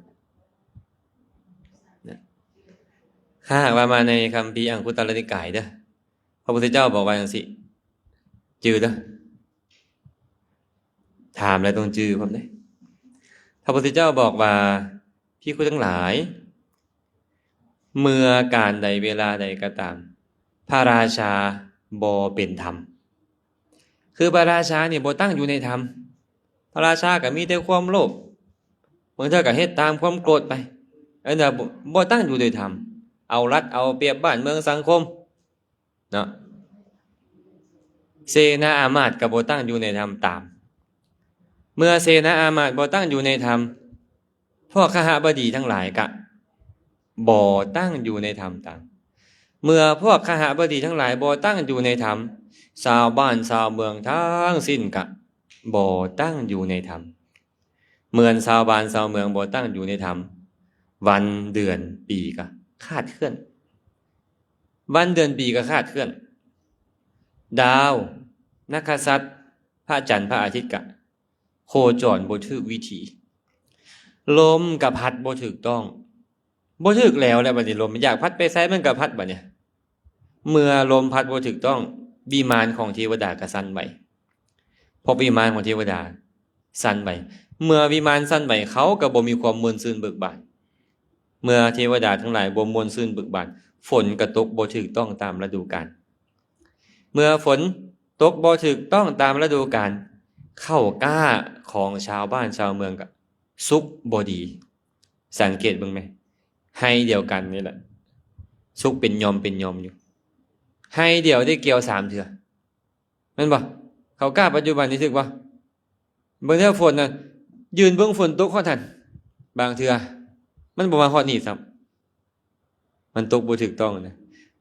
ຖ້າຫາກວ່າມາໃນຄຳພີອັງຄຸດຕະລະນິກາຍເດີ້, ພະພຸດທະເຈົ້າບອກວ່າຈັ່ງຊີ້, ຈື່ເດີ້. ຖາມແລ້ວຕ້ອງຈື່ພ້ອມເດ້. ພະພຸດທະເຈົ້າບອກວ່າ, ພິກຂຸທັງຫຼາຍ, ເມື່ອການໃດເວລາໃດກໍຕາມ, ພະລາຊາບໍ່ເປັນທຳ. ຄືພະລາຊານີ້ບໍ່ຕັ້ງຢູ່ໃນທຳ. ພະລາຊາກໍມີແຕ່ຄວາມໂລບ, ບາງເທື່ອກໍເຮັດຕາມຄວາມໂກດໄປ. ອັນນັ້ນບໍ່, ບໍ່ຕັ້ງຢູ່ໃນທຳ. ເອົາລັດເອົາປຽບບ້ານເມືອງສັງຄົມ. ເນາະ, ເສນາອາມາດກໍບໍ່ຕັ້ງຢູ່ໃນທຳຕາມ. ເມື່ອເສນາອາມາດບໍ່ຕັ້ງຢູ່ໃນທຳ, ພວກຄະຫະບະດີທັງຫຼາຍກະບໍ່ຕັ້ງຢູ່ໃນທຳຕາມ. ເມື່ອພວກຄະຫະບະດີທັງຫຼາຍບໍ່ຕັ້ງຢູ່ໃນທຳ, ຊາວບ້ານຊາວເມືອງທັງສິ້ນກະບໍ່ຕັ້ງຢູ່ໃນທຳ. ເມື່ອຊາວບ້ານຊາວເມືອງບໍ່ຕັ້ງຢູ່ໃນທຳ, ວັນເດືອນປີກໍຄາດເຄື່ອນ. ວັນເດືອນປີກໍຄາດເຄື່ອນ. ດາວ, ນັກກະສັດ, ພະຈັນ, ພະອາທິດກໍໂຄຈອນບໍ່ຖືກວິທີ. ລົມກໍພັດບໍ່ຖືກຕ້ອງ. ບໍ່ຖືກແລ້ວແຫຼະ, ບັດນີ້ລົມຢາກພັດໄປໃສມັນກໍພັດບັດນີ້. ເມື່ອລົມພັດບໍ່ຖືກຕ້ອງ, ວິມານຂອງເທວະດາກໍສັ່ນໄຫວ. ເພາະວິມານຂອງເທວະດາສັ່ນໄຫວ. ເມື່ອວິມານສັ່ນໄຫວ, ເຂົາກໍບໍ່ມີຄວາມມ່ວນຊື່ນເບີກບານ. ເມື່ອເທວະດາທັງຫຼາຍບໍ່ມ່ວນຊື່ນເບີກບານ, ຝົນກໍຕົກບໍ່ຖືກຕ້ອງຕາມລະດູການ. ເມື່ອຝົນຕົກບໍ່ຖືກຕ້ອງຕາມລະດູການ, ເຂົ້າກ້າຂອງຊາວບ້ານຊາວເມືອງກໍສຸກບໍ່ດີ. ສັງເກດເບິ່ງແມ, ໄຮ່ດຽວກັນນີ້ແຫຼະ, ສຸກເປັນຫຍ່ອມເປັນຫຍ່ອມຢູ່. ໄຮ່ດຽວໄດ້ກ່ຽວສາມເທື່ອ, ແມ່ນບໍ່? ເຂົ້າກ້າປັດຈຸບັນນີ້ຖືກບໍ່? ບາງເທື່ອຝົນນະ, ຢືນເບິ່ງຝົນຕົກຮອດຫັ້ນ, ບາງເທື່ອມັນບໍ່ມາຮອດນີ້ຊ້ຳ. ມັນຕົກບໍ່ຖືກຕ້ອງນະ.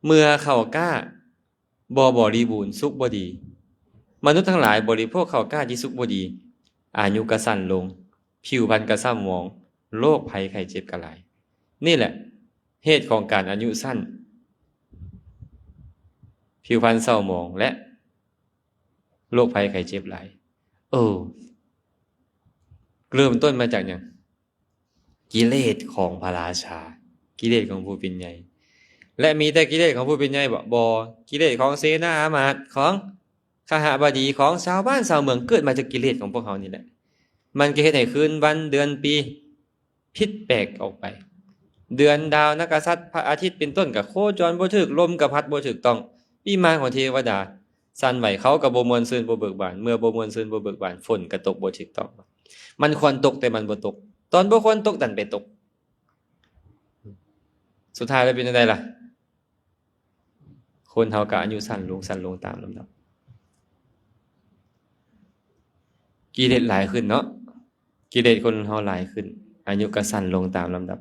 ເມື່ອເຂົ້າກ້າບໍ່ບໍລິບູນ, ສຸກບໍ່ດີ, ມະນຸດທັງຫຼາຍບໍລິໂພກເຂົ້າກ້າທີ່ສຸກບໍ່ດີ, ອາຍຸກະສັ້ນລົງ, ຜິວພັນກະຊ້ຳໝອງ, ໂລກໄພໄຂ້ເຈັບກະຫຼາຍ. ນີ້ແຫຼະເຫດຂອງການອາຍຸສັ້ນ, ຜິວພັນເສົ້າໝອງ ແລະ ໂລກໄພໄຂ້ເຈັບຫຼາຍ. ເອີ, ເລີ່ມຕົ້ນມາຈາກຫຍັງ? ກິເລດຂອງພະລາຊາ, ກິເລດຂອງຜູ້ເປັນໃຫຍ່. ແລະ ມີແຕ່ກິເລດຂອງຜູ້ເປັນໃຫຍ່ບໍ? ບໍ່. ກິເລດຂອງເສນາອາມາດ, ຂອງຄະຫະບະດີ, ຂອງຊາວບ້ານຊາວເມືອງ, ເກີດມາຈາກກິເລດຂອງພວກເຮົານີ້ແຫຼະ. ມັນກໍເຮັດໃຫ້ຄືນວັນເດືອນປີຜິດແປກອອກໄປ. ເດືອນ, ດາວ, ນັກກະສັດ, ພະອາທິດເປັນຕົ້ນກໍໂຄຈອນບໍ່ຖືກ, ລົມກໍພັດບໍ່ຖືກຕ້ອງ, ວິມານຂອງເທວະດາ ສັ່ນໄຫວ, ເຂົາກໍບໍ່ມ່ວນຊື່ນບໍ່ເບີກບານ. ເມື່ອບໍ່ມ່ວນຊື່ນບໍ່ເບີກບານ, ຝົນກໍຕົກບໍ່ຖືກຕ້ອງ. ມັນຄວນຕົກແຕ່ມັນບໍ່ຕົກ, ຕອນບໍ່ຄວນຕົກດັນໄປຕົກ. ສຸດທ້າຍແລ້ວເປັນຈັ່ງໃດລະ? ຄົນເຮົາກໍອາຍຸສັ້ນລົງ, ສັ້ນລົງຕາມລຳດັບ. ກິເລດຫຼາຍຂຶ້ນເນາະ, ກິເລດຄົນເຮົາຫຼາຍຂຶ້ນ, ອາຍຸກໍສັ້ນລົງຕາມລຳດັບ.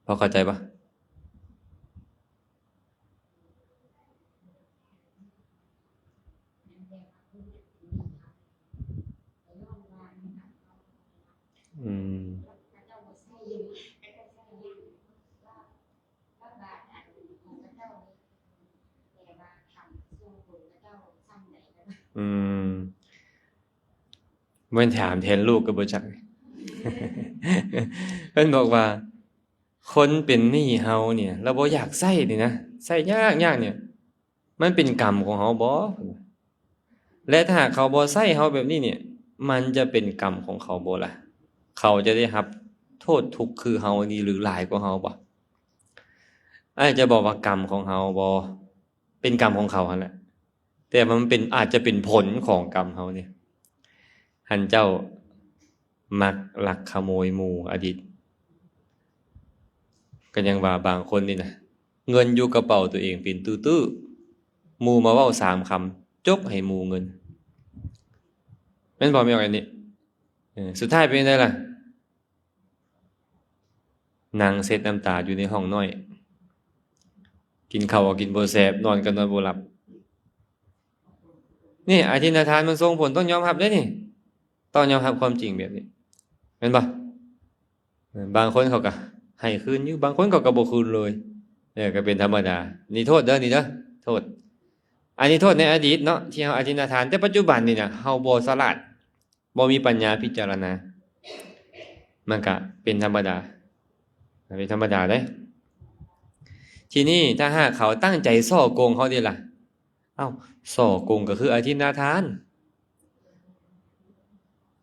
ພໍເຂົ້າໃຈບໍ່? ອືມ. ອືມ. ແມ່ນຖາມແທນລູກກໍບໍ່ຈັກ. ເພິ່ນບອກວ່າ ຄົນເປັນໜີ້ເຮົານີ້ ລາວບໍ່ຢາກໃຊ້ນີ້ນະ ໃຊ້ຍາກໆນີ້ ມັນເປັນກຳຂອງເຮົາບໍ່? ແລະ ຖ້າຫາກເຂົາບໍ່ໃຊ້ເຮົາແບບນີ້ນີ້ ມັນຈະເປັນກຳຂອງເຂົາບໍ່ລະ? ເຂົາຈະໄດ້ຮັບໂທດທຸກຄືເຮົານີ້ ຫຼື ຫຼາຍກວ່າເຮົາບໍ່? ອ້າຍຈະບອກວ່າກຳຂອງເຮົາບໍ່? ເປັນກຳຂອງເຂົາຫັ້ນແຫຼະ ແຕ່ວ່າມັນເປັນ ອາດຈະເປັນຜົນຂອງກຳເຮົານີ້. ຫັ້ນເຈົ້າມັກລັກຂະໂມຍໝູ່ອະດີດ ກໍຍັງວ່າບາງຄົນນີ້ນະ ເງິນຢູ່ກະເປົາຕົວເອງເປັນຕື້ໆ ໝູ່ມາເວົ້າສາມຄຳ ຈົກໃຫ້ໝູ່ເງິນ ແມ່ນບໍ່? ແມ່ນອັນນີ້ ເອີ ສຸດທ້າຍເປັນຈັ່ງໃດລະ? ນັ່ງເຊັດນ້ຳຕາຢູ່ໃນຫ້ອງນ້ອຍ ກິນເຂົ້າກໍກິນບໍ່ແຊບ ນອນກໍນອນບໍ່ຫຼັບ. ນີ້ອະທິນນະທານມັນສົ່ງຜົນ ຕ້ອງຍອມຮັບເດ້ນີ້ ຕ້ອງຍອມຮັບຄວາມຈິງແບບນີ້ ແມ່ນບໍ່? ເອີ ບາງຄົນເຂົາກໍໃຫ້ຄືນຢູ່ ບາງຄົນເຂົາກໍບໍ່ຄືນເລີຍ ເອີ ກໍເປັນທຳມະດາ. ນີ້ໂທດເດີ ນີ້ເດີ ໂທດ. ອັນນີ້ໂທດໃນອະດີດເນາະ ທີ່ເຮົາອະທິນນະທານ ແຕ່ປັດຈຸບັນນີ້ນະ ເຮົາບໍ່ສະຫຼາດ ບໍ່ມີປັນຍາພິຈາລະນາ ມັນກະເປັນທຳມະດາ ເປັນທຳມະດາເດ້. ທີນີ້ຖ້າຫາກເຂົາຕັ້ງໃຈສໍ້ໂກງເຮົາເດລະ? ເອົ້າ ສໍ້ໂກງກໍຄືອະທິນນະທານ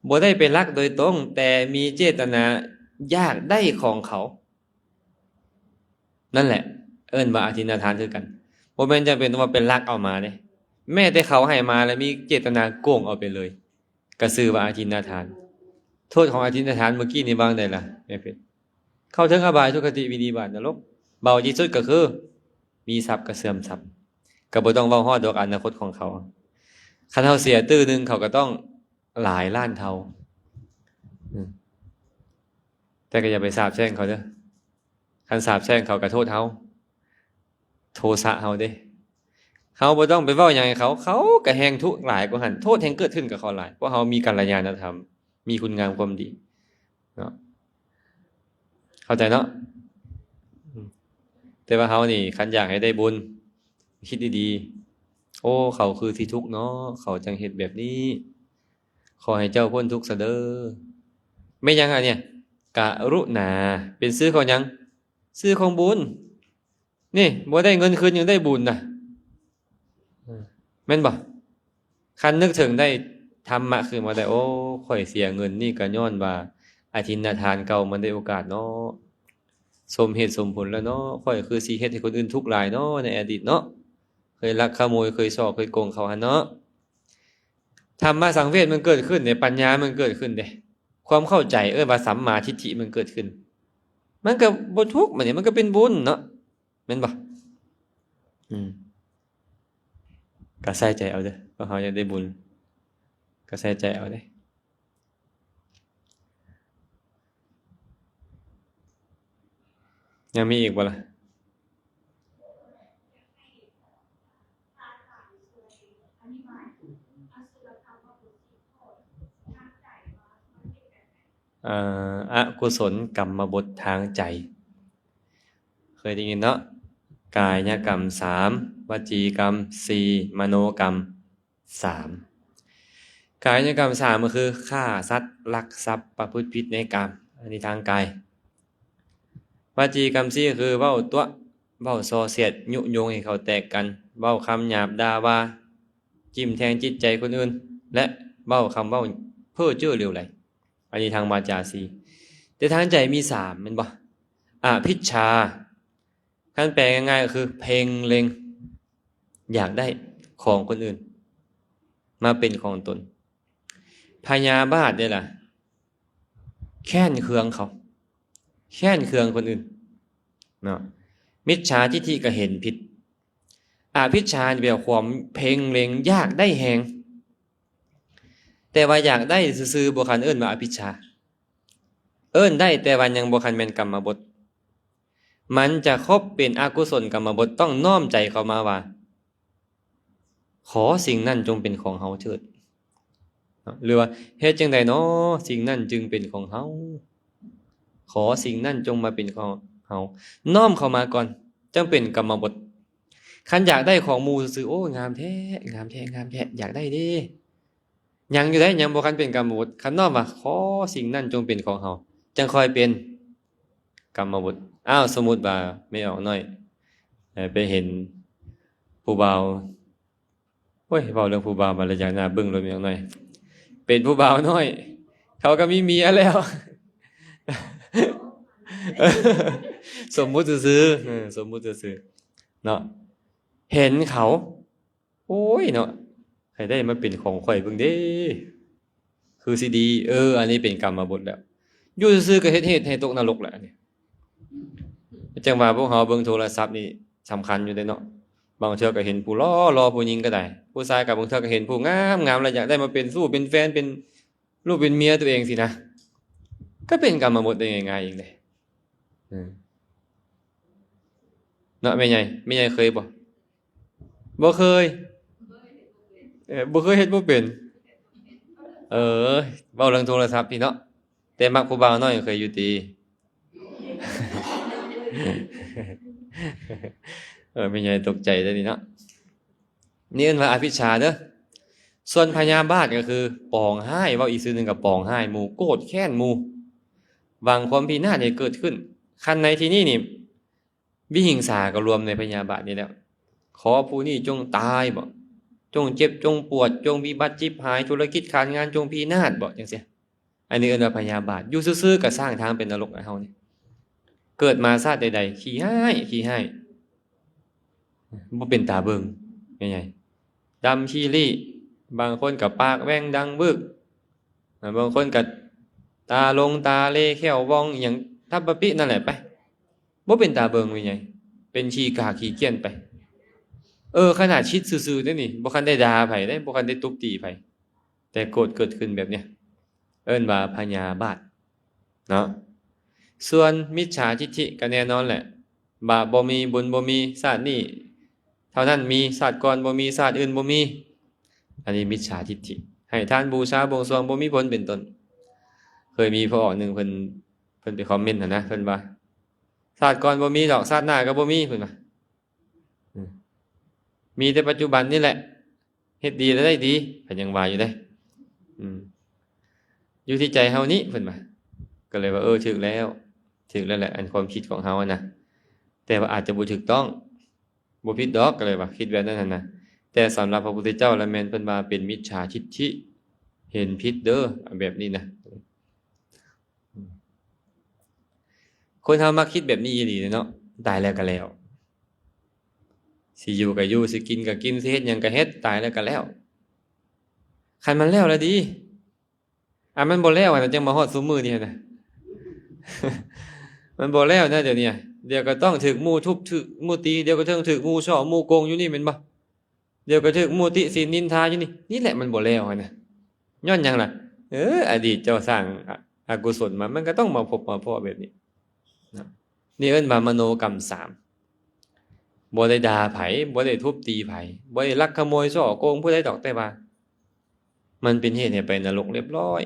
ບໍ່ໄດ້ໄປລັກໂດຍຕົງ ແຕ່ມີເຈດຕະນາຢາກໄດ້ຂອງເຂົາ ນັ້ນແຫຼະເອີ້ນວ່າອະທິນນະທານຄືກັນ ບໍ່ແມ່ນຈຳເປັນຕ້ອງວ່າໄປລັກເອົາມາເດ້ ແມ້ແຕ່ເຂົາໃຫ້ມາແລ້ວມີເຈດຕະນາໂກງເອົາໄປເລີຍ ກໍຊື່ວ່າອະທິນນະທານ. ໂທດຂອງອະທິນນະທານເມື່ອກີ້ນີ້ວ່າຈັ່ງໃດລະແມ່ເພັດ? ເຂົ້າເຖິງອະບາຍ ທຸກຄະຕິ ວິນິບາດ ນະລົກ. ເບົາທີ່ສຸດກໍຄືມີຊັບກໍເສື່ອມຊັບ ກໍບໍ່ຕ້ອງເວົ້າຮອດດອກອະນາຄົດຂອງເຂົາ. ຄັນເຮົາເສຍຕື້ໜຶ່ງ ເຂົາກໍຕ້ອງຫຼາຍລ້ານເທົ່າ. ອືມ ແຕ່ກໍຢ່າໄປສາບແຊ່ງເຂົາເດີ. ຄັນສາບແຊ່ງເຂົາກໍໂທດເຮົາ ໂທສະເຮົາເດ້. ເຮົາບໍ່ຕ້ອງໄປເວົ້າຫຍັງໃຫ້ເຂົາ ເຂົາກໍແຮ່ງທຸກຫຼາຍກວ່າຫັ້ນ ໂທດແຮ່ງເກີດຂຶ້ນກັບເຂົາຫຼາຍ ເພາະເຮົາມີກັນລະຍານະທຳ ມີຄຸນງາມຄວາມດີເນາະ ເຂົ້າໃຈເນາະ. ອືມ ແຕ່ວ່າເຮົານີ້ ຄັນຢາກໃຫ້ໄດ້ບຸນ ຄິດດີໆ ໂອ້ ເຂົາຄືຊິທຸກເນາະ ເຂົາຈັ່ງເຮັດແບບນີ້ ຂໍໃຫ້ເຈົ້າພົ້ນທຸກຊະເດີ. ແມ່ນຫຍັງອັນເນີ້ຍ? ກະລຸນາ ເປັນຊື່ຂອງຫຍັງ? ຊື່ຂອງບຸນ. ນີ້ ບໍ່ໄດ້ເງິນຄືນ ຍັງໄດ້ບຸນນະ ເອີ ແມ່ນບໍ່? ຄັນນຶກເຖິງໄດ້ທຳມະຄືນມາໄດ້ ໂອ້ ຂ້ອຍເສຍເງິນນີ້ກໍຍ້ອນວ່າອະທິນນະທານເກົ່າມັນໄດ້ໂອກາດເນາະ ສົມເຫດສົມຜົນແລ້ວເນາະ ຂ້ອຍຄືຊິເຮັດໃຫ້ຄົນອື່ນທຸກຫຼາຍເນາະ ໃນອະດີດເນາະ ເຄີຍລັກຂະໂມຍ ເຄີຍສໍ້ ເຄີຍໂກງເຂົາຫັ້ນເນາະ. ທຳມະສັງເວດມັນເກີດຂຶ້ນເດ້ ປັນຍາມັນເກີດຂຶ້ນເດ້ ຄວາມເຂົ້າໃຈ ເອີ້ນວ່າສຳມາທິດຖິ ມັນເກີດຂຶ້ນ ມັນກໍບໍ່ທຸກ ມັນນີ້ ມັນກໍເປັນບຸນເນາະ ແມ່ນບໍ່? ອືມ ກໍໃສ່ໃຈເອົາເດີ ພວກເຮົາຢາກໄດ້ບຸນ ກໍໃສ່ໃຈເອົາເດ້. ຍັງມີອີກບໍ່ລະ? ເອີ ອະກຸສົນກຳມະບົດທາງໃຈ ເຄີຍໄດ້ຍິນເນາະ ກາຍະກຳສາມ ວະຈີກຳສີ່ ມະໂນກຳ ສາມ. ກາຍະກຳສາມກໍຄື ຂ້າສັດ ລັກຊັບ ປະພຶດຜິດໃນກາມ ອັນນີ້ທາງກາຍ. ວະຈີກຳສີ່ກໍຄື ເວົ້າຕົວະ ເວົ້າສໍ້ສຽດ ຍຸຍົງໃຫ້ເຂົາແຕກກັນ ເວົ້າຄຳຫຍາບດ່າວ່າ ຈິ້ມແທງຈິດໃຈຄົນອື່ນ ແລະ ເວົ້າຄຳເວົ້າເພ້ອເຈີຫຼວໄຫຼ ອັນນີ້ທາງວາຈາສີ່. ແຕ່ທາງໃຈມີສາມແມ່ນບໍ່? ອະພິດຊາ ຄັນແປງ່າຍໆກໍຄື ເພັງເລັງ ຢາກໄດ້ຂອງຄົນອື່ນມາເປັນຂອງຕົນ. ພະຍາບາດເດ້ລະ ແຄ້ນເຄືອງເຂົາ ແຄ້ນເຄືອງຄົນອື່ນເນາະ. ມິດສາທິດຖິກໍເຫັນຜິດ. ອະພິດຊານີ້ແປວ່າຄວາມເພັງເລັງ ຢາກໄດ້ແຮງ ແຕ່ວ່າຢາກໄດ້ຊື່ໆ ບໍ່ຄັນເອີ້ນວ່າອະພິດຊາ ເອີ້ນໄດ້ ແຕ່ວ່າຍັງບໍ່ຄັນແມ່ນກຳມະບົດ. ມັນຈະຄົບເປັນອະກຸສົນກຳມະບົດ ຕ້ອງນ້ອມໃຈເຂົ້າມາວ່າ ຂໍສິ່ງນັ້ນຈົ່ງເປັນຂອງເຮົາເຖີດ ຫຼືວ່າ ເຮັດຈັ່ງໃດນໍ ສິ່ງນັ້ນຈຶ່ງເປັນຂອງເຮົາ ຂໍສິ່ງນັ້ນຈົ່ງມາເປັນຂອງເຮົາ. ນ້ອມເຂົ້າມາກ່ອນ ຈັ່ງເປັນກຳມະບົດ. ຄັນຢາກໄດ້ຂອງໝູ່ຊື່ໆ ໂອ້ ງາມແທ້ ງາມແທ້ ງາມແທ້ ຢາກໄດ້ເດ້ ຍັງຢູ່ໃດ໋ ຍັງບໍ່ທັນເປັນກຳມະບົດ. ຄັນນ້ອມວ່າ ຂໍສິ່ງນັ້ນຈົ່ງເປັນຂອງເຮົາ ຈັ່ງຄ່ອຍເປັນກຳມະບົດ. ອ້າວ ສົມມຸດວ່າແມ່ອອກນ້ອຍໄປເຫັນຜູ້ບ່າວ ໂອ້ຍ ເວົ້າເລື່ອງຜູ້ບ່າວມາແລ້ວຢາກໜ້າເບິ່ງໂລດແມ່ອອກນ້ອຍ ເປັນຜູ້ບ່າວນ້ອຍ ເຂົາກໍມີເມຍແລ້ວ ສົມມຸດຊື່ໆ ເອີ ສົມມຸດຊື່ໆເນາະ ເຫັນເຂົາ ໂອ້ຍເນາະ ໃຫ້ໄດ້ມາເປັນຂອງຂ້ອຍເບິ່ງເດ້ ຄືຊິດີ ເອີ ອັນນີ້ເປັນກຳມະບົດແລ້ວ ຢູ່ຊື່ໆກໍເຮັດເຫດໃຫ້ຕົກນະລົກແລ້ວ ອັນນີ້ ຈັ່ງວ່າພວກເຮົາເບິ່ງໂທລະສັບນີ້ສຳຄັນຢູ່ເດ້ເນາະ ບາງເທື່ອກໍເຫັນຜູ້ຫຼໍ່ໆ ຜູ້ຍິງກໍໄດ້ ຜູ້ຊາຍກໍບາງເທື່ອກໍເຫັນຜູ້ງາມໆ ແລ້ວຢາກໄດ້ມາເປັນຊູ້ເປັນແຟນ ເປັນລູກເປັນເມຍຕົວເອງຊີ້ນະ ກໍເປັນກຳມະບົດໄດ້ງ່າຍໆເອງເດ້ ເອີ ເນາະ ແມ່ໃຫຍ່ ແມ່ໃຫຍ່ເຄີຍບໍ່? ບໍ່ເຄີຍ ເອີ ບໍ່ເຄີຍເຮັດບໍ່ເປັນ ເອີ ເວົ້າເລື່ອງໂທລະສັບພີ້ເນາະ ແຕ່ມັກຜູ້ບ່າວນ້ອຍເຄີຍຢູ່ຕິ ເອີ ແມ່ໃຫຍ່ຕົກໃຈເດ້ນີ້ເນາະ ນີ້ເອີ້ນວ່າອະວິດຊາເດີ ສ່ວນພະຍາບາດກໍຄືປອງຮ້າຍ ເວົ້າອີກຊື່ໜຶ່ງກໍປອງຮ້າຍໝູ່ ໂກດແຄ້ນໝູ່ ຫວັງຄວາມພິນາດໃຫ້ເກີດຂຶ້ນ ຄັນໃນທີ່ນີ້ນີ້ ວິຫິງສາກໍລວມໃນພະຍາບາດນີ້ແຫຼະ ຂໍຜູ້ນີ້ຈົ່ງຕາຍບໍ ຈົ່ງເຈັບ ຈົ່ງປວດ ຈົ່ງວິບັດຈິບຫາຍ ທຸລະກິດການງານຈົ່ງພິນາດບໍ ຈັ່ງຊີ້ ອັນນີ້ເອີ້ນວ່າພະຍາບາດ ຢູ່ຊື່ໆກໍສ້າງທາງເປັນນະລົກໃຫ້ເຮົານີ້ ເກີດມາຊາດໃດໆ ຂີ້ຮ້າຍ ຂີ້ຮ້າຍ ບໍ່ເປັນຕາເບິ່ງ ແມ່ໃຫຍ່ ດຳຂີ້ລີ້ ບາງຄົນກໍປາກແຫວ່ງດັງວຶກ ບາງຄົນກໍຕາຫຼົງຕາເລ ແຂ້ວວ່ອງ ອີ່ຫຍັງທັບປະປິນັ້ນແຫຼະໄປ ບໍ່ເປັນຕາເບິ່ງ ແມ່ໃຫຍ່ ເປັນຂີ້ກາກຂີ້ກ້ຽນໄປ ເອີ ຂະໜາດຊິດຊື່ໆເດ້ນີ້ ບໍ່ທັນໄດ້ດ່າໃຜເດ້ ບໍ່ທັນໄດ້ທຸບຕີໃຜ ແຕ່ໂກດເກີດຂຶ້ນແບບເນີ້ຍ ເອີ້ນວ່າພະຍາບາດເນາະ ສ່ວນມິດສາທິດຖິກໍແນ່ນອນແຫຼະ ບາບບໍ່ມີ ບຸນບໍ່ມີ ຊາດນີ້ເທົ່ານັ້ນມີ ຊາດກ່ອນບໍ່ມີ ຊາດອື່ນບໍ່ມີ ອັນນີ້ມິດສາທິດຖິ ໃຫ້ທານ ບູຊາ ບວງສວງ ບໍ່ມີຜົນເປັນຕົ້ນ ເຄີຍມີພໍ່ອອກໜຶ່ງ ເພິ່ນ ເພິ່ນໄປຄອມເມັນຫັ້ນນະ ເພິ່ນວ່າ ຊາດກ່ອນບໍ່ມີດອກ ຊາດໜ້າກໍບໍ່ມີ ເພິ່ນວ່າ ເອີ ມີແຕ່ປັດຈຸບັນນີ້ແຫຼະ ເຮັດດີແລ້ວໄດ້ດີ ເພິ່ນຍັງວ່າຢູ່ເດ້ ອືມ ຢູ່ທີ່ໃຈເຮົານີ້ ເພິ່ນວ່າ ກໍເລີຍວ່າ ເອີ ຖືກແລ້ວ ຖືກແລ້ວແຫຼະ ອັນຄວາມຄິດຂອງເຮົາຫັ້ນນະ ແຕ່ວ່າອາດຈະບໍ່ຖືກຕ້ອງ ບໍ່ຜິດດອກ ກໍເລີຍວ່າຄິດແບບນັ້ນຫັ້ນນະ ແຕ່ສຳລັບພະພຸດທະເຈົ້າລະແມ່ນເພິ່ນວ່າເປັນມິດສາທິດຖິ ເຫັນຜິດເດີ ແບບນີ້ນະ ຄົນເຮົາມັກຄິດແບບນີ້ອີ່ຫຼີເນາະ ຕາຍແລ້ວກໍແລ້ວ ຊິຢູ່ກໍຢູ່ ຊິກິນກໍກິນ ຊິເຮັດຫຍັງກໍເຮັດ ຕາຍແລ້ວກໍແລ້ວ ຄັນມັນແລ້ວລະດີ ອັນມັນບໍ່ແລ້ວຫັ້ນນະ ຈັ່ງມາຮອດຊຸມມື້ນີ້ຫັ້ນນະ ມັນບໍ່ແລ້ວນະ ດຽວນີ້ ດຽວກໍຕ້ອງຖືກໝູ່ທຸບ ຖືກໝູ່ຕີ ດຽວກໍຕ້ອງຖືກໝູ່ສໍ້ໝູ່ໂກງຢູ່ນີ້ແມ່ນບໍ່? ດຽວກໍຖືກໝູ່ຕິສິນນິນທາຢູ່ນີ້ ນີ້ແຫຼະມັນບໍ່ແລ້ວຫັ້ນນະ ຍ້ອນຫຍັງລະ? ເອີ ອະດີດເຈົ້າສ້າງອະ ອະກຸສົນມາ ມັນກໍຕ້ອງມາພົບມາພໍ້ແບບນີ້ນະ ນີ້ເອີ້ນວ່າມະໂນກຳສາມ ບໍ່ໄດ້ດ່າໃຜ ບໍ່ໄດ້ທຸບຕີໃຜ ບໍ່ໄດ້ລັກຂະໂມຍສໍ້ໂກງຜູ້ໃດດອກ ແຕ່ວ່າມັນເປັນເຫດໃຫ້ໄປນະລົກລຽບຮ້ອຍ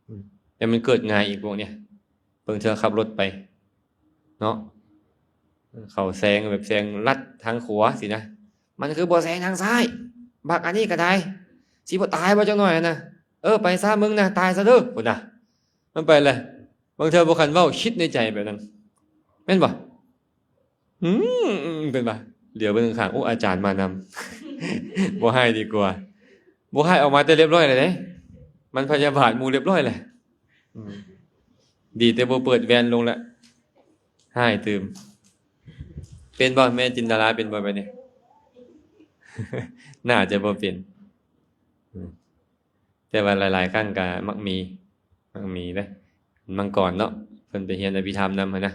ອືມ ແຕ່ມັນເກີດງ່າຍອີກພວກເນີ້ຍ ບາງເທື່ອຂັບລົດໄປເນາະ ເຂົາແຊງແບບແຊງລັດທາງຂວາຊີ້ນະ ມັນຄືບໍ່ແຊງທາງຊ້າຍ ບັກອັນນີ້ກໍໄດ້ ຊິບໍ່ຕາຍບໍ່ຈັກໜ້ອຍຫັ້ນນະ ເອີ ໄປຊະມຶງນະ ຕາຍຊະເດີ ພຸ້ນນະ ມັນໄປແລ້ວ ບາງເທື່ອບໍ່ຄັນເວົ້າ ຄິດໃນໃຈແບບນັ້ນ ແມ່ນບໍ່? ອືມ ເພິ່ນວ່າ ຫຼຽວເບິ່ງຂ້າງໆ ໂອ້ ອາຈານມານຳ ບໍ່ຮ້າຍດີກວ່າ ບໍ່ຮ້າຍ ອອກມາແຕ່ລຽບຮ້ອຍແລ້ວເດ້ ມັນພະຍາບາດໝູ່ລຽບຮ້ອຍແລ້ວ ອືມ ດີແຕ່ບໍ່ເປີດແວ່ນລົງແລ້ວ ຮ້າຍຕື່ມ ເປັນບໍ່ແມ່ຈິນດາລາ ເປັນບໍ່ແບບນີ້? ໜ້າຈະບໍ່ເປັນ ອືມ ແຕ່ວ່າຫຼາຍໆຄັ້ງກໍມັກມີ ມັກມີເດ້ ມັງກອນເນາະ ເພິ່ນໄປຮຽນອະພິທຳນຳຫັ້ນນະ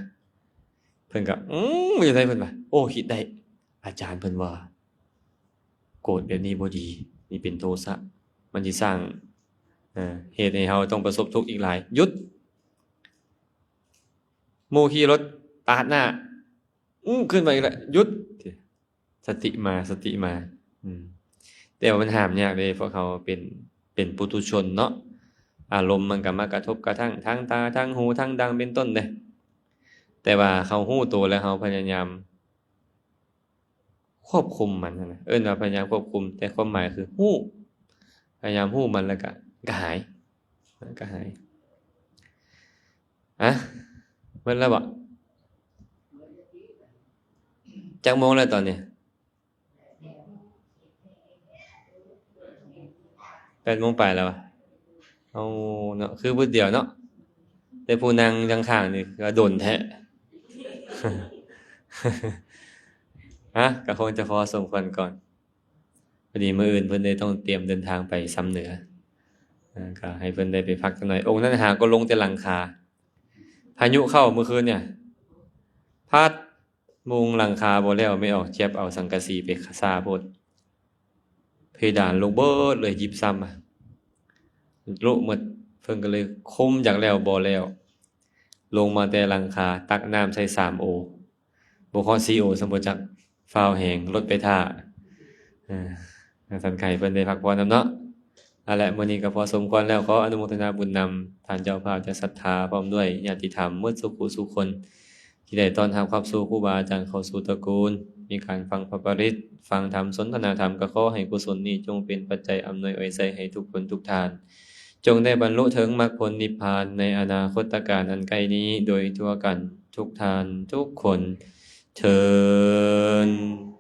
ເພິ່ນກໍ ອືມ ຢູ່ໃສ ເພິ່ນວ່າ ໂອ້ ຄິດໄດ້ ອາຈານເພິ່ນວ່າ ໂກດແບບນີ້ບໍ່ດີ ນີ້ເປັນໂທສະ ມັນຊິສ້າງ ເອີ ເຫດໃຫ້ເຮົາຕ້ອງປະສົບທຸກອີກຫຼາຍ ຢຸດ ໝູ່ຂີ່ລົດປາດໜ້າ ອືມ ຂຶ້ນມາອີກແລ້ວ ຢຸດ ສະຕິມາ ສະຕິມາ ອືມ ແຕ່ວ່າມັນຫ້າມຍາກເດ້ ພວກເຮົາເປັນ ເປັນປຸຖຸຊົນເນາະ ອາລົມມັນກໍມາກະທົບກະທັ່ງ ທາງຕາ ທາງຫູ ທາງດັງ ເປັນຕົ້ນເດ້ ແຕ່ວ່າເຮົາຮູ້ໂຕແລ້ວ ເຮົາພະຍາຍາມຄວບຄຸມມັນຫັ້ນນະ ເອີ້ນວ່າພະຍາຍາມຄວບຄຸມ ແຕ່ຄວາມໝາຍຄືຮູ້ ພະຍາຍາມຮູ້ມັນ ແລ້ວກະ ກະຫາຍ ກະຫາຍ ຮະ ເບິດແລ້ວບໍ່? ຈັກໂມງແລ້ວຕອນນີ້? ແປດໂມງປາຍແລ້ວວະ. ເອົາເນາະ ຄືບຶດດຽວເນາະ ແຕ່ຜູ້ນັ່ງຂ້າງໆນີ້ກໍດົນແທ້. ຮະ ກໍຄົງຈະພໍສົມຄວນກ່ອນ. ພໍດີມື້ອື່ນເພິ່ນໄດ້ຕ້ອງຕຽມເດີນທາງໄປຊຳເໜືອ ເອີ ກໍໃຫ້ເພິ່ນໄດ້ໄປພັກຈັກໜ່ອຍ. ອົງນັ້ນຫາກໍລົງແຕ່ຫຼັງຄາ ພາຍຸເຂົ້າມື້ຄືນນີ້ ພັດມຸງຫຼັງຄາບໍ່ແລ້ວ ແມ່ອອກຈຽບເອົາສັງກະສີໄປຊາໂພດ ເພດານລົງເບິດເລີຍ ຢິບຊຳ ໂລະໝົດ. ເພິ່ນກໍເລີຍຄຸມຢາກແລ້ວບໍ່ແລ້ວ ລົງມາແຕ່ຫຼັງຄາ ຕັກນ້ຳໃສ່ສາມໂອ ບໍ່ຮອດສີ່ໂອຊ້ຳບໍ່ຈັກ ຟ້າວແຮງລົດໄປຖ້າ. ເອີ ຈັ່ງຊັ້ນກໍໃຫ້ເພິ່ນໄດ້ພັກຜ່ອນນຳເນາະ. ເອົາລະ ມື້ນີ້ກໍພໍສົມຄວນແລ້ວ ຂໍອະນຸໂມທະນາບຸນນຳທ່ານເຈົ້າພາບ ເຈົ້າສັດທາ ພ້ອມດ້ວຍຍາດຕິທຳໝົດສູ່ຜູ້ສູ່ຄົນ ທີ່ໄດ້ຕ້ອນຮັບຂັບສູ່ຄູບາອາຈານເຂົ້າສູ່ຕະກູນ ມີການຟັງພະປະລິດ ຟັງທຳ ສົນທະນາທຳ ກໍຂໍໃຫ້ກຸສົນນີ້ຈົ່ງເປັນປັດໄຈອຳນວຍອວຍໄຊໃຫ້ທຸກຄົນທຸກທ່ານ ຈົ່ງໄດ້ບັນລຸເຖິງມັກຜົນນິບພານໃນອະນາຄົດຕະການອັນໃກ້ນີ້ ໂດຍທົ່ວກັນທຸກທ່ານທຸກຄົນເທີນ.